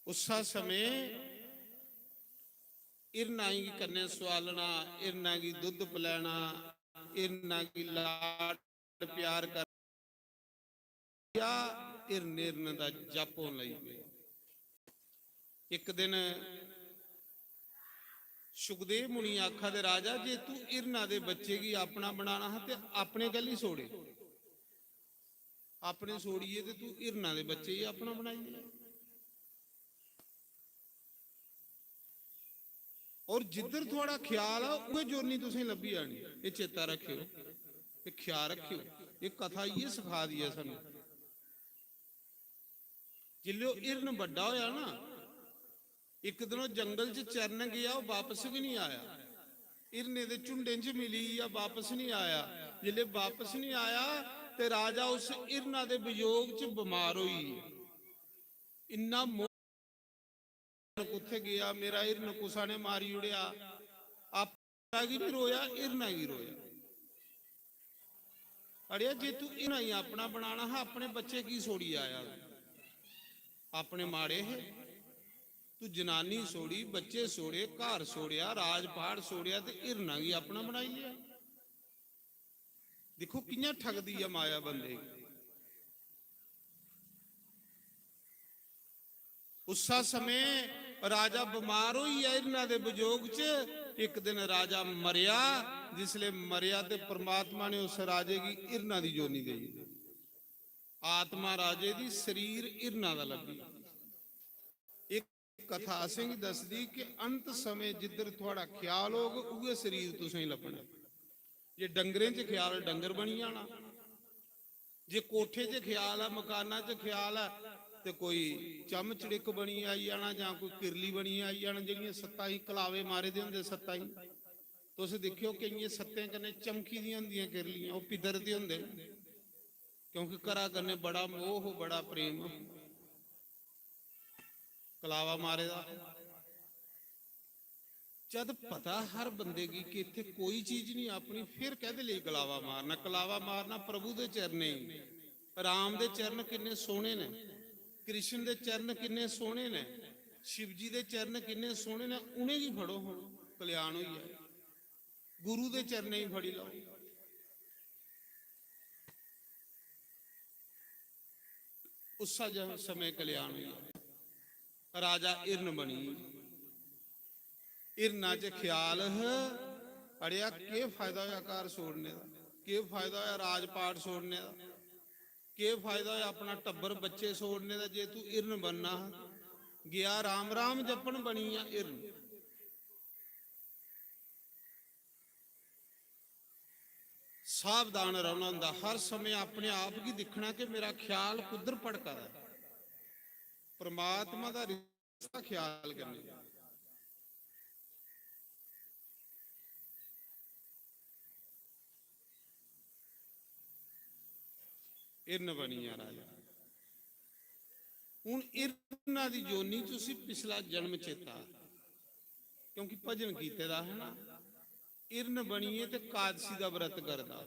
उस्सा समें हिरनां गी कन्नै सुआलना, हिरनां गी दुद्ध पलैना, हिरनां गी लाड प्यार कर, हिरन हिरन दा जप होन लगी पे। इक दिन सुखदेव मुनि आखा दे, "राजा, जे तू हिरना दे बच्चे गी अपना बनाना हा ते अपने कैल्ली छोड़े? अपने छोड़ियै ते तू हिरना दे बच्चे गी अपना बनाई ले।" और जिद्धर थुआढ़ा ख्याल आ, उ'ऐ जोनी तुसेंगी लब्भी जानी। एह् चेता रक्खेओ, एह् ख्याल रक्खेओ। एह् कथा इ'यै सखा दी ऐ सानू। जिसलै ओह् हिरन बड्डा होया ना, इक दिन ओह् जंगल च चरन गेआ, ओह् बापस गै निं आया। हिरनें दे झुंडें च मिली गेआ, बापस निं आया। जिसलै बापस निं आया ते राजा उस हिरना दे वियोग च बमार होई गे। इन्ना मोह, कुत्थै गेआ मेरा हिरन, कुसा ने मारी ओड़ेआ। आप गी नहीं रोया, हिरना गी रोया। अड़ेआ, जे तू हिरना गी अपना बनाना हा, अपने बच्चे की छोड़ी आया? अपने माड़े हे। तू जनानी छोड़ी, बच्चे छोड़े, घर छोड़ेआ, राजपाट छोड़ेआ ते हिरना गी अपना बनाई लेआ। दिक्खो कि'यां ठगदी ऐ माया बंदे गी। उस्सा समें राजा बमार होई गेआ हिरना दे वियोग च। इक दिन राजा मरेआ। जिसले मरेआ ते परमात्मा ने उस राजे गी हिरना दी योनि देई। आत्मा राजे दी, शरीर हिरना दा लब्भी। इक कथा असेंगी दसदी कि अंत समें जिद्धर थुआढ़ा ख्याल होग, उ'ऐ शरीर तुसेंगी लब्भना। जे डंगरें च ख्याल, डंगर बनी जाना। जे कोठे च ख्याल ऐ, मकाना च ख्याल ऐ, ते कोई चम चड़िक बनियै आई जाना जां कोई किरली बनियै आई जाना। जेह्ड़ियां सत्तां ही कलावे मारे दे होंदे, सत्तां ही, तुस दिक्खेओ केइयें सत्तें कन्नै चमकी दियां होंदियां किरलियां, ओह् पिद्दर दे होंदे न, क्योंकि घरा कन्नै बड़ा मोह, बड़ा प्रेम, कलावा मारे दा। जद पता हर बंदे गी कि इत्थै कोई चीज नहीं अपनी, फिर कैह्दे लेई कलावा मारना? कलावा मारना प्रभु दे चरणें गी। राम दे चरण किन्ने सोह्ने न, कृष्ण दे चरण किन्ने सोह्ने न, शिव जी दे चरण किन्ने सोह्ने न, उ'नेंगी फड़ो, कल्याण होई जाए। गुरु दे चरणें गी फड़ी लैओ। उस्सा ज-, समें कल्याण होई गेआ। राजा हिरन बनी। हिरना च ख्याल ह, अड़ेआ, केह् फायदा होया घर छोड़ने दा, केह् फायदा होया राजपाट छोड़ने दा, केह् फायदा होया अपना टब्बर बच्चे छोड़ने दा, जे तू हिरन बनना हा। गेआ राम राम जपन, बनी गेआ हिरन। सावधान रौह्ना होंदा, हर समें अपने आप गी दिक्खना कि मेरा ख्याल कुद्धर भटका दा ऐ। परमात्मा दा रिश्ता ख्याल कन्नै। हिरन बनी गेआ राजा। हून हिरना दी योनि च उसी पिछला जन्म चेता, क्योंकि भजन कीते दा है ना। हिरन बनियै ते कादसी दा व्रत करदा।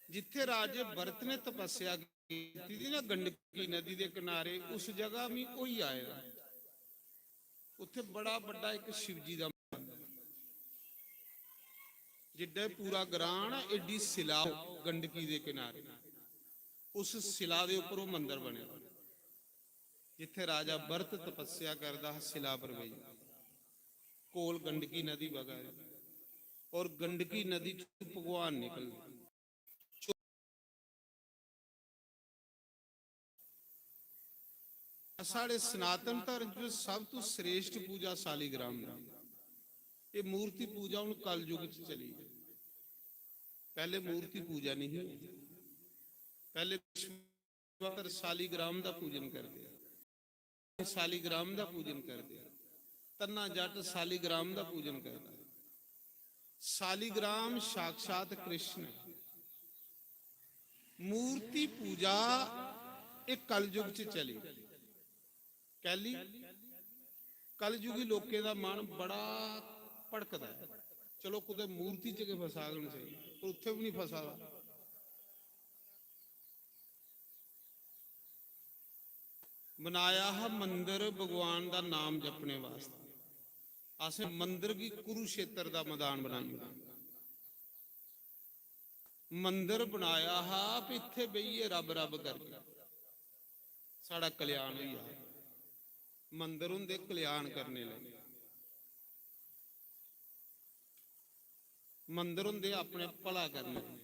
जित्थे राजे भरत ने तपस्या कीती दी ना गंडकी नदी दे किनारे, उस जगह मी होई आए दा। उत्थे बड़ा बड्डा इक शिवजी दा मंदर, जिड्डा पूरा ग्रां ना, एड्डी सिला गंडकी दे किनारे, उस सिला दे उप्पर ओह् मंदर बने दा, जित्थे राजा भरत तपस्या करदा हा सिला पर बेही, कोल गंडकी नदी बगा दी, और गंडकी नदी च भगवान निकलदे। साढ़े सनातन धर्म च सब तू श्रेष्ठ पूजा सालीग्राम दी। ये मूर्ति पूजा हुन कलयुग च चली है। पहले मूर्ति पूजा नहीं ही। पहले विश्वामित्र सालीग्राम दा पूजन करदे। सालीग्राम दा पूजन करदे। तन्ना जट सालीग्राम दा पूजन करदा। सालीग्राम साक्षात कृष्ण है। मूर्ति पूजा एह् कलयुग च चली। कैली? कलयुगी लोकें दा मन बड़ा भड़कदा ऐ। चलो, कुतै मूर्ति च गै फसागन सेही, पर उत्थै बी निं फसा दा। बनाया हा मंदर भगवान दा नाम जपने वास्तै। असें मंदर गी कुरुक्षेत्र दा मैदान बनाई ओड़ेआ। मंदर बनाया हा, भी इत्थै बेहियै रब रब करगे, साढ़ा कल्याण होई जाग। मंदर होंदे कल्याण करने लेई, मंदर होंदे अपने भला करने लेई।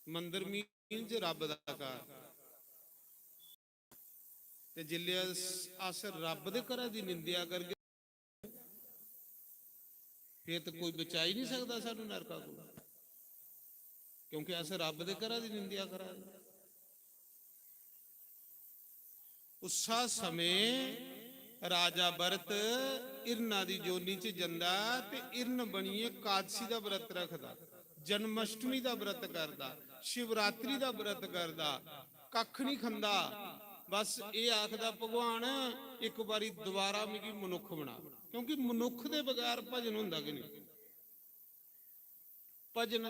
मंदर मीन च रब दा घर। ते जिसलै अस, अस रब दे घरै दी निंदेआ करगे, फिर ते कोई बचाई नहीं सकदा सानू नरका कोला। क्योंकि अस रब दे घरा दी निंदेआ करा दे। उस्सा समें राजा भरत हिरना दी जोनी च जंदा ते हिरन बनियै कादसी दा व्रत रखदा, जन्माष्टमी दा व्रत करदा, शिवरात्रि दा व्रत करदा, कक्ख नहीं खंदा। बस एह् आखदा, "भगवान, इक बारी दोबारा मिगी मनुक्ख बना।" क्योंकि मनुक्ख दे बगैर भजन होंदा गै नहीं। भजन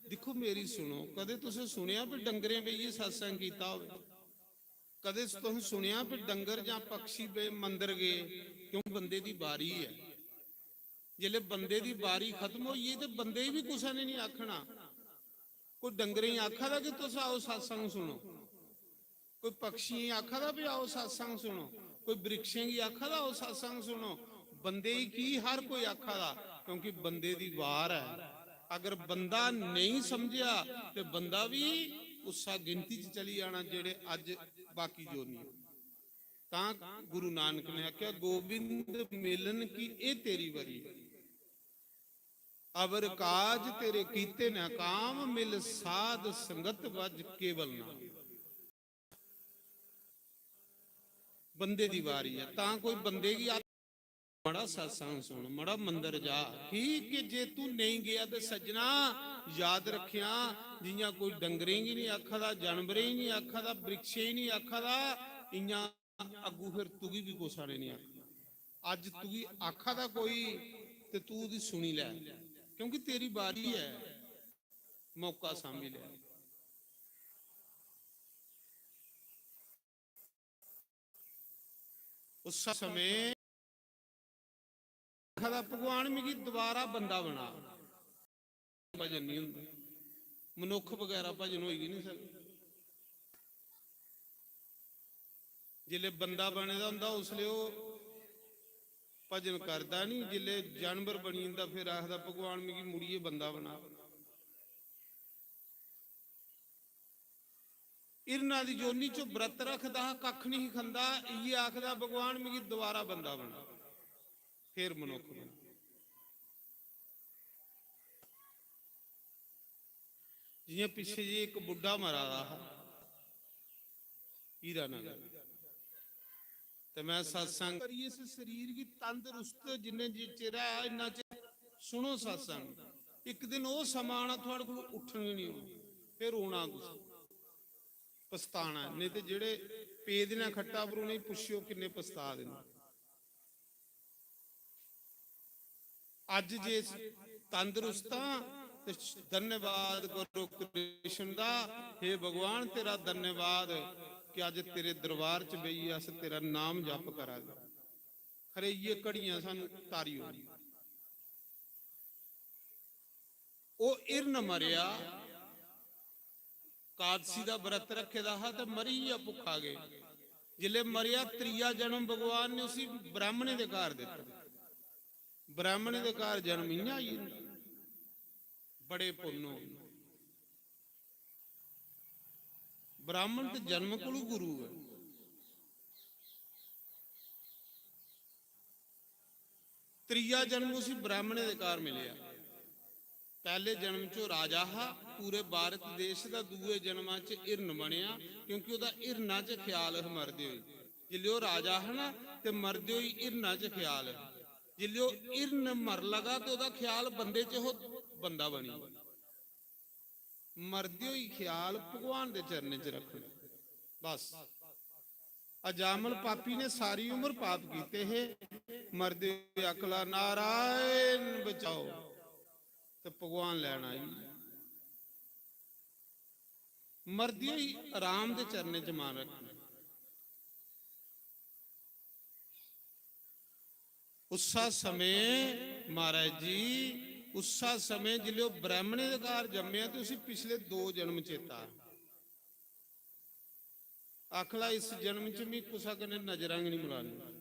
दिक्खो, मेरी सुनो, कदें तुसें सुनेआ भी डंगरें बेहियै सत्संग कीता होवे? कदें तुसें सुनेआ भी डंगर जां पक्षी बे-, मंदर गे? क्यों, बंदे दी बारी ऐ। जिसलै बंदे दी बारी खत्म होई गेई ते बंदे गी बी कुसै ने नहीं आखना। कोई डंगरें गी आखा दा कि तुस आओ सत्संग सुनो, कोई पक्षियें गी आखा दा भी आओ सत्संग सुनो, कोई वृक्षें गी आखा दा आओ सत्संग सुनो। बंदे गी की हर कोई आखा दा? क्योंकि बंदे दी वार ऐ। अगर बंदा नेईं समझेआ ते बंदा भी उस्सा गिनती च चली जाना जेह्ड़े अज्ज बाकी जोनी। तां गुरु नानक ने आखेआ, "गोविंद मिलन की एह् तेरी वरी, अवर काज तेरे कीते न काम, मिल साध संगत बज केवल नाम।" बंदे दी बारी ऐ, तां कोई बंदे गी आख, "मड़ा सत्संग सुन, मड़ा मंदर जा।" ठीक कि जे तू नेईं गेआ ते सज्जना, याद रखेआ, जियां कोई डंगरें गी नहीं आखा दा, जानवरें गी नहीं आखा दा, वृक्षें गी नहीं आखा दा, इयां अग्गू फिर तुगी भी कुसा ने नहीं आखना। अज्ज तुगी आखा दा कोई ते तू ओह्दी सुनी लै, क्योंकि तेरी बारी ऐ, मौका सांभी लै। उस समय आखा दा, "भगवान, मिगी दोबारा बंदा बना।" भजन नहीं होंदा, मनुक्ख बगैरा भजन होई गै नहीं सकदा। जिसलै बंदा बने दा होंदा, उसलै ओह् भजन करदा नहीं। जिसलै जानवर बनी जंदा, फिर आखदा, "भगवान, मिगी मुड़ियै बंदा बना।" हिरना दी जोनी च व्रत रखदा हा, कक्ख नहीं खंदा, इयै आखदा, "भगवान, मिगी दोबारा बंदा बना, फिर मनुक्ख बना।" जियां पिच्छे जे इक बुड्ढा मरा दा हा हीरा नगर, ते मैं सत्संग करियै इस शरीर गी तंदरुस्त, जिन्ने जि-, चिर ऐ, इन्ना चिर सुनो सत्संग। इक दिन ओह् समां आना, थुआढ़े कोल उट्ठन गै नहीं होना, फिर रोना कुसै, पछताना ऐ। नहीं ते जेह्ड़े पेद ने खट्टा पर, उ'नेंगी पुच्छेओ किन्ने पछता दे न। अज्ज जे तंदरुस्त आं ते धन्यवाद करो कृष्ण दा, हे भगवान, तेरा धन्यवाद कि अज्ज तेरे दरबार च बेहियै अस तेरा नाम जप करा दे। खरे, इ'यै घड़ियां सानू तारी ओड़ी। ओह् हिरन मरेआ, कादसी दा व्रत रखे दा हा ते मरी गेआ भुक्खा गै। जिसलै मरेआ, त्रीया जन्म भगवान ने उसी ब्राह्मणें दे घर दित्ता। ब्राह्मणें दे घर जन्म इ'यां आई जंदा, बड़े पुन्न होन। ब्राह्मण ते जन्म कोलू गुरु ऐ। त्रीया जन्म उसी ब्राह्मणें दे घर मिलेआ। पैह्ले जन्म च ओह् राजा हा, पूरे भारत देश दा। दूए जन्मा च हिरन बनेआ, क्योंकि ओह्दा हिरना च ख्याल हा मरदे होई। जिसलै ओह् राजा हा ना, ते मरदे होई हिरना च ख्याल हा। जिसलै ओह् हिरन मर लगा, ते ओह्दा ख्याल बंदे च हो, बंदा बनी गेआ। मरदे होई ख्याल भगवान दे चरणें च रखना। बस, अजामल पापी ने सारी उम्र पाप कीते हे, मरदे होई आखला, "नारायण बचाओ," ते भगवान लैन आई। मरदे होई राम दे चरणें च मन रखना। उस्सा समें, महाराज जी, उस्सा समें जिसलै ओह् ब्राह्मणें दे घर जम्मेआ ते उसी पिछले दो जन्म चेता। आखला, "इस जन्म च मी कुसा कन्नै नजरां गै निं मलानियां,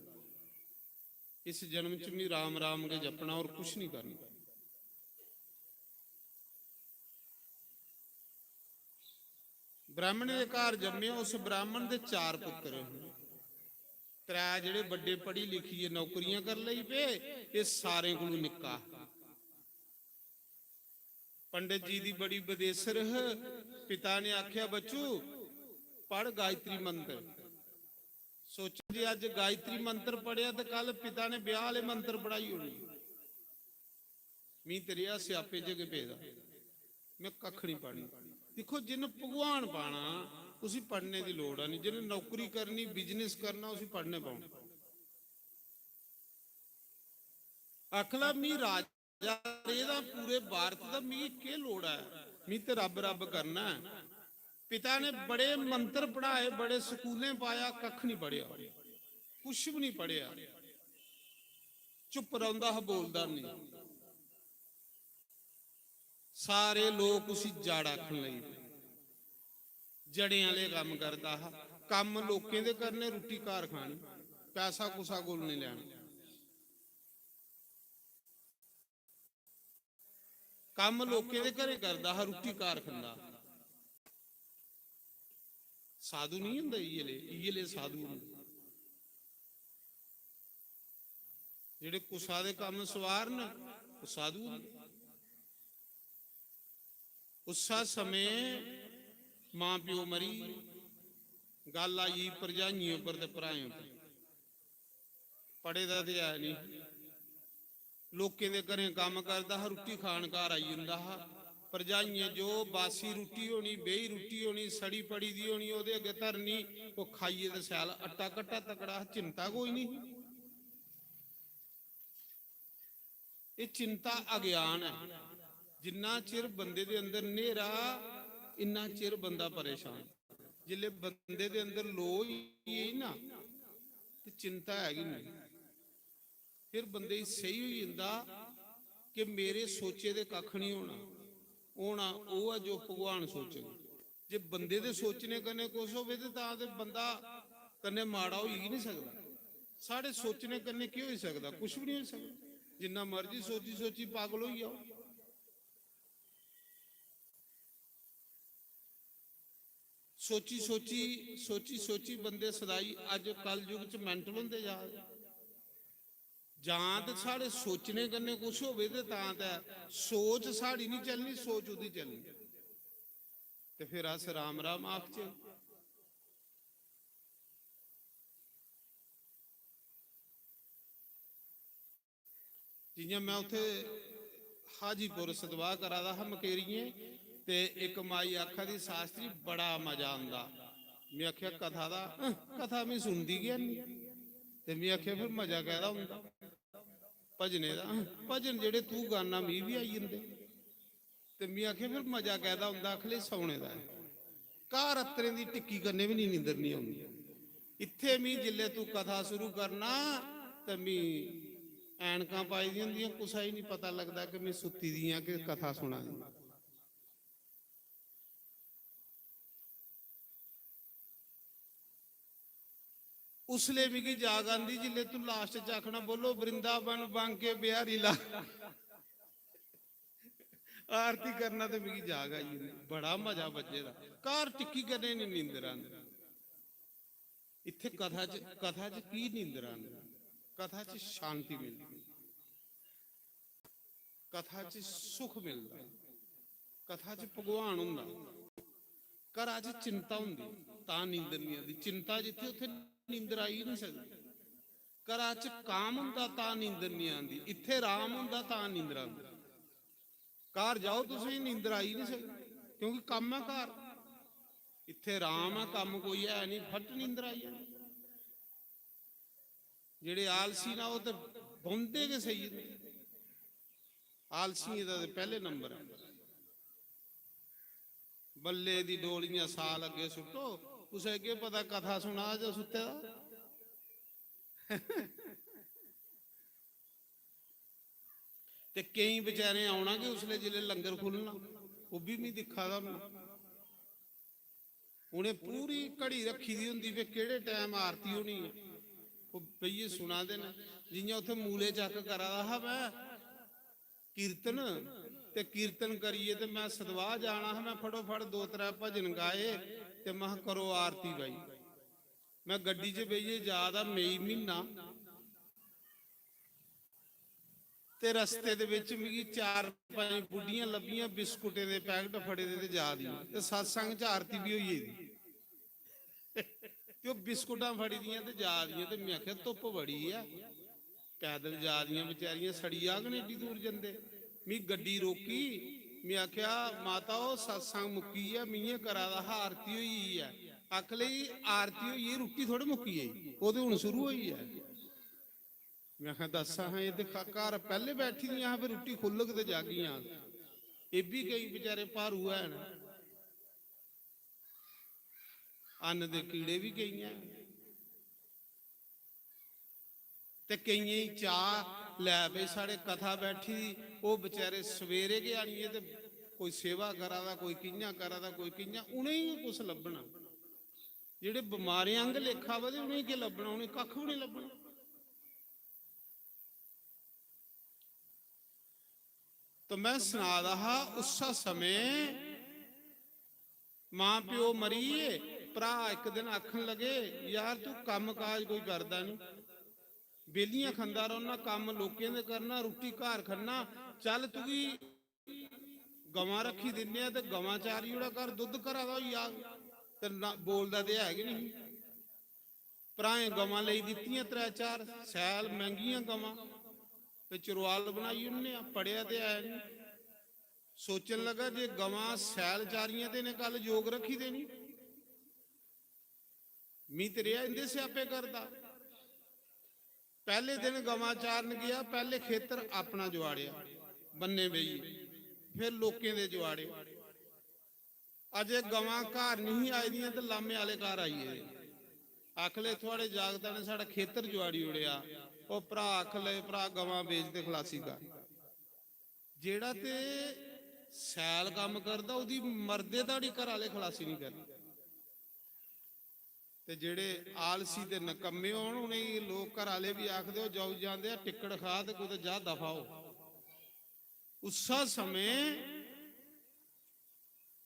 इस जन्म च मी राम राम गै जपना, होर कुछ निं करना।" ब्राह्मणें दे घर जम्मे, उस ब्राह्मण दे चार पुत्तर हे। त्रै जेह्ड़े बड्डे पढ़ी लिखियै नौकरियां कर लेई पे, एह् सारें कोलू निक्का। पंडित जी दी बड़ी बदेसर ह। पिता ने आख्या, "बच्चू, पढ़ गायत्री मंत्र।" सोचो जे अज्ज गायत्री मंत्र पढ़ेआ ते कल पिता ने ब्याह आह्ले मंत्र पढ़ाई ओड़ने। "मी तेरे स्यापे च गै पेदा, में कक्ख निं पढ़ना।" दिक्खो, जिन्न भगवान पाना, उसी पढ़ने दी लोड़ ऐ निं। जिन्न नौकरी करनी, business करना, उसी पढ़ने पौना। आखला, "मी राज राजा रेह्दा पूरे भारत दा, मिगी केह् लोड़ ऐ? मी ते रब रब करना ऐ।" पिता ने बड़े मंत्र पढ़ाए, बड़े स्कूलें पाया, कक्ख निं पढ़ेआ, कुछ बी निं पढ़ेआ। चुप रौंह्दा हा, बोलदा निं। सारे लोक उसी जड़ आखन लगी पे। जड़ें आह्ले कम्म करदा हा। कम्म लोकें दे करने, रुट्टी घर खानी, पैसा कुसा कोल निं लैना। कम्म लोकें दे घरें करदा हा, रुट्टी घर खंदा। साधु निं होंदे इ'यै ले, इ'यै ले साधु होंदे। जेह्ड़े कुसा दे कम्म सवार न, ओह् साधु होंदे। उस्सै समें मां प्यो मरी, गल्ल आई गेई भरजाइयें उप्पर ते भ्राएं उप्पर। पढ़े दा ते है निं। लोकें दे घरें कम्म करदा हा, रुट्टी खान घर आई जंदा हा। भरजाइयें जो बासी रुट्टी होनी, बेही रुट्टी होनी, सड़ी पड़ी दी होनी, ओह्दे अग्गें धरनी, ओह् खाइयै ते शैल। अट्टा कट्टा तकड़ा हा, चिंता कोई निं ही। एह् चिंता अज्ञान ऐ। जिन्ना चिर बंदे दे अंदर न्हेरा, इन्ना चिर बंदा परेशान। जिसले बंदे दे अंदर लो होई गेई ना, ते चिंता है गै नहीं। फिर बंदे गी सेही होई जंदा कि मेरे सोचे दे कक्ख नहीं होना, होना ओह् ऐ जो भगवान सोचग। जे बंदे दे सोचने कन्नै कुछ होवे ते तां ते बंदा कन्नै माड़ा होई गै नहीं सकदा। साढ़े सोचने कन्नै केह् होई सकदा? कुछ बी नहीं होई सकदा। जिन्ना मर्जी सोची सोची पागल होई जाओ। सोची सोची, सोची सोची बंदे सदाई अज्ज कलयुग च mental होंदे जा दे। जां ते साढ़े सोचने कन्नै कुछ होवे ते तां ते सोच साढ़ी निं चलनी, सोच ओह्दी चलनी। ते फिर अस राम राम आखचै। जि'यां में उत्थै हाजीपुर सतवाह् करा दा हा मकेरियें, ते इक माई आखा दी, "शास्त्री, बड़ा मजा आंदा।" में आखेआ, "कथा दा?" "अं, कथा में सुनदी गै निं।" ते में आखेआ, "फिर मजा कैह्दा होंदा भजने दा?" "अं, भजन जेह्ड़े तूं गाना, मी बी आई जंदे।" ते में आखेआ, "फिर मजा कैह्दा होंदा?" आखले, "सौने दा ऐ।" घर अत्तरें दी टिक्की कन्नै बी निं निंदर निं औंदी। इत्थै मी जिल्लै तूं कथा शुरू करना ते मी ऐनकां पाई दियां होंदियां, कुसै गी निं पता लगदा कि में सुत्ती दी आं कि कथा सुना दी। उसलै मिगी जाग आंदी जिल्लै तूं last च आखना, "बोलो वृंदावन बांके बिहारी लाल।" आरती करना ते मिगी जाग आई जंदी। बड़ा मजा बज्झे दा। घर टिक्की कन्नै निं नींदर आंदी। इत्थै कथा च, कथा च की नींदर आंदी? कथा च शांति मिलदी, कथा च सुख मिलदा, कथा च भगवान होंदा। घरा च चिंता होंदी, तां नींदर निं आंदी। चिंता जित्थै, उत्थै नींदर आई निं सकदी। घरा च काम होंदा, तां नींदर निं आंदी। इत्थै राम होंदा, तां नींदर आंदी। घर जाओ, तुसेंगी नींदर आई निं सकदी, क्योंकि कम्म ऐ घर। इत्थै राम ऐ, कम्म कोई है निं, फट नींदर आई जानी। जेह्ड़े आलसी ना, ओह् ते बौंह्दे गै सेई जंदे। आलसियें दा ते पैह्ले नंबर ऐ। बल्ले दी डोलियां साल अग्गें सुट्टो, कुसै केह् पता कथा सुना जां सुत्ते दा। ते केईं बेचारें औना गै उसलै जिसलै लंगर खु'ल्लना, ओह् बी में दिक्खा दा होन्ना। उ'नें पूरी घड़ी रक्खी दी होंदी, फिर केह्ड़े टैम आरती होनी ऐ, ओह् बेहियै सुना दे न। जि'यां उत्थै मूले चक्क करा दा हा में कीर्तन, ते कीर्तन करियै ते में सतवाह् जाना हा, में फटोफट दो त्रै भजन गाए ते महां, "करो आरती बाई।" में गड्डी च बेहियै जा दा, मई म्हीना, ते रस्ते दे बिच मिगी चार पंज बुड्ढियां लब्भियां, बिस्कुटें दे पैकेट फड़े दे ते जा दियां, ते सत्संग च आरती बी होई गेदी। ते ओह् बिस्कुटां फड़ी दियां ते जा दियां, ते में आखेआ, "धुप्प बड़ी ऐ, पैदल जा दियां बचैरियां, सड़ी जाङन एड्डी दूर जंदे।" मी गड्डी रोकी, में आखेआ, "माता, ओह् सत्संग मुक्की गेआ, में इ'यां करा दा हा, आरती होई गेई ऐ।" आखन लगी, "आरती होई गेई, रुट्टी थोड़ी मुक्की गेई, ओह् ते हून शुरू होई ऐ।" में आखेआ, "दस्स हां, एह् दिक्खा, घर पैह्ले बैठी दियां हां, फिर रुट्टी खु'ल्लग ते जागियां।" एह् बी केईं बचैरे भारू हैन, अन्न दे कीड़े बी केइयां। ते केइयें गी चाऽ, "लै भई, साढ़े कथा बैठी दी, ओह् बचैरे सवेरे गै आनियै ते कोई सेवा करा दा, कोई कि'यां करा दा, कोई कि'यां।" उ'नेंगी कुछ लब्भना? जेह्ड़े बमारें आंह्ग लेखा बधे, उ'नेंगी केह् लब्भना? उ'नेंगी कक्ख बी निं लब्भना। तो में सना दा हा, उस्सै समें मां प्यो मरी गे, भ्राऽ इक दिन आखन लगे, "यार, तूं कम्म काज कोई करदा निं, बेलियां खंदा रौह्ना, कम्म लोकें दे करना, रुट्टी घर खन्ना, चल, तुगी गवां रक्खी दिन्ने आं ते गवां चारी ओड़ा कर, दुद्ध घरा दा होई जाग।" ते ना, बोलदा ते है गै निं। भ्राएं गवां लेई दित्तियां त्रै चार, सैल मैंह्गियां गवां, ते चरोआल बनाई ओड़ने आं, पढ़ेआ ते है निं। सोचन लगा, "जे गवां सैल चारियां ते इ'नें कल जोग रक्खी देनी।" मी ते रेहा इं'दे स्यापे करदा। पैह्ले दिन गवां चारन गेआ, पैह्ले खेतर अपना जुआड़ेआ, बन्ने बेहियै, फिर लोकें दे जुआड़े। अजें गवां घर निं ही आई दियां ते लामे आह्ले घर आई गे। आखन लगे, "थुआढ़े जागता ने साढ़ा खेतर जुआड़ी ओड़ेआ।" ओह् भ्राऽ आखन लगे, "भ्राऽ, गवां बेच ते खलासी कर।" जेह्ड़ा ते सैल कम्म करदा, ओह्दी मरदे धोड़ी घर आह्ले खलासी निं करदे। ते जेह्ड़े आलसी ते नकम्मे होन, उ'नेंगी लोक घर आह्ले बी आखदे, "ओह् जाऊ जांदे आ, टिक्कड़ खा ते कुतै जा दफा हो।" उस्सै समें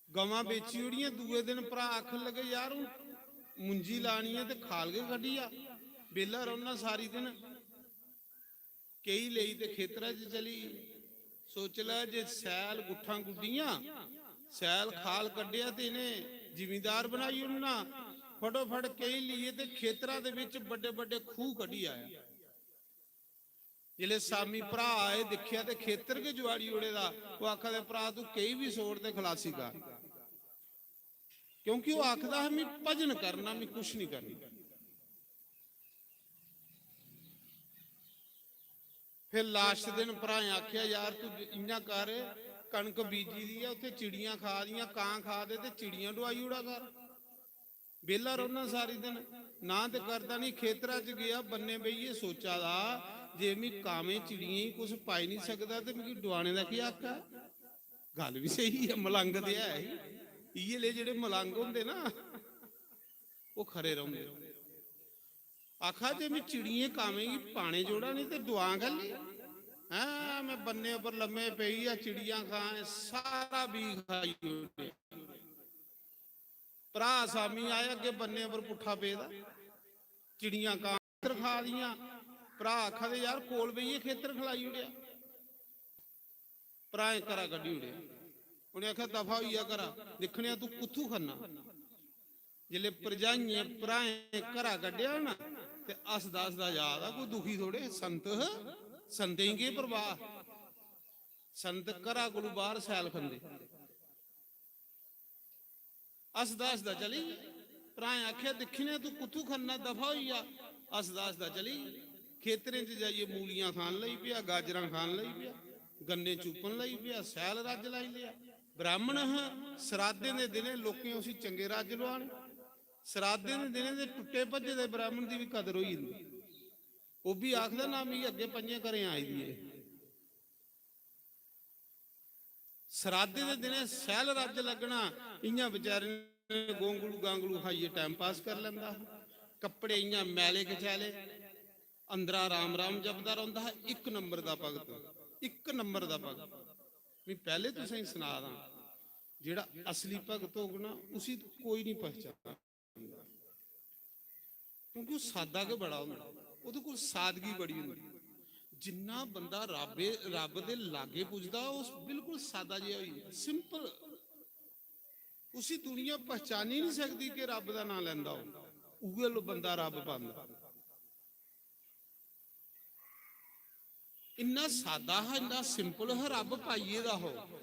गवां बेची ओड़ियां। दूए दिन भ्राऽ आखन लगे, "यार, हून मुंजी लानी ऐ ते खाल गै कड्ढी आ, बेह्ला रौह्ना सारी दिन।" केही लेई ते खेतरा च चली। सोच लै, जे सैल गुट्ठां गुड्डियां, सैल खाल कड्ढेआ ते इ'नें जिमींदार बनाई ओड़ना। फटोफट केही लेइयै ते खेतरा दे बिच बड्डे बड्डे खूह् कड्ढी आया। जिसलै सामी भ्राऽ आए, दिक्खेआ ते खेतर गै जुआड़ी ओड़े दा। ओह् आखा दे, "भ्राऽ, तूं केही बी सोड़ ते खलासी कर।" क्योंकि ओह् आखदा हा, "मी भजन करना, मी कुछ निं करना।" फिर लास्ट दिन भ्राएं आखेआ, "यार, तूं इ'यां कर, कनक बीजी दी ऐ, उत्थै चिड़ियां खा दियां, कां खा दे, ते चिड़ियां डुआई ओड़ा कर, बेह्ला रौह्ना सारी दिन।" ना ते करदा निं, खेतरा च गेआ, बन्ने बेहियै सोचा दा, "जे मी कामें चिड़ियें गी कुछ पाई निं सकदा ते मिगी डुआने दा केह् हक्क ऐ?" गल्ल बी स्हेई ऐ, मलंग ते है ही। इ'यै ले जेह्ड़े मलंग होंदे ना, ओह् खरे रौंह्दे। आखा जे, "में चिड़ियें कामें गी पाने जोड़ा निं ते डुआं कैल्ली? हैं, में बन्ने उप्पर लम्मे पेई आ, चिड़ियां खां, सारा बीऽ खाई ओड़े।" भ्राऽ सामी आए, अग्गें बन्ने उप्पर पुट्ठा पेदा, चिड़ियां कां खेतर खा दियां। भ्राऽ आखा दे, "यार, कोल बेहियै खेतर खलाई ओड़ेआ।" भ्राएं घरा कड्ढी ओड़ेआ। उ'नें आखेआ, "दफा होई जा घरा, दिक्खने आं तूं कुत्थूं खन्ना।" जिसलै भरजाइयें भ्राएं घरा कड्ढेआ ना, ते हसदा हसदा जा दा, कोई दुखी थोड़े। संत, संतें गी केह् परवाह? संत घरा कोलू बाहर सैल खंदे। हसदा हसदा चली गेआ। भ्राएं आखेआ, "दिक्खी ने, तूं कुत्थूं खन्ना, दफा होई जा।" हसदा हसदा चली गेआ। खेतरें च जाइयै मूलियां खान लगी पेआ, गाजरां खान लगी पेआ, गन्ने चुप्पन लगी पेआ, सैल रज्ज लाई लेआ। ब्राह्मण हा, सराधें दे दिनें लोकें उसी चंगे रज्ज लुआने। सराधें दे दिनें दे टुट्टे भज्जे दे ब्राह्मण दी बी कदर होई जंदी। ओह् बी आखदा, "ना, मिगी अग्गें पंजें घरें आई दी ऐ।" सराधें दे दिनें सैल रज्ज लग्गना, इ'यां बेचारे ने गोंगलू गांगलू खाइयै टाइम पास करी लैंदा हा। कपड़े इ'यां मैले कचैले, अंदरा राम राम जपदा रौंह्दा हा। इक नंबर दा भगत, इक नंबर दा भगत। में पैह्ले तुसेंगी सना दा, जेह्ड़ा असली भगत होग ना, उसी कोई निं पहचानदा। क्योंकि ओह् सादा गै बड़ा होंदा, ओह्दे कोल सादगी बड़ी होंदी। जिन्ना बंदा रब्बे रब्ब दे लागे पुजदा, ओह् बिल्कुल सादा जेहा होई जंदा, सिंपल। उसी दुनिया पहचानी नहीं सकदी कि रब्ब दा नांऽ लैंदा हो, उ'ऐ लो बंदा रब्ब पांदा। इन्ना सादा हा, इन्ना सिंपल हा, रब्ब पाइये दा हो।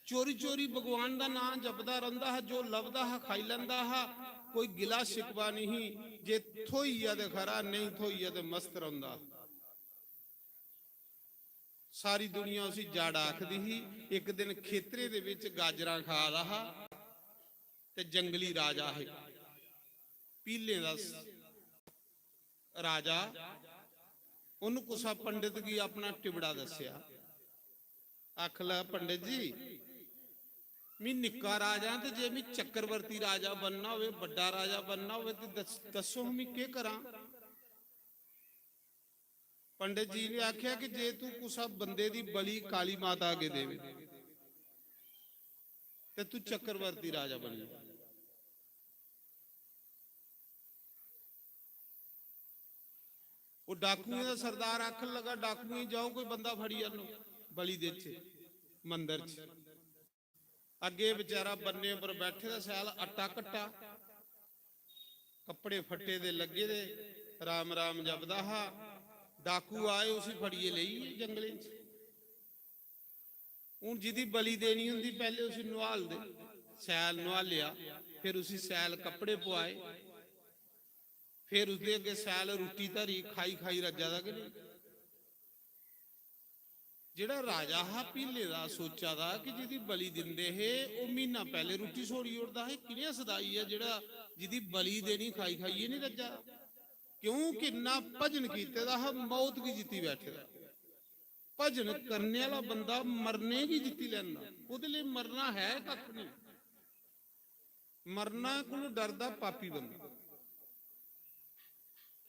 चोरी चोरी भगवान दा नांऽ जपदा रौंह्दा हा, जो लभदा हा खाई लैंदा हा, कोई गिला शिकवा नहीं। जे थ्होई गेआ ते खरा, नेईं थ्होई गेआ ते मस्त रौंह्दा। सारी दुनिया उसी जड़ आखदी ही। इक दिन खेतरे दे विच गाजरां खा दा हा ते जंगली राजा हे, पीलें दा स-, राजा। उन्हें कुसा पंडित गी अपना टिबड़ा दस्सेआ। आखन लगा, "पंडित जी, मी निक्का राजा ते जे मी चक्रवर्ती राजा बनना होवे, बड्डा राजा बनना होवे ते दस-, दस्सो मी केह् करां?" पंडित जी ने आख्या कि जे तू कुसा बंदे दी बलि काली माता अगे देवे ते तू चक्रवर्ती राजा बनी जा। वो डाकुएं दा सरदार आखन लगा, "डाकुएं, जाओ कोई बंदा फड़ी आनो, बलि देचे मंदर च।" अग्गे बेचारा बन्ने पर बैठे दा, सैल अट्टा कट्टा, कपड़े फट्टे दे लग्गे दे, राम राम जपदा हा। डाकू आए, उसी फड़ियै लेई गे जंगलें च। हून जिदी बलि देनी होंदी, पैह्ले उसी नुहालदे, सैल नुहालेआ, फिर उसी सैल कपड़े पुआए, फिर उसदे अग्गे सैल रुट्टी धरी, खाई खाई रज्जा दा कि नेईं? जेह्ड़ा राजा हा भीले दा, सोचा दा कि जिदी बलि दिंदे हे, ओह् म्हीना पैह्ले रुट्टी छोड़ी ओड़दा हा। एह् किनेहा सदाई ऐ जेह्ड़ा जिदी बलि देनी, खाई खाइयै निं रज्जा दा? क्योंकि इन्ना भजन कीते दा हा, मौत गी जित्ती बैठे दा। भजन करने आह्ला बंदा मरने गी जित्ती लैंदा। ओह्दे लेई मरना है कक्ख निं। मरना कोलू डरदा पापी बंदा।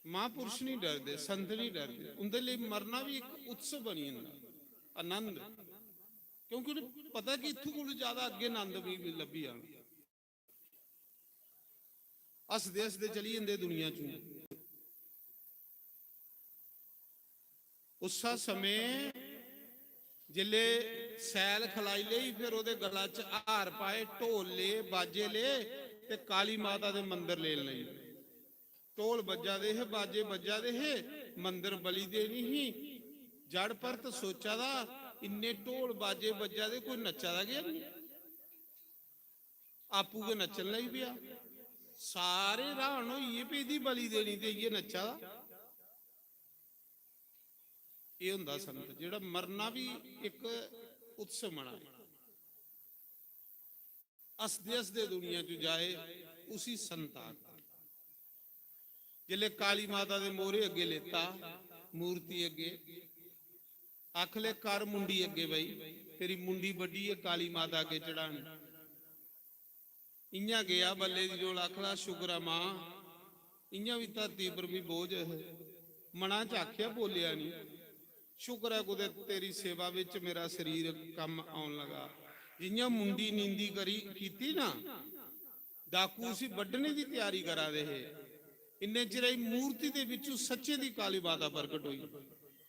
महापुरुष नहीं डरदे, संत नहीं डरदे। उंदे लेई मरना भी एक उत्सव बनी जंदा, आनंद। क्योंकि उ'नें पता कि इत्थूं कोलू ज्यादा अग्गें आनंद भी लब्भी जाना। हसदे हसदे चली जंदे दुनिया चों। उस्सा समें जिसले सैल खलाई लेई, फिर ओह्दे गला च हार पाए, ढोल ले, बाजे ले ते काली माता दे मंदर लेन लगी। ढोल बज्जा दे हे, बाजे बज्जा दे हे, मंदर बलि देनी ही। जड़ परत सोचा दा, इन्ने ढोल बाजे बज्जा दे, कोई नच्चा दा गै निं। आपूं गै नच्चन लगी पेआ। सारे र्हान होई गे, भी एह्दी बलि देनी ते इ'यै नच्चा दा। एह् होंदा संत, जेह्ड़ा मरना बी इक उत्सव मनाए। हसदे हसदे दुनिया च जाए, उसी संत आखदे। जिसलै काली माता दे मोहरे अग्गे लेता, मूर्ति अग्गे, आख ले, "कर मुंडी अग्गे बई, तेरी मुंडी बड्ढियै काली माता अग्गे चढ़ानी।" इ'यां गेआ बल्ले दी डोल, आखदा, "शुक्र ऐ मां, इ'यां बी धरती पर मी बोझ हे, मना च आखेआ, बोलेआ निं। शुक्र ऐ कुतै तेरी सेवा बिच मेरा शरीर कम्म औन लगा।" जि'यां मुंडी नींदी करी कीती ना, डाकू उसी बड्ढने दी त्यारी करा दे हे। इन्ने चिरे च मूर्ति दे बिच्चों सच्चें दी काली माता प्रकट होई।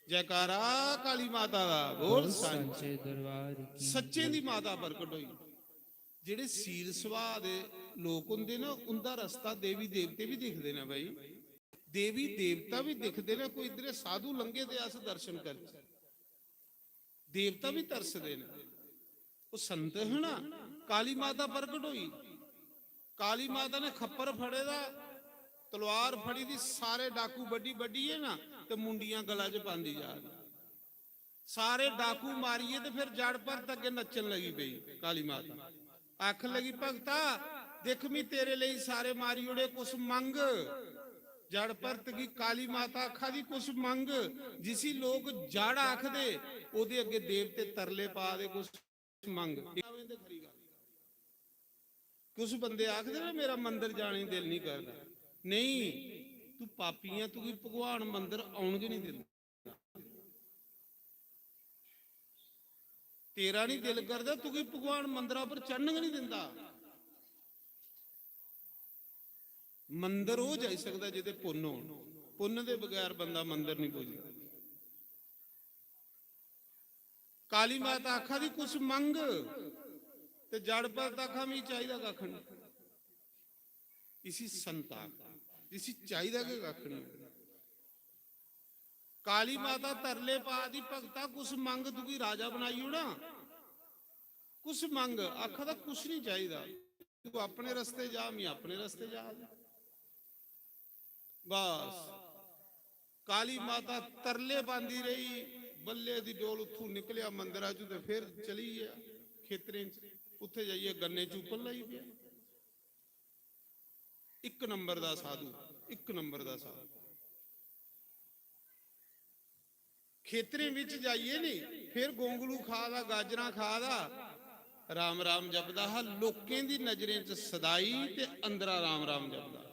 जयकारा काली माता दा, बोल सांचे दरबार की। सच्चें दी माता प्रकट होई। जेह्ड़े सील सुभाऽ दे लोक होंदे ना, उं'दा रस्ता देवी देवते बी दिखदे न भाई। देवी देवता बी दिखदे न। कोई इद्धरे साधु लंघे ते अस दर्शन करचै, देवता बी तरसदे न। ओह् संत है ना, काली माता प्रकट होई। काली माता ने खप्पर फड़े दा, तलवार फड़ी दी, सारे डाकू बड्ढी बड्ढियै ना ते मुंडियां गला च पांदी जा दी। सारे डाकू मारियै ते फिर जड़ परत अग्गें नच्चन लगी पेई काली माता। आखन लगी, "भगता, दिक्ख, मी तेरे लेई सारे मारी ओड़े, कुछ मंग।" जड़ परत गी काली माता आखा दी, "कुछ मंग।" जिसी लोक जड़ आखदे, ओह्दे अग्गें देवते तरले पा दे, "कुछ मंग।" कुछ बंदे आखदे ना, "मेरा मंदर जाने गी दिल नहीं करदा।" नहीं, तू पापी ऐ, तुगी भगवान मंदर औन गै नहीं दिंदा। तेरा नहीं दिल करदा, तुगी भगवान मंदरा पर चढ़न गै नहीं दिंदा। मंदर ओह् जाई सकदा जेह्दे पुन्न होन। पुन्न दे बगैर बंदा मंदर नहीं पुजदा। काली माता आखा दी, "कुछ मंग।" ते जड़ परत आखा, "मिगी चाहिदा कक्ख निं।" इसी संता आखदे, जिसी चाहिदा गै कक्ख निं। काली माता तरले पा दी, "भगता, कुछ मंग, तुगी राजा बनाई ओड़ां, कुछ मंग।" आखा दा, "कुछ निं चाहिदा, तू अपने रस्ते जा, में अपने रस्ते जा।" बस, काली माता तरले पांदी रेही। बल्ले दी डोल उत्थूं निकलेआ मंदरा चों ते फिर चली गेआ खेतरें च, उत्थे जाइयै गन्ने चूपन लगी पेआ। इक नंबर दा साधु, इक नंबर दा साधु। खेतरें बिच जाइयै नी, फिर गोंगलू खा दा, गाजरां खा दा, राम राम जपदा हा, लोकें दी नजरें च सदाई ते अंदरा राम राम जपदा।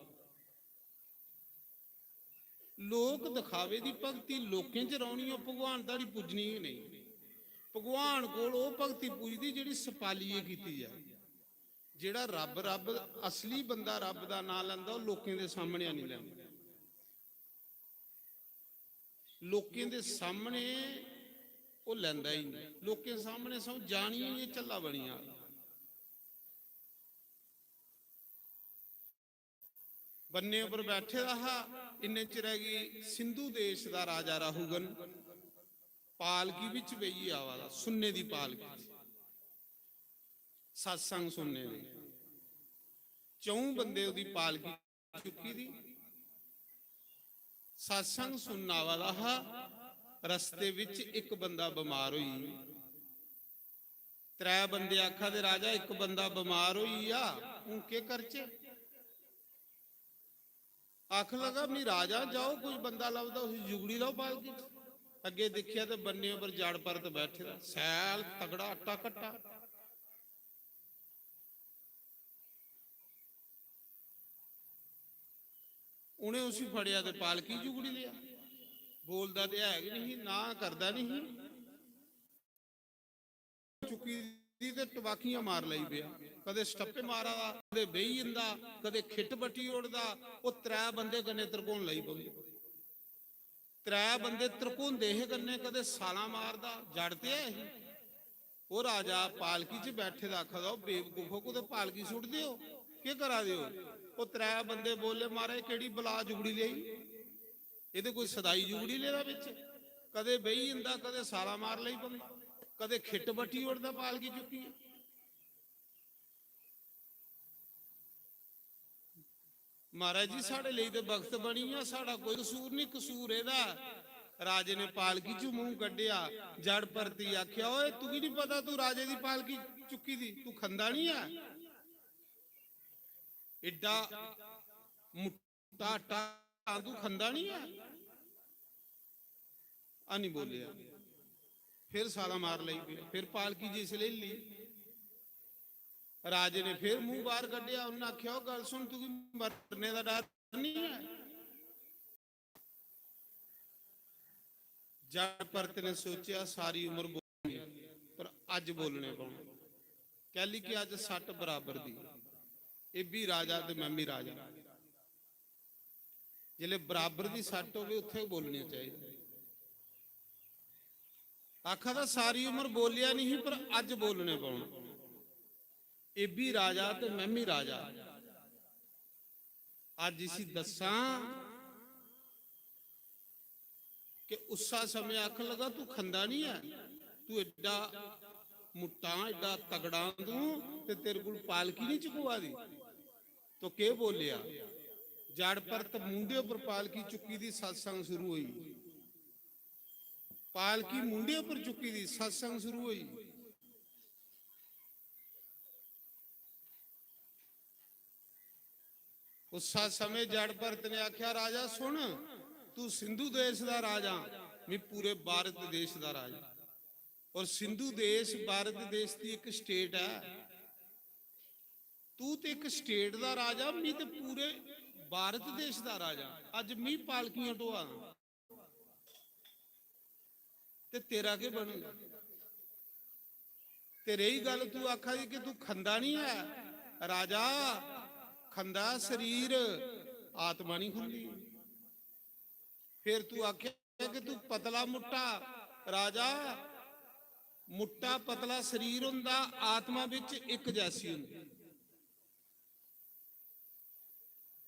लोक दिखावे दी भक्ति लोकें च रौह्नी, ओह् भगवान धोड़ी पुज्जनी गै नेईं। भगवान कोल ओह् भक्ति पुजदी जेह्ड़ी सपालिये कीती जाए। जेह्ड़ा रब्ब, रब्ब, असली बंदा रब्ब दा नांऽ लैंदा, ओह् लोकें दे सामने निं लैंदा। लोकें दे सामने ओह् लैंदा ही निं। लोकें सामने सौ जानियै गै झल्ला बनी जा। बन्ने उप्पर बैठे दा हा, इन्ने चिरै गी सिंधु देश दा राजा राहुगन पालकी बिच बेहियै आवा दा, सुन्ने दी पालकी च, सत्संग सुनने दे। च'ऊं बंदे ओह्दी पालकी चुक्की दी, सत्संग सुनन आवा दा हा। रस्ते बिच इक बंदा बमार होई, त्रै बंदे आखा दे, "राजा, इक बंदा बमार होई गेआ, हून केह् करचै?" आखन लगा, "मी राजा, जाओ, कोई बंदा लभदा, उसी जुगड़ी लाओ पालकी च।" अग्गे दिक्खेआ ते बन्ने उप्पर जड़ परत बैठे दा, सैल तगड़ा, अट्टा कट्टा। उ'नें उसी फड़ेआ ते पालकी जुगड़ी लेआ। बोलदा ते है गै निं ही, ना करदा निं ही। चुक्की दी ते टबाकियां मार लगी पेआ। कदे स्टप्पे मारा दा, कदे बेही जंदा, कदे खिट्ट बट्टी ओड़दा। ओह् त्रै बंदे कन्नै तरकोन लगी पौंदे। त्रै बंदे तरकोंदे हे कन्नै, कदे सालां मारदा, जड़ ते है ही। ओह् राजा पालकी च बैठे दा आखा दा, "ओह् बेवकूफो, कुतै पालकी सुट्टदे ओ, केह् करा दे ओ?" ओह् त्रै बंदे बोले, "महाराज, केह्ड़ी बला जुगड़ी लेई? एह्दे कोई सदाई जुगड़ी लेदा बिच? कदे बेही जंदा, कदे साला मार लेई पौंदा, कदे खिट्ट बट्टी ओड़दा पालकी चुक्कियै।" "महाराज जी, साढ़े लेई ते बख्त बनी गेआ, साढ़ा कोई कसूर निं, कसूर एह्दा।" राजे ने पालकी च मूंह कड्ढेआ, जड़ परती आखेआ, "ओए, तुगी निं पता तू राजे दी पालकी चुक्की दी, तू खंदा निं ऐ? एड्डा मुट्टा आटा तू खंदा निं ऐ?" हैनी बोलेआ। फिर साला मार लगी पेआ, फिर पालकी जिसलै हिल्ली, राजे ने फिर मूंह बाहर कड्ढेआ, उन्नै आखेआ, "ओह् गल्ल सुन, तुगी मरने दा डर निं ऐ?" जड़ परत ने सोचेआ, "सारी उम्र बोलने, पर अज्ज बोलने पौने, कैली कि अज्ज सट्ट बराबर दी, एह् बी राजा ते मैं बी राजा।" जिसलै बराबर दी सट्ट होवे, उत्थै बोलने चाहिदे। आखा दा, "सारी उम्र बोलेआ निं ही, पर अज्ज बोलने पौना। एह् बी राजा ते मैं बी राजा। अज्ज इसी दस्सां कि उस्सा समें आखन लगा, 'तू खंदा निं ऐ, तू एड्डा मुट्टा, एड्डा तगड़ा तू, ते तेरे कोल पालकी निं चुकवा दी।'" तो केह् बोलेआ? जड़ परत मूंढे उप्पर पालकी चुक्की दी, सत्संग शुरू होई। पालकी मूंढे उप्पर चुक्की दी, सत्संग शुरू होई। उस्सा समें जड़ परत ने आख्या, "राजा सुन, तू सिंधु देश दा राजा, मैं पूरे भारत देश दा राजा। और सिंधु देश भारत देश दी एक स्टेट है। तू ते एक स्टेट दा राजा, मैं ते पूरे भारत देश दा राजा। अज्ज मैं पालकियां ढोआ दा, ते तेरा केह् बनग?" ते रेही गल्ल, तू आखा दी कि तू खंदा निं ऐ, राजा, खंदा शरीर, आत्मा निं खंदी। फिर तू आखेआ कि तू पतला मुट्टा, राजा, मुट्टा पतला शरीर होंदा, आत्मा बिच इक जैसी होंदी।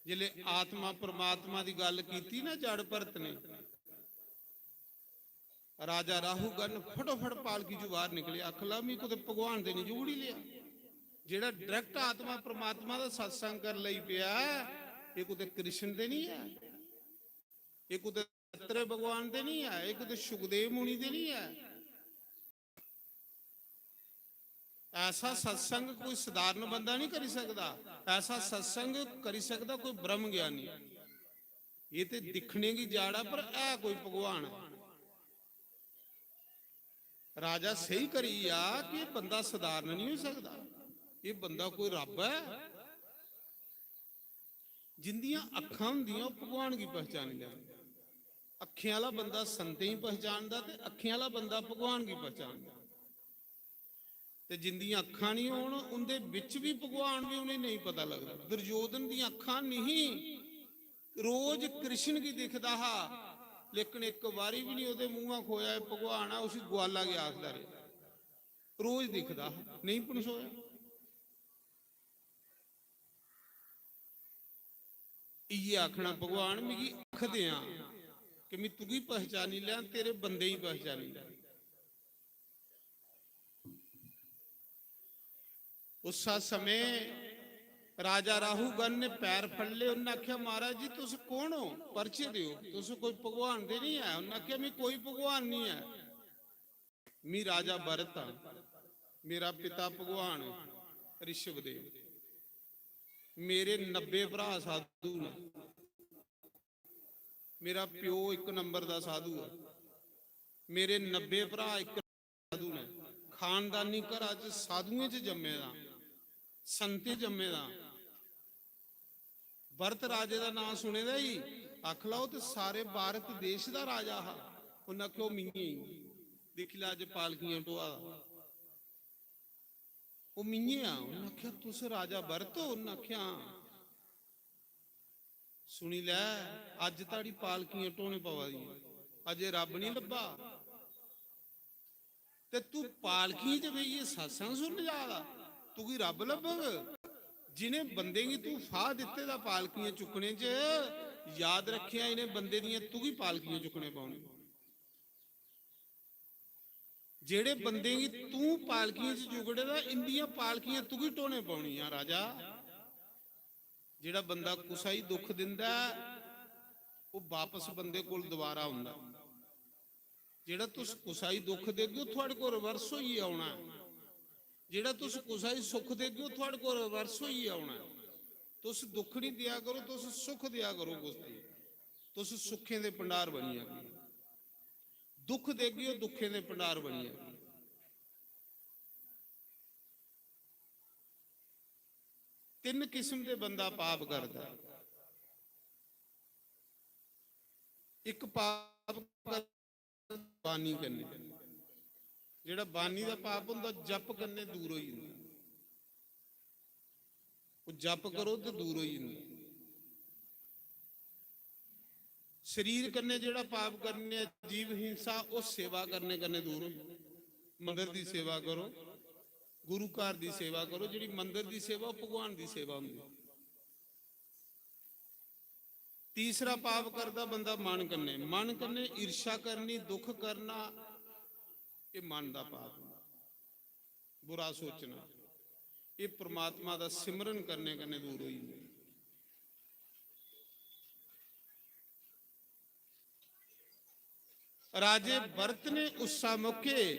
जिसलै आत्मा परमात्मा दी गल्ल कीती ना जड़ भरत ने, राजा राहु गण फटोफट पालकी चों बाहर निकले, आखन लगा, "मी कुतै भगवान ते नहीं जुगड़ी लेआ?" जेड़ा डायरेक्ट आत्मा परमात्मा दा सत्संग कर लई पिया, ये कुतै कृष्ण ते नहीं है, ये कुतै अत्रे भगवान ते नहीं है, ये कुतै सुखदेव मुनि ते नहीं है। ऐसा सत्संग कोई साधारण बंदा नहीं करी सकदा, ऐसा सत्संग करी सकदा कोई ब्रह्म ज्ञानी। ये ते दिक्खने की जाड़ा पर है कोई भगवान। राजा सही करी आ कि ये बंदा साधारण नहीं हो सकदा, ये बंदा कोई रब है। जिंदियां अक्खां होंदियां, ओह् भगवान गी पहचानी लैंदा। अक्खें आह्ला बंदा संतें गी पहचानदा ते अक्खें आह्ला बंदा भगवान गी पहचानदा। ते जिंदियां अक्खां नहीं होन, उंदे बिच भी भगवान भी उ'नेंगी नहीं पता लगदा। दुर्योधन दियां अक्खां नहीं, रोज कृष्ण गी दिखदा हा, लेकिन इक बारी भी नहीं ओह्दे मूंहा खोया, "एह् भगवान आ", उसी ग्वाला गै आखदा रेहा। रोज दिखदा हा, नहीं पनसोया। इयै आखना, "भगवान, मिगी अक्ख देआं कि मैं तुगी पहचानी लैं, तेरे बंदे गी पहचानी लैं।" उस समय राजा राहुगण ने पैर फड़ ले, उन्हें आख्या, "महाराज जी, तुस कौन हो? परिचय दियो, तुस कोई भगवान ते नहीं है?" उन्हें आख्या, "मैं कोई भगवान नहीं है।" मी राजा भरत हां, मेरा पिता भगवान ऋषभदेव, मेरे नब्बे भरा साधु न, मेरा प्यो इक नंबर दा साधु ऐ, मेरे नब्बे भरा इक साधु न, खानदानी घरा च साधुएं च जम्मे दा, संतें जम्मे दा। भरत राजे दा नां सुने दा ही, आख लाओ, ते सारे भारत देश दा राजा हा। उन्नै आखेआ, "ओह् मियें ही, दिक्खी लै, अज्ज पालकियां ढोआ दा, ओह् मियें आ।" उन्नै आखेआ, "तुस राजा भरत ओ?" उन्नै आखेआ, "हां।" सुनी लै, अज्ज ताड़ी पालकियां ढोने पवा दियां, अजे रब नहीं लब्भा। ते तू पालकियें च बेहियै सत्संग सुनन जा दा, तुगी रब लब्भग? जिनें बंदें गी तू फाह दित्ते दा पालकियां चुक्कने च, याद रखेआं, इनें बंदें दियां तुगी पालकियां चुक्कने पौनियां। जेड़े बंदें गी तू पालकियें च जुगड़े दा, इंदियां पालकियां तुगी ढोने पौनियां, राजा। जेड़ा बंदा कुसा गी दुख दिंदा ऐ, ओह बापस बंदे कोल दोबारा औंदा ऐ। जेड़ा तुस कुसा गी दुख देगे, ओह थुआड़े कोल reverse होइयै औना ऐ। जेड़ा तुस कुसा गी सुख देगे, ओह थुआड़े कोल reverse होइयै औना ऐ। तुस दुख नहीं दिया करो, तुस सुख दिया करो कुसै गी। तुस सुखें दे भंडार बनी जागे। दुख देगे, ओह दुखें दे भंडार बनी जागे। तिन्न किस्म दे बंदा पाप करदा ऐ। इक पाप करदा बानी कन्नै, जेड़ा बानी दा पाप होंदा, जप कन्नै दूर होई जंदा। ओह जप करो ते दूर होई जंदा। शरीर कन्नै जेड़ा पाप करने, जीव हिंसा, ओह सेवा करने कन्नै दूर होई जंदा। मंदर दी सेवा करो, गुरु घर दी सेवा करो। जेड़ी मंदर दी सेवा, ओह भगवान दी सेवा होंदी। तीसरा पाप करदा बंदा मन कन्नै, मन कन्नै ईर्ष्या करनी, दुख करना, एह मन दा पाप होंदा। बुरा सोचना, एह परमात्मा दा सिमरन करने कन्नै दूर होई जंदा। राजे भरत ने उस्सा मौके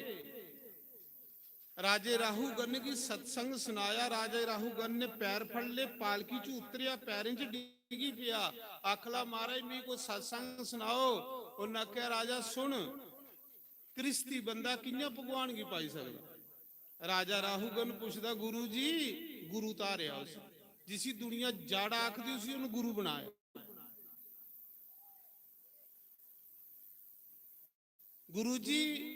राजे राहुगण गी सत्संग सुनाया। राजे राहुगण ने पैर फड़ ले, पालकी च उतरेआ, पैरें च डिग्गी पेआ, आखला, "महाराज, मिगी कोई सत्संग सुनाओ।" उन्नै आखेआ, "राजा सुन, कृस्ती बंदा कि'यां भगवान गी पाई सकदा?" राजा राहुगण पुछदा, "गुरु जी, गुरु धारेआ उसी, जिसी दुनिया जाड़ा आखदी, उसी उन्न गुरु बनाया।" गुरु जी,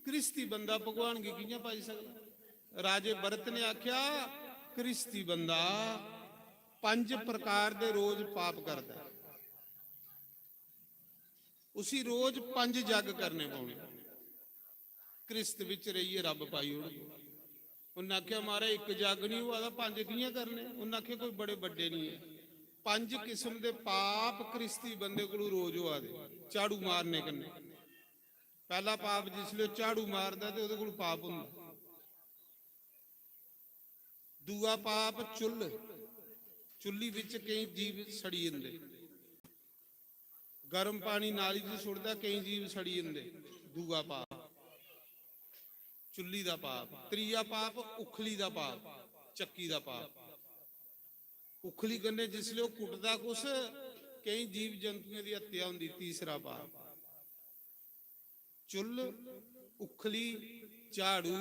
कृस्ती बंदा भगवान गी कि'यां पाई सकदा? राजे भरत ने आख्या, कृस्ती बंदा पंज प्रकार दे रोज पाप करदा ऐ, उसी रोज पंज जग करने पौने। घ्रिस्त बिच रेहियै रब पाई ओड़ग। उन्नै आखेआ, "महाराज, इक जग निं होआ दा, पंज कि'यां करने?" उन्नै आखेआ, "कोई बड़े बड्डे निं ऐ।" पंज किस्म दे पाप घ्रिस्ती बंदे कोलू रोज होआ दे, झाड़ू मारने कन्नै। पैह्ला पाप जिसलै ओह् झाड़ू मारदा ते ओह्दे कोल पाप होंदा। दूआ पाप चुल्ल, चुल्ली बिच केईं जीव सड़ी जंदे। गर्म पानी नाली च सुट्टदा, केईं जीव सड़ी जंदे। दूआ पाप चुल्ली दा पाप। त्रीया पाप उखली दा पाप, चक्की दा पाप। उखली कन्नै जिसलै ओह् कुटदा कुछ, केईं जीव जंतुएं दी हत्या होंदी। तीसरा पाप चुल्ल, उखली, झाड़ू,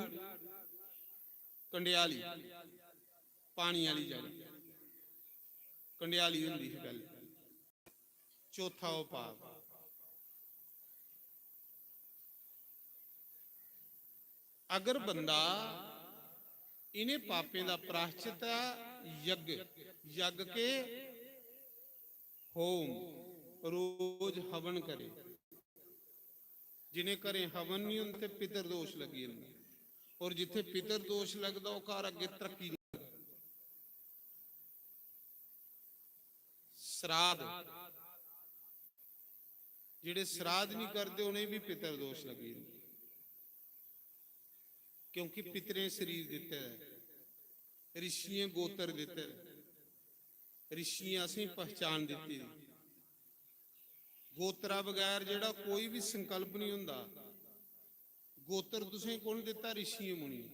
कंडियाली, पानी आह्ली जगह कंडियाली होंदी ही पैह्लें। चौथा ओह् पाप। अगर बंदा इ'नें पापें दा प्रायश्चित ऐ, यज्ञ, यज्ञ के होम, रोज हवन करे। जिनें घरें हवन नहीं होंदे, पितर दोष लगी जंदा। और जिथे पितर दोष लगदा, ओह घर अग्गे तरक्की नहीं करदा। श्राद्ध, जेड़े श्राद्ध नहीं करदे, उ'नें भी पितर दोष लगी जंदा, क्योंकि पितरें शरीर दित्ते दा ऐ, ऋषियें गोत्र दित्ते दा ऐ, ऋषियें असें पहचान दित्ती दी। गोत्रा बगैर जेड़ा कोई भी संकल्प नहीं होंदा। गोत्र तुसें कु'न दित्ता? ऋषियें मुनियें।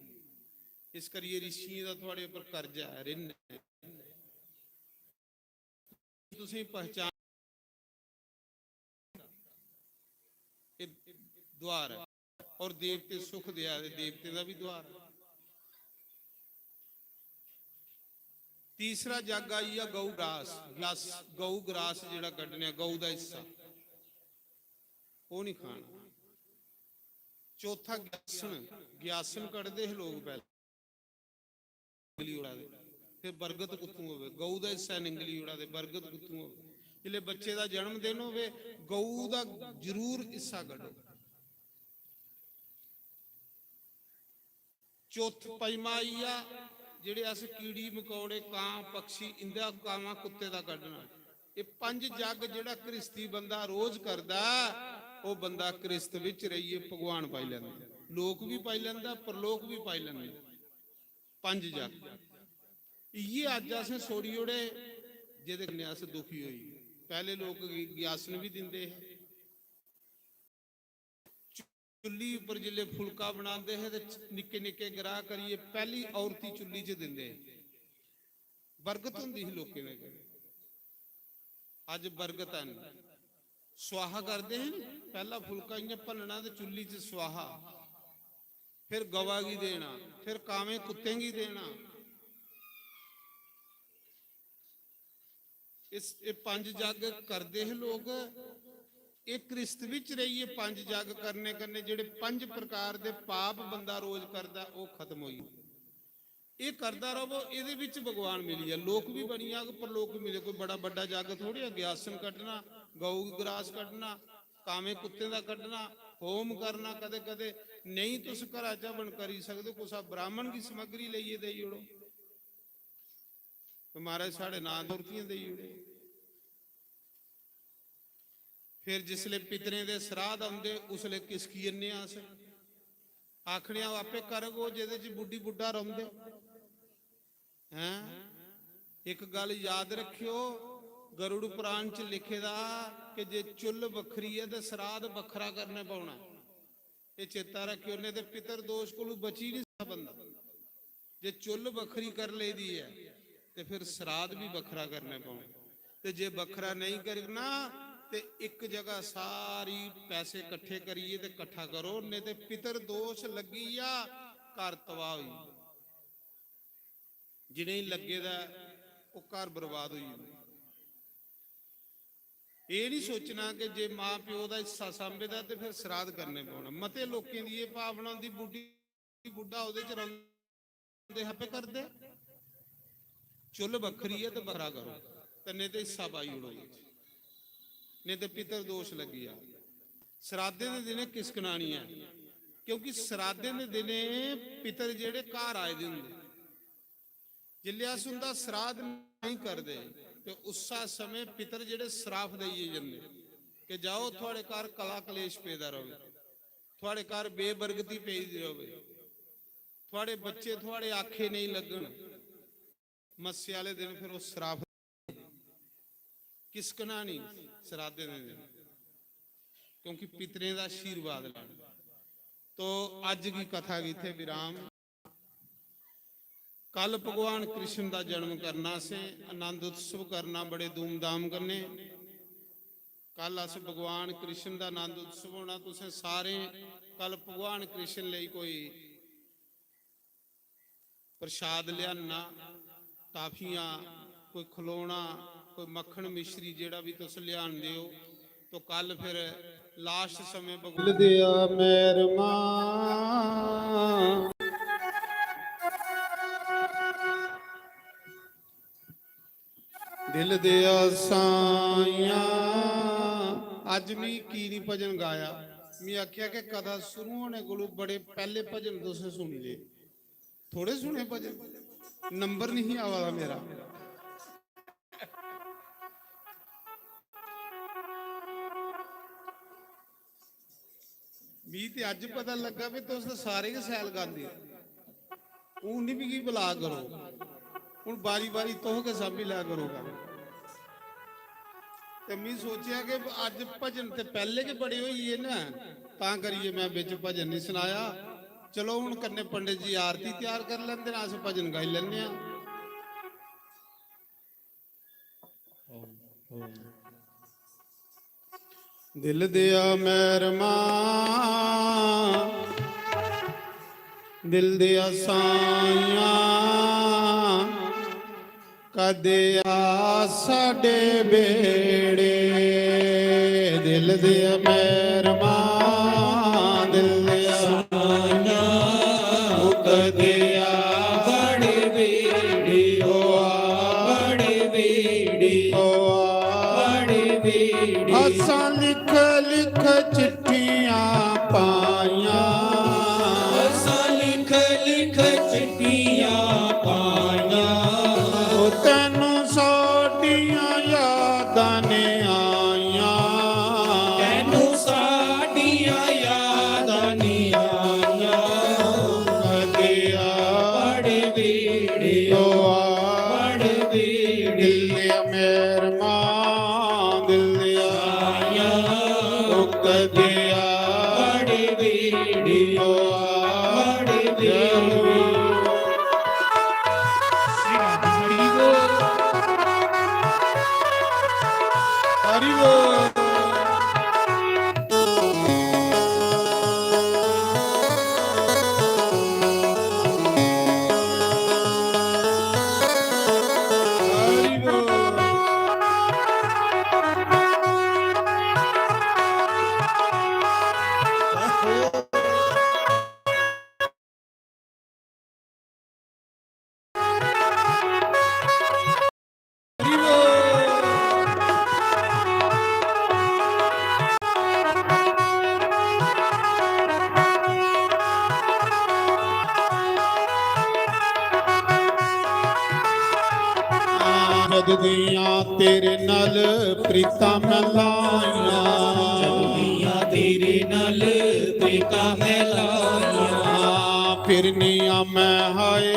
इस करियै ऋषियें दा थुआड़े उप्पर कर्जा ऐ, ऋण ऐ। तुसें पहचान, एह् द्वार ऐ। और देवते सुख देआ दे, देवतें दा भी द्वार ऐ। तीसरा जग आई गेआ गौ ग्रास, ग्रास, गौ ग्रास जेह्ड़ा कड्ढने आं, गौ दा हिस्सा, ओह् नहीं खाना। चौथा ग्यासन, ग्यासन कड्ढदे हे लोग पैह्लें, निंगली उड़ा दे, फिर बरगत कुत्थों होवे? गौ दा हिस्सा निंगली उड़ा दे, बरगत कुत्थों होवे? जिसले बच्चे दा जन्म दिन होवे, गौ दा जरूर हिस्सा कड्ढो। चौथ, पंजमा आई गेआ, जेह्ड़े अस कीड़ी मकौड़े, कां, पक्षी, इंदा कावां कुत्ते दा कड्ढना। एह् पंज जग जेह्ड़ा घ्रिस्ती बंदा रोज करदा, ओह् बंदा घ्रिस्त बिच रेहियै भगवान पाई लैंदा, लोक भी पाई लैंदा, परलोक भी पाई लैंदा। पंज जग इयै अज्ज असें छोड़ी ओड़े, जेह्दे कन्नै अस दुखी होई गे। पैह्ले लोक गी-, ग्यासन भी दिंदे हे, चुल्ली उप्पर जिसलै फुलका बनांदे हे ते निक्के निक्के ग्राह करियै पैह्ली औरती चुल्ली च दिंदे हे। बरकत होंदी ही लोकें दे घरें। अज्ज बरकत है नहीं। स्वाहा करदे हे नी, पैह्ला फुलका इ'यां भन्नना ते चुल्ली च स्वाहा, फिर गवा गी देना, फिर कावें कुत्तें गी देना। इस, एह् पंज जग करदे हे लोक। एह् घ्रिस्त बिच रेहियै पंज जग करने कन्नै जेह्ड़े पंज प्रकार दे पाप बंदा रोज करदा, ओह् खत्म होई जंदे। एह् करदा रवो, एह्दे बिच भगवान मिली जा, लोक भी बनी जाग, परलोक भी मिले। कोई बड़ा बड्डा जग थोड़ी ऐ, ग्यासन कड्ढना, गौ गी ग्रास कड्ढना, कामें कुत्तें दा कड्ढना, होम करना, कदे कदे नेईं तुस घरा च हवन करी सकदे, कुसै ब्राह्मण गी समग्री लेइयै देई ओड़ो। ते महाराज साढ़े नां दी मूर्तियां देई ओड़े। फिर जिसले पितरें दे श्राद्ध औंदे, उसले किसकी जन्ने आं अस। आखने आं, "ओह् आपे करग, ओह् जेह्दे च बुड्ढी बुड्ढा रौंदे।" हैं? इक गल्ल याद रखेओ, गरुड़ पुराण च लिखे दा कि जे चुल्ल बक्खरी ऐ ते श्राद्ध बक्खरा करने पौना। एह् चेता रखेओ, नेईं ते पितर दोष कोलू बची नहीं सकदा बंदा। जे चुल्ल बक्खरी कर लेदी ऐ ते फिर श्राद्ध भी बक्खरा करने पौने। ते जे बक्खरा नहीं करना ते इक जगह सारी पैसे कट्ठे करियै ते कट्ठा करो, नेईं ते पितर दोष लग्गी जा, घर तबाह होई। जिनेंगी लग्गे दा ऐ, ओह् घर बर्बाद होई जंदे। एह् नहीं सोचना कि जे मां प्यो दा हिस्सा सांभे दा ते फिर श्राद्ध करने पौना। मते लोकें दी एह् भावना होंदी, बुड्ढी बुड्ढा ओह्दे च रौंह्दे, आपे करदे। चुल्ल बक्खरी ऐ ते बक्खरा करो, ते नेईं ते हिस्सा पाई ओड़ो, नेईं ते पितर दोष लग्गी जा। श्राद्धें दे दिनें किसकना निं ऐ। क्योंकि सराधें दे दिनें पितर जेह्ड़े घर आए दे होंदे, जिसलै अस उं'दा सराध नेईं करदे ते उस्सै समें पितर जेह्ड़े सराफ देइयै जंदे कि जाओ, थुआड़े घर कला कलेश पेदा र'वै, थुआड़े घर बेबरकती पेदी र'वै, थुआड़े बच्चे थुआड़े आखे नेईं लग्गन। मस्से आह्ले दिन फिर ओह् सराफ किसकना नहीं सराधे दे दिन, क्योंकि पितरें दा आशीर्वाद लैना। तो अज्ज की कथा की इत्थै विराम। कल भगवान कृष्ण दा जन्म करना, असें आनंद उत्सव करना बड़े धूमधाम कन्नै। कल अस भगवान कृष्ण दा आनंद उत्सव होना। तुसें सारें कल भगवान कृष्ण लेई कोई प्रसाद लेआना, टाफियां, कोई खलौना, कोई मक्खन मिश्री, जेह्ड़ा बी तुस लेआंदे ओ, तो कल फिर लास्ट समें भगवान दिल दिया मेहरमा, दिल दिया साइयां। अज्ज मी की निं भजन गाया? मी आखेआ कि कथा शुरू होने कोलू बड़े पैह्ले भजन तुसें सुनी ले। थोड़े सुने भजन, नंबर नहीं आवा दा मेरा। मी ते अज्ज पता लग्गा भी तुस ते सारे गै शैल गांदे ओ। हून निं मिगी बुला करो, हून बारी बारी तुस गै सांभी लै करो गल्ल। ते मी सोचेआ कि अज्ज भजन ते पैह्ले गै बड़े होई गे न, तां करियै में बिच भजन निं सनाया। चलो, हून कन्नै पंडित जी आरती त्यार करी लैंदे न, अस भजन गाई लैन्ने आं। दिल दिया मेहरमा, दिल दिया साइयां, कदे आ साडे बेड़े। दिल दिया मेहरमा, दिल दिया साइयां, कदे आ बड़ी बेड़ी, ओ आ बड़ी बेड़ी, ओ आ बड़ी बेड़ी। असां लिख लिख चिट्ठियां पाइयां, असां लिख लिख चिट्ठियां पाइयां। ओ तैनू साडियां यादां ने आइयां, तैनू साडियां यादां ने आइयां। कदे आ बड़ी बेड़ी, ओ आ बड़ी बेड़ी। दिल दिया मेहरमा, दिल दिया आइयां। ओ कदे आ बड़ी बेड़ी, ओ आ बड़ी बेड़ी। हरि बोल। जद दियां तेरे नाल प्रीतां मैं लाइयां, जद दियां तेरे नाल प्रीतां मैं लाइयां। फिरनियां मैं हाय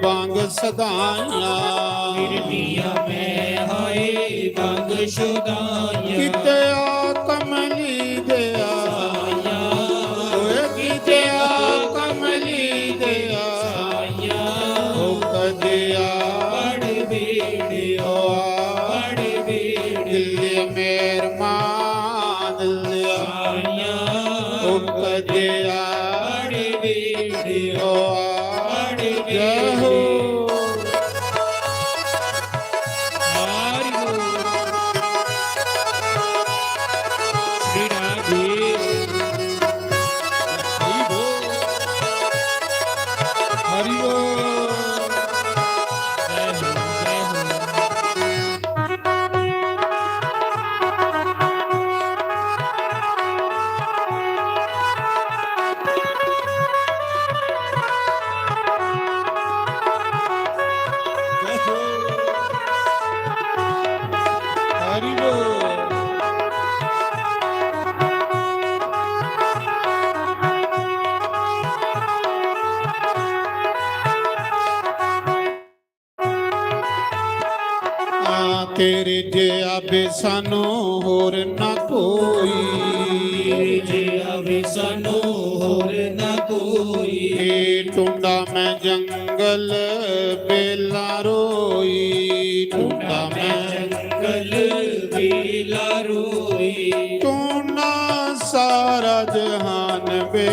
बांग सदाइयां। फिरनियां मैं हाय बांग सदाइयां। किते आ कमली देआ। साइयां। ओए किते आ कमली देआ। साइयां। ओ कदेआ। बड़ बेड़ियो। बड़ बेड़ियो। दिल मेर मान लिया। साइयां। ओ कदेआ। बड़ बेड़ियो। जय हो। हरि बोल। आ, तेरे जेहा बे सानू होर ना कोई। तेरे जेहा बे सानू होर ना कोई। ए टुंडा मैं जंगल बेला रोई, टुंडा मैं जंगल बेला रोई। टुंडा सारा जहान बे,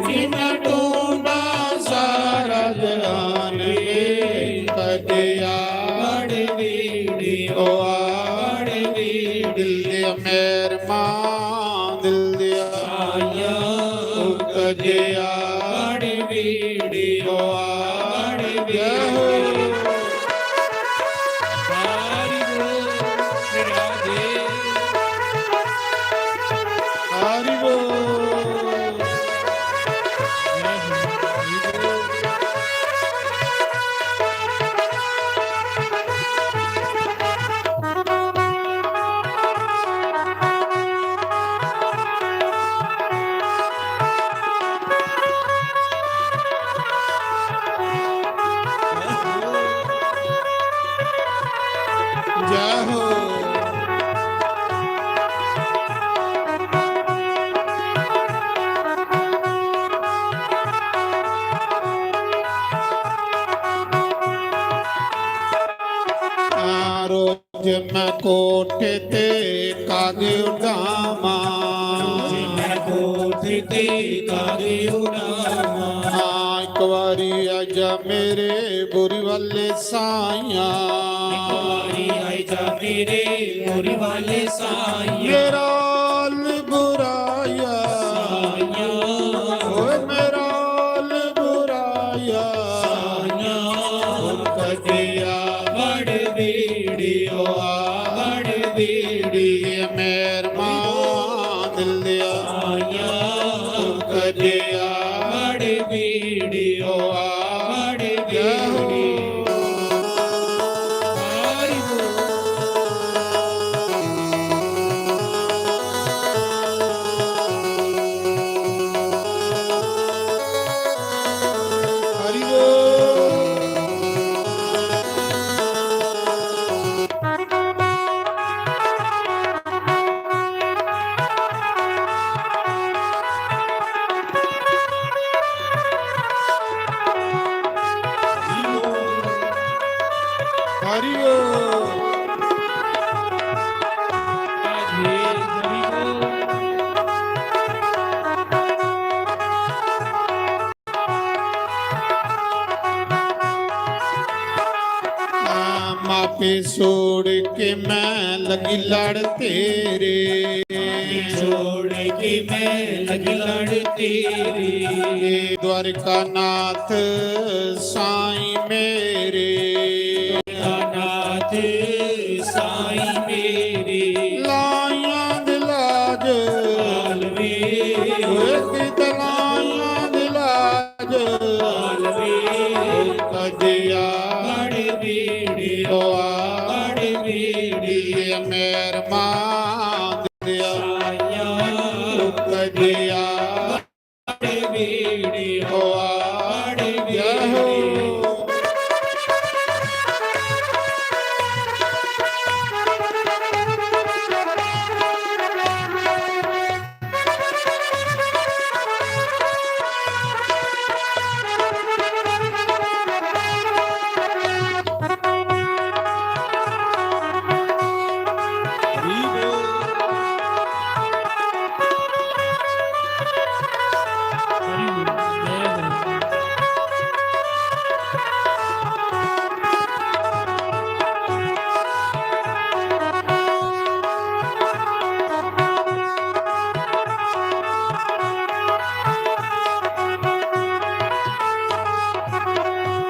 जिन्ना टुंडा सारा जहान बे। कदे आड़ बीड़ी ओ आड़ बीड़ी। दिल दे मेहरबान, दिल दे आया। ओ कदे आड़ बीड़ी ओ आड़ बीड़ी। हरि बोल, राधे। हरि बोल। जय हो। रोज मैं कोठे ते कागे उड़ावां। रोज मैं कोठे ते कागे उड़ावां। हाँ, एक बारी आजा मेरे बुरी वाले साइयां। एक बारी आजा मेरे बुरी वाले साइयां। मेरा हाल बुराया। साइयां। ओए मेरा हाल बुराया। साइयां। कदिया बड़ बीड़ी ओ आड़ बीड़ी। मेहरबान दिल दिया। साइयां। कदिया बड़ बीड़ी ओ आड़ बीड़ी। हरि बोल। हरि बोल। हरि ओम। मापे छोड़ के मैं लगी लड़ तेरे। छोड़ के मैं लगी लड़ तेरे। द्वारका नाथ साईं मेरे। नाथ साईं मेरे। लाइयां दे लाज। आलवे। ओए कित लाइयां दे लाज। आलवे। कदिया। बड़ बीड़ी। ओ आ। बड़ बीड़ी। मेहरबान दिया। साइयां। कदिया।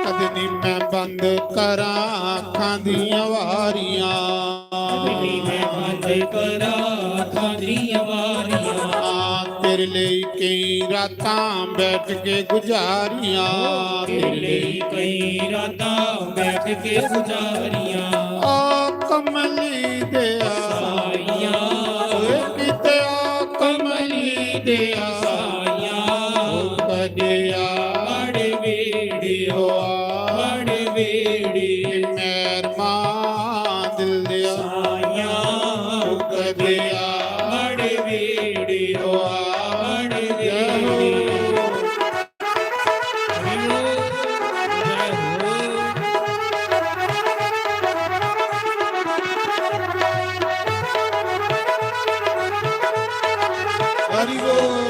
कदनी मैं बंद करां अखां दियां वारियां। कदनी मैं बंद करां अखां दियां वारियां। तेरे लेई कई रातां बैठ के गुजारियां। तेरे लेई कई रातां बैठ के गुजारियां। आ कमली दे आया। कदे आवण वीडियो, आवण वीडियो। हरि बोल।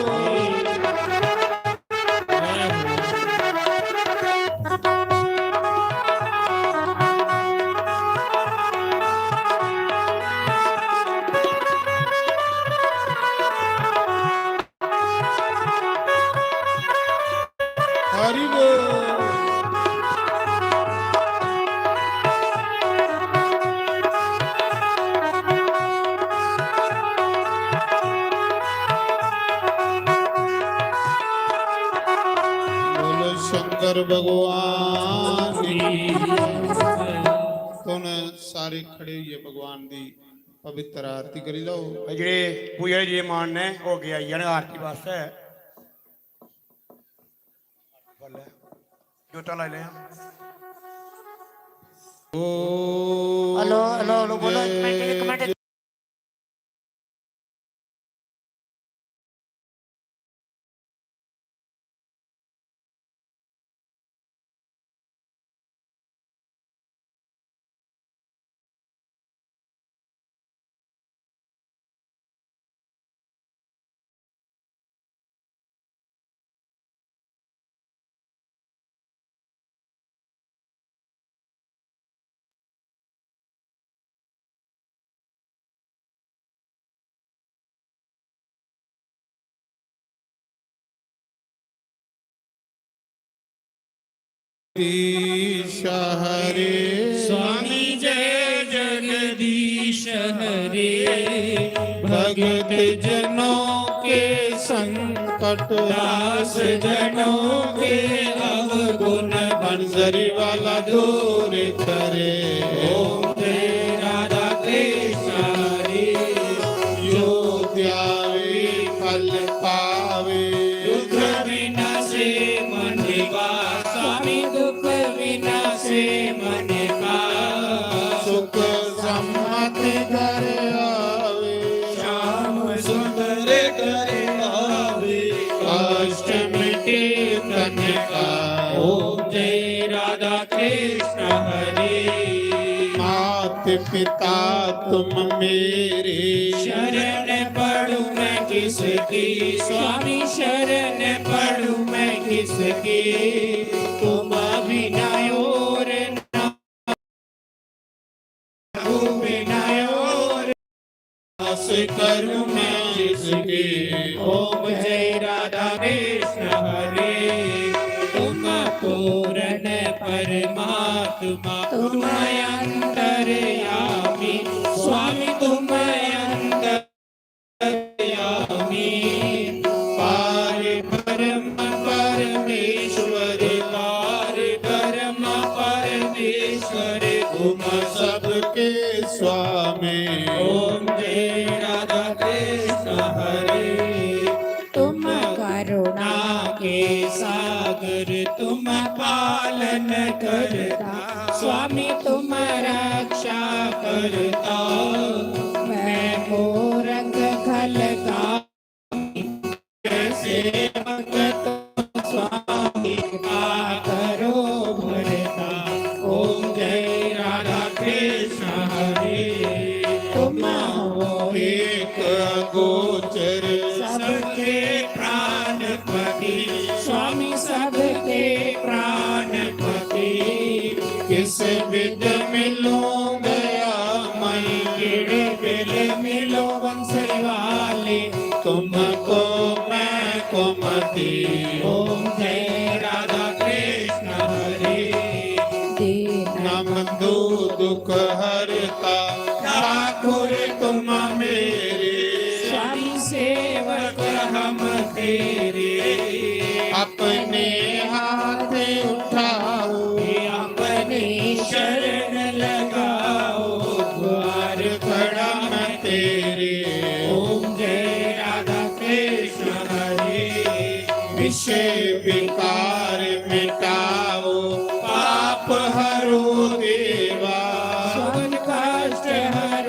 हरि बोल। बोलो शंकर भगवान की। तुम सारे खड़े होइए भगवान दी पवित्र आरती करी लो। जेह्ड़े पूजा दे जजमान ने, ओह् अग्गें आई जान आरती वास्तै। जोतां लाई लेआं। हेलो, हेलो, हेलो, बोलो, एक मिनट, एक मिनट। जगदीश हरे। स्वामी जय जगदीश हरे। भगत जनों के संकट, दास जनों के अवगुण, मंजरी वाला दूर करे। ओम जय राधा कृष्ण हरे। जो ध्यावे फल पावे। दुख विनाशे मन का, स्वामी दुख विनाशे मन का। सुख संपत्ति घर आवे। श्याम सुंदर घर आवे। कष्ट मिटे तन का। ओम जय राधा कृष्ण हरे। मात पिता तुम मेरे। शरण पड़ूं मैं किसकी, स्वामी शरण पड़ूं मैं किसकी। तुम बिना और ना, बिना और आस करूं मैं जिसकी। ओम जय राधा कृष्ण हरे। तुम पूर्ण परमात्मा, तुम अंतर्यामी, स्वामी तुम अंतर्यामी। पार ब्रह्म परमेश्वर, पार ब्रह्म परमेश्वर, तुम सबके स्वामी। ओम जय राधा कृष्ण हरे। तुम करुणा के सागर, तुम पालन करता, स्वामी तुम रक्षा करता। मैं मूरख खल का सेवक तुम स्वामी कृपा करो भरता। ओम जय राधा कृष्ण हरे। तुम हो एक गोचर सबके प्राणपति, स्वामी सबके प्राणपति। किस विध मिलूं दयामय, किड़े बिल मिलो बंसरी वाले, तुमको मैं कुमति। ओम जय राधा कृष्ण हरे। दीन बंधु दुख हरता, ठाकुर तुम मेरे। स्वामी सेवक हम तेरे। अपने हाथ उठाओ, अपने शरण लगाओ, द्वार खड़ा मैं तेरे। ओम जय राधा कृष्ण हरे। विषय विकार मिटाओ, पाप हरो देवा। संकष्ट हर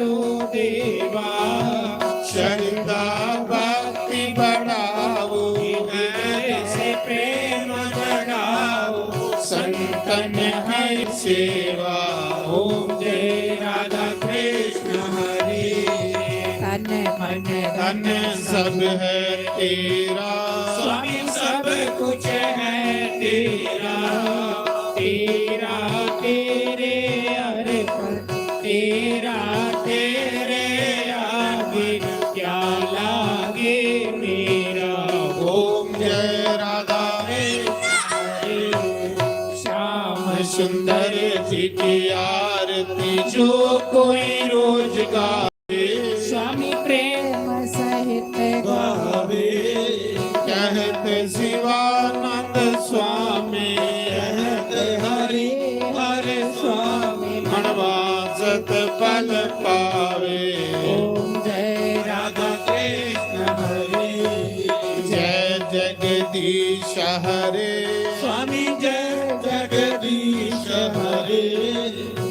धन सब है तेरा। स्वामी सब कुछ है तेरा, तेरा तेरे अर्पण, तेरा तेरे आगे, क्या लागे मेरा। ओम जय राधा। श्याम सुंदर जी की आरती जो कोई रोज गावे। स्वामी प्रेम सहित गावे। कहत शिवानंद स्वामी। कहत हरि हर स्वामी। मणवासत फल पावे। ओम जय राधा कृष्ण हरे। जय जगदीश हरे। स्वामी जय जगदीश हरे।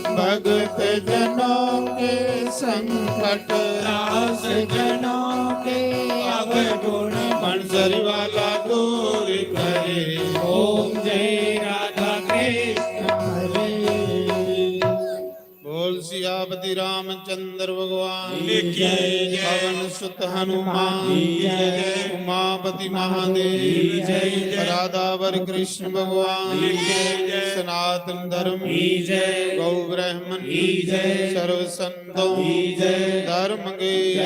भगत जनों के संकट। दास जनों के अवगुण। मंसरी वाला दूर करे। ओम जय राधा कृष्ण हरे। बोल सियापति रामचंद्र भगवान की जय। पवन सुत हनुमान की जय। उमापति महादेव की जय। राधावर कृष्ण भगवान की जय। सनातन धर्म की जय। गौ ब्राह्मण की जय। सर्व संतों की जय। धर्म के जय।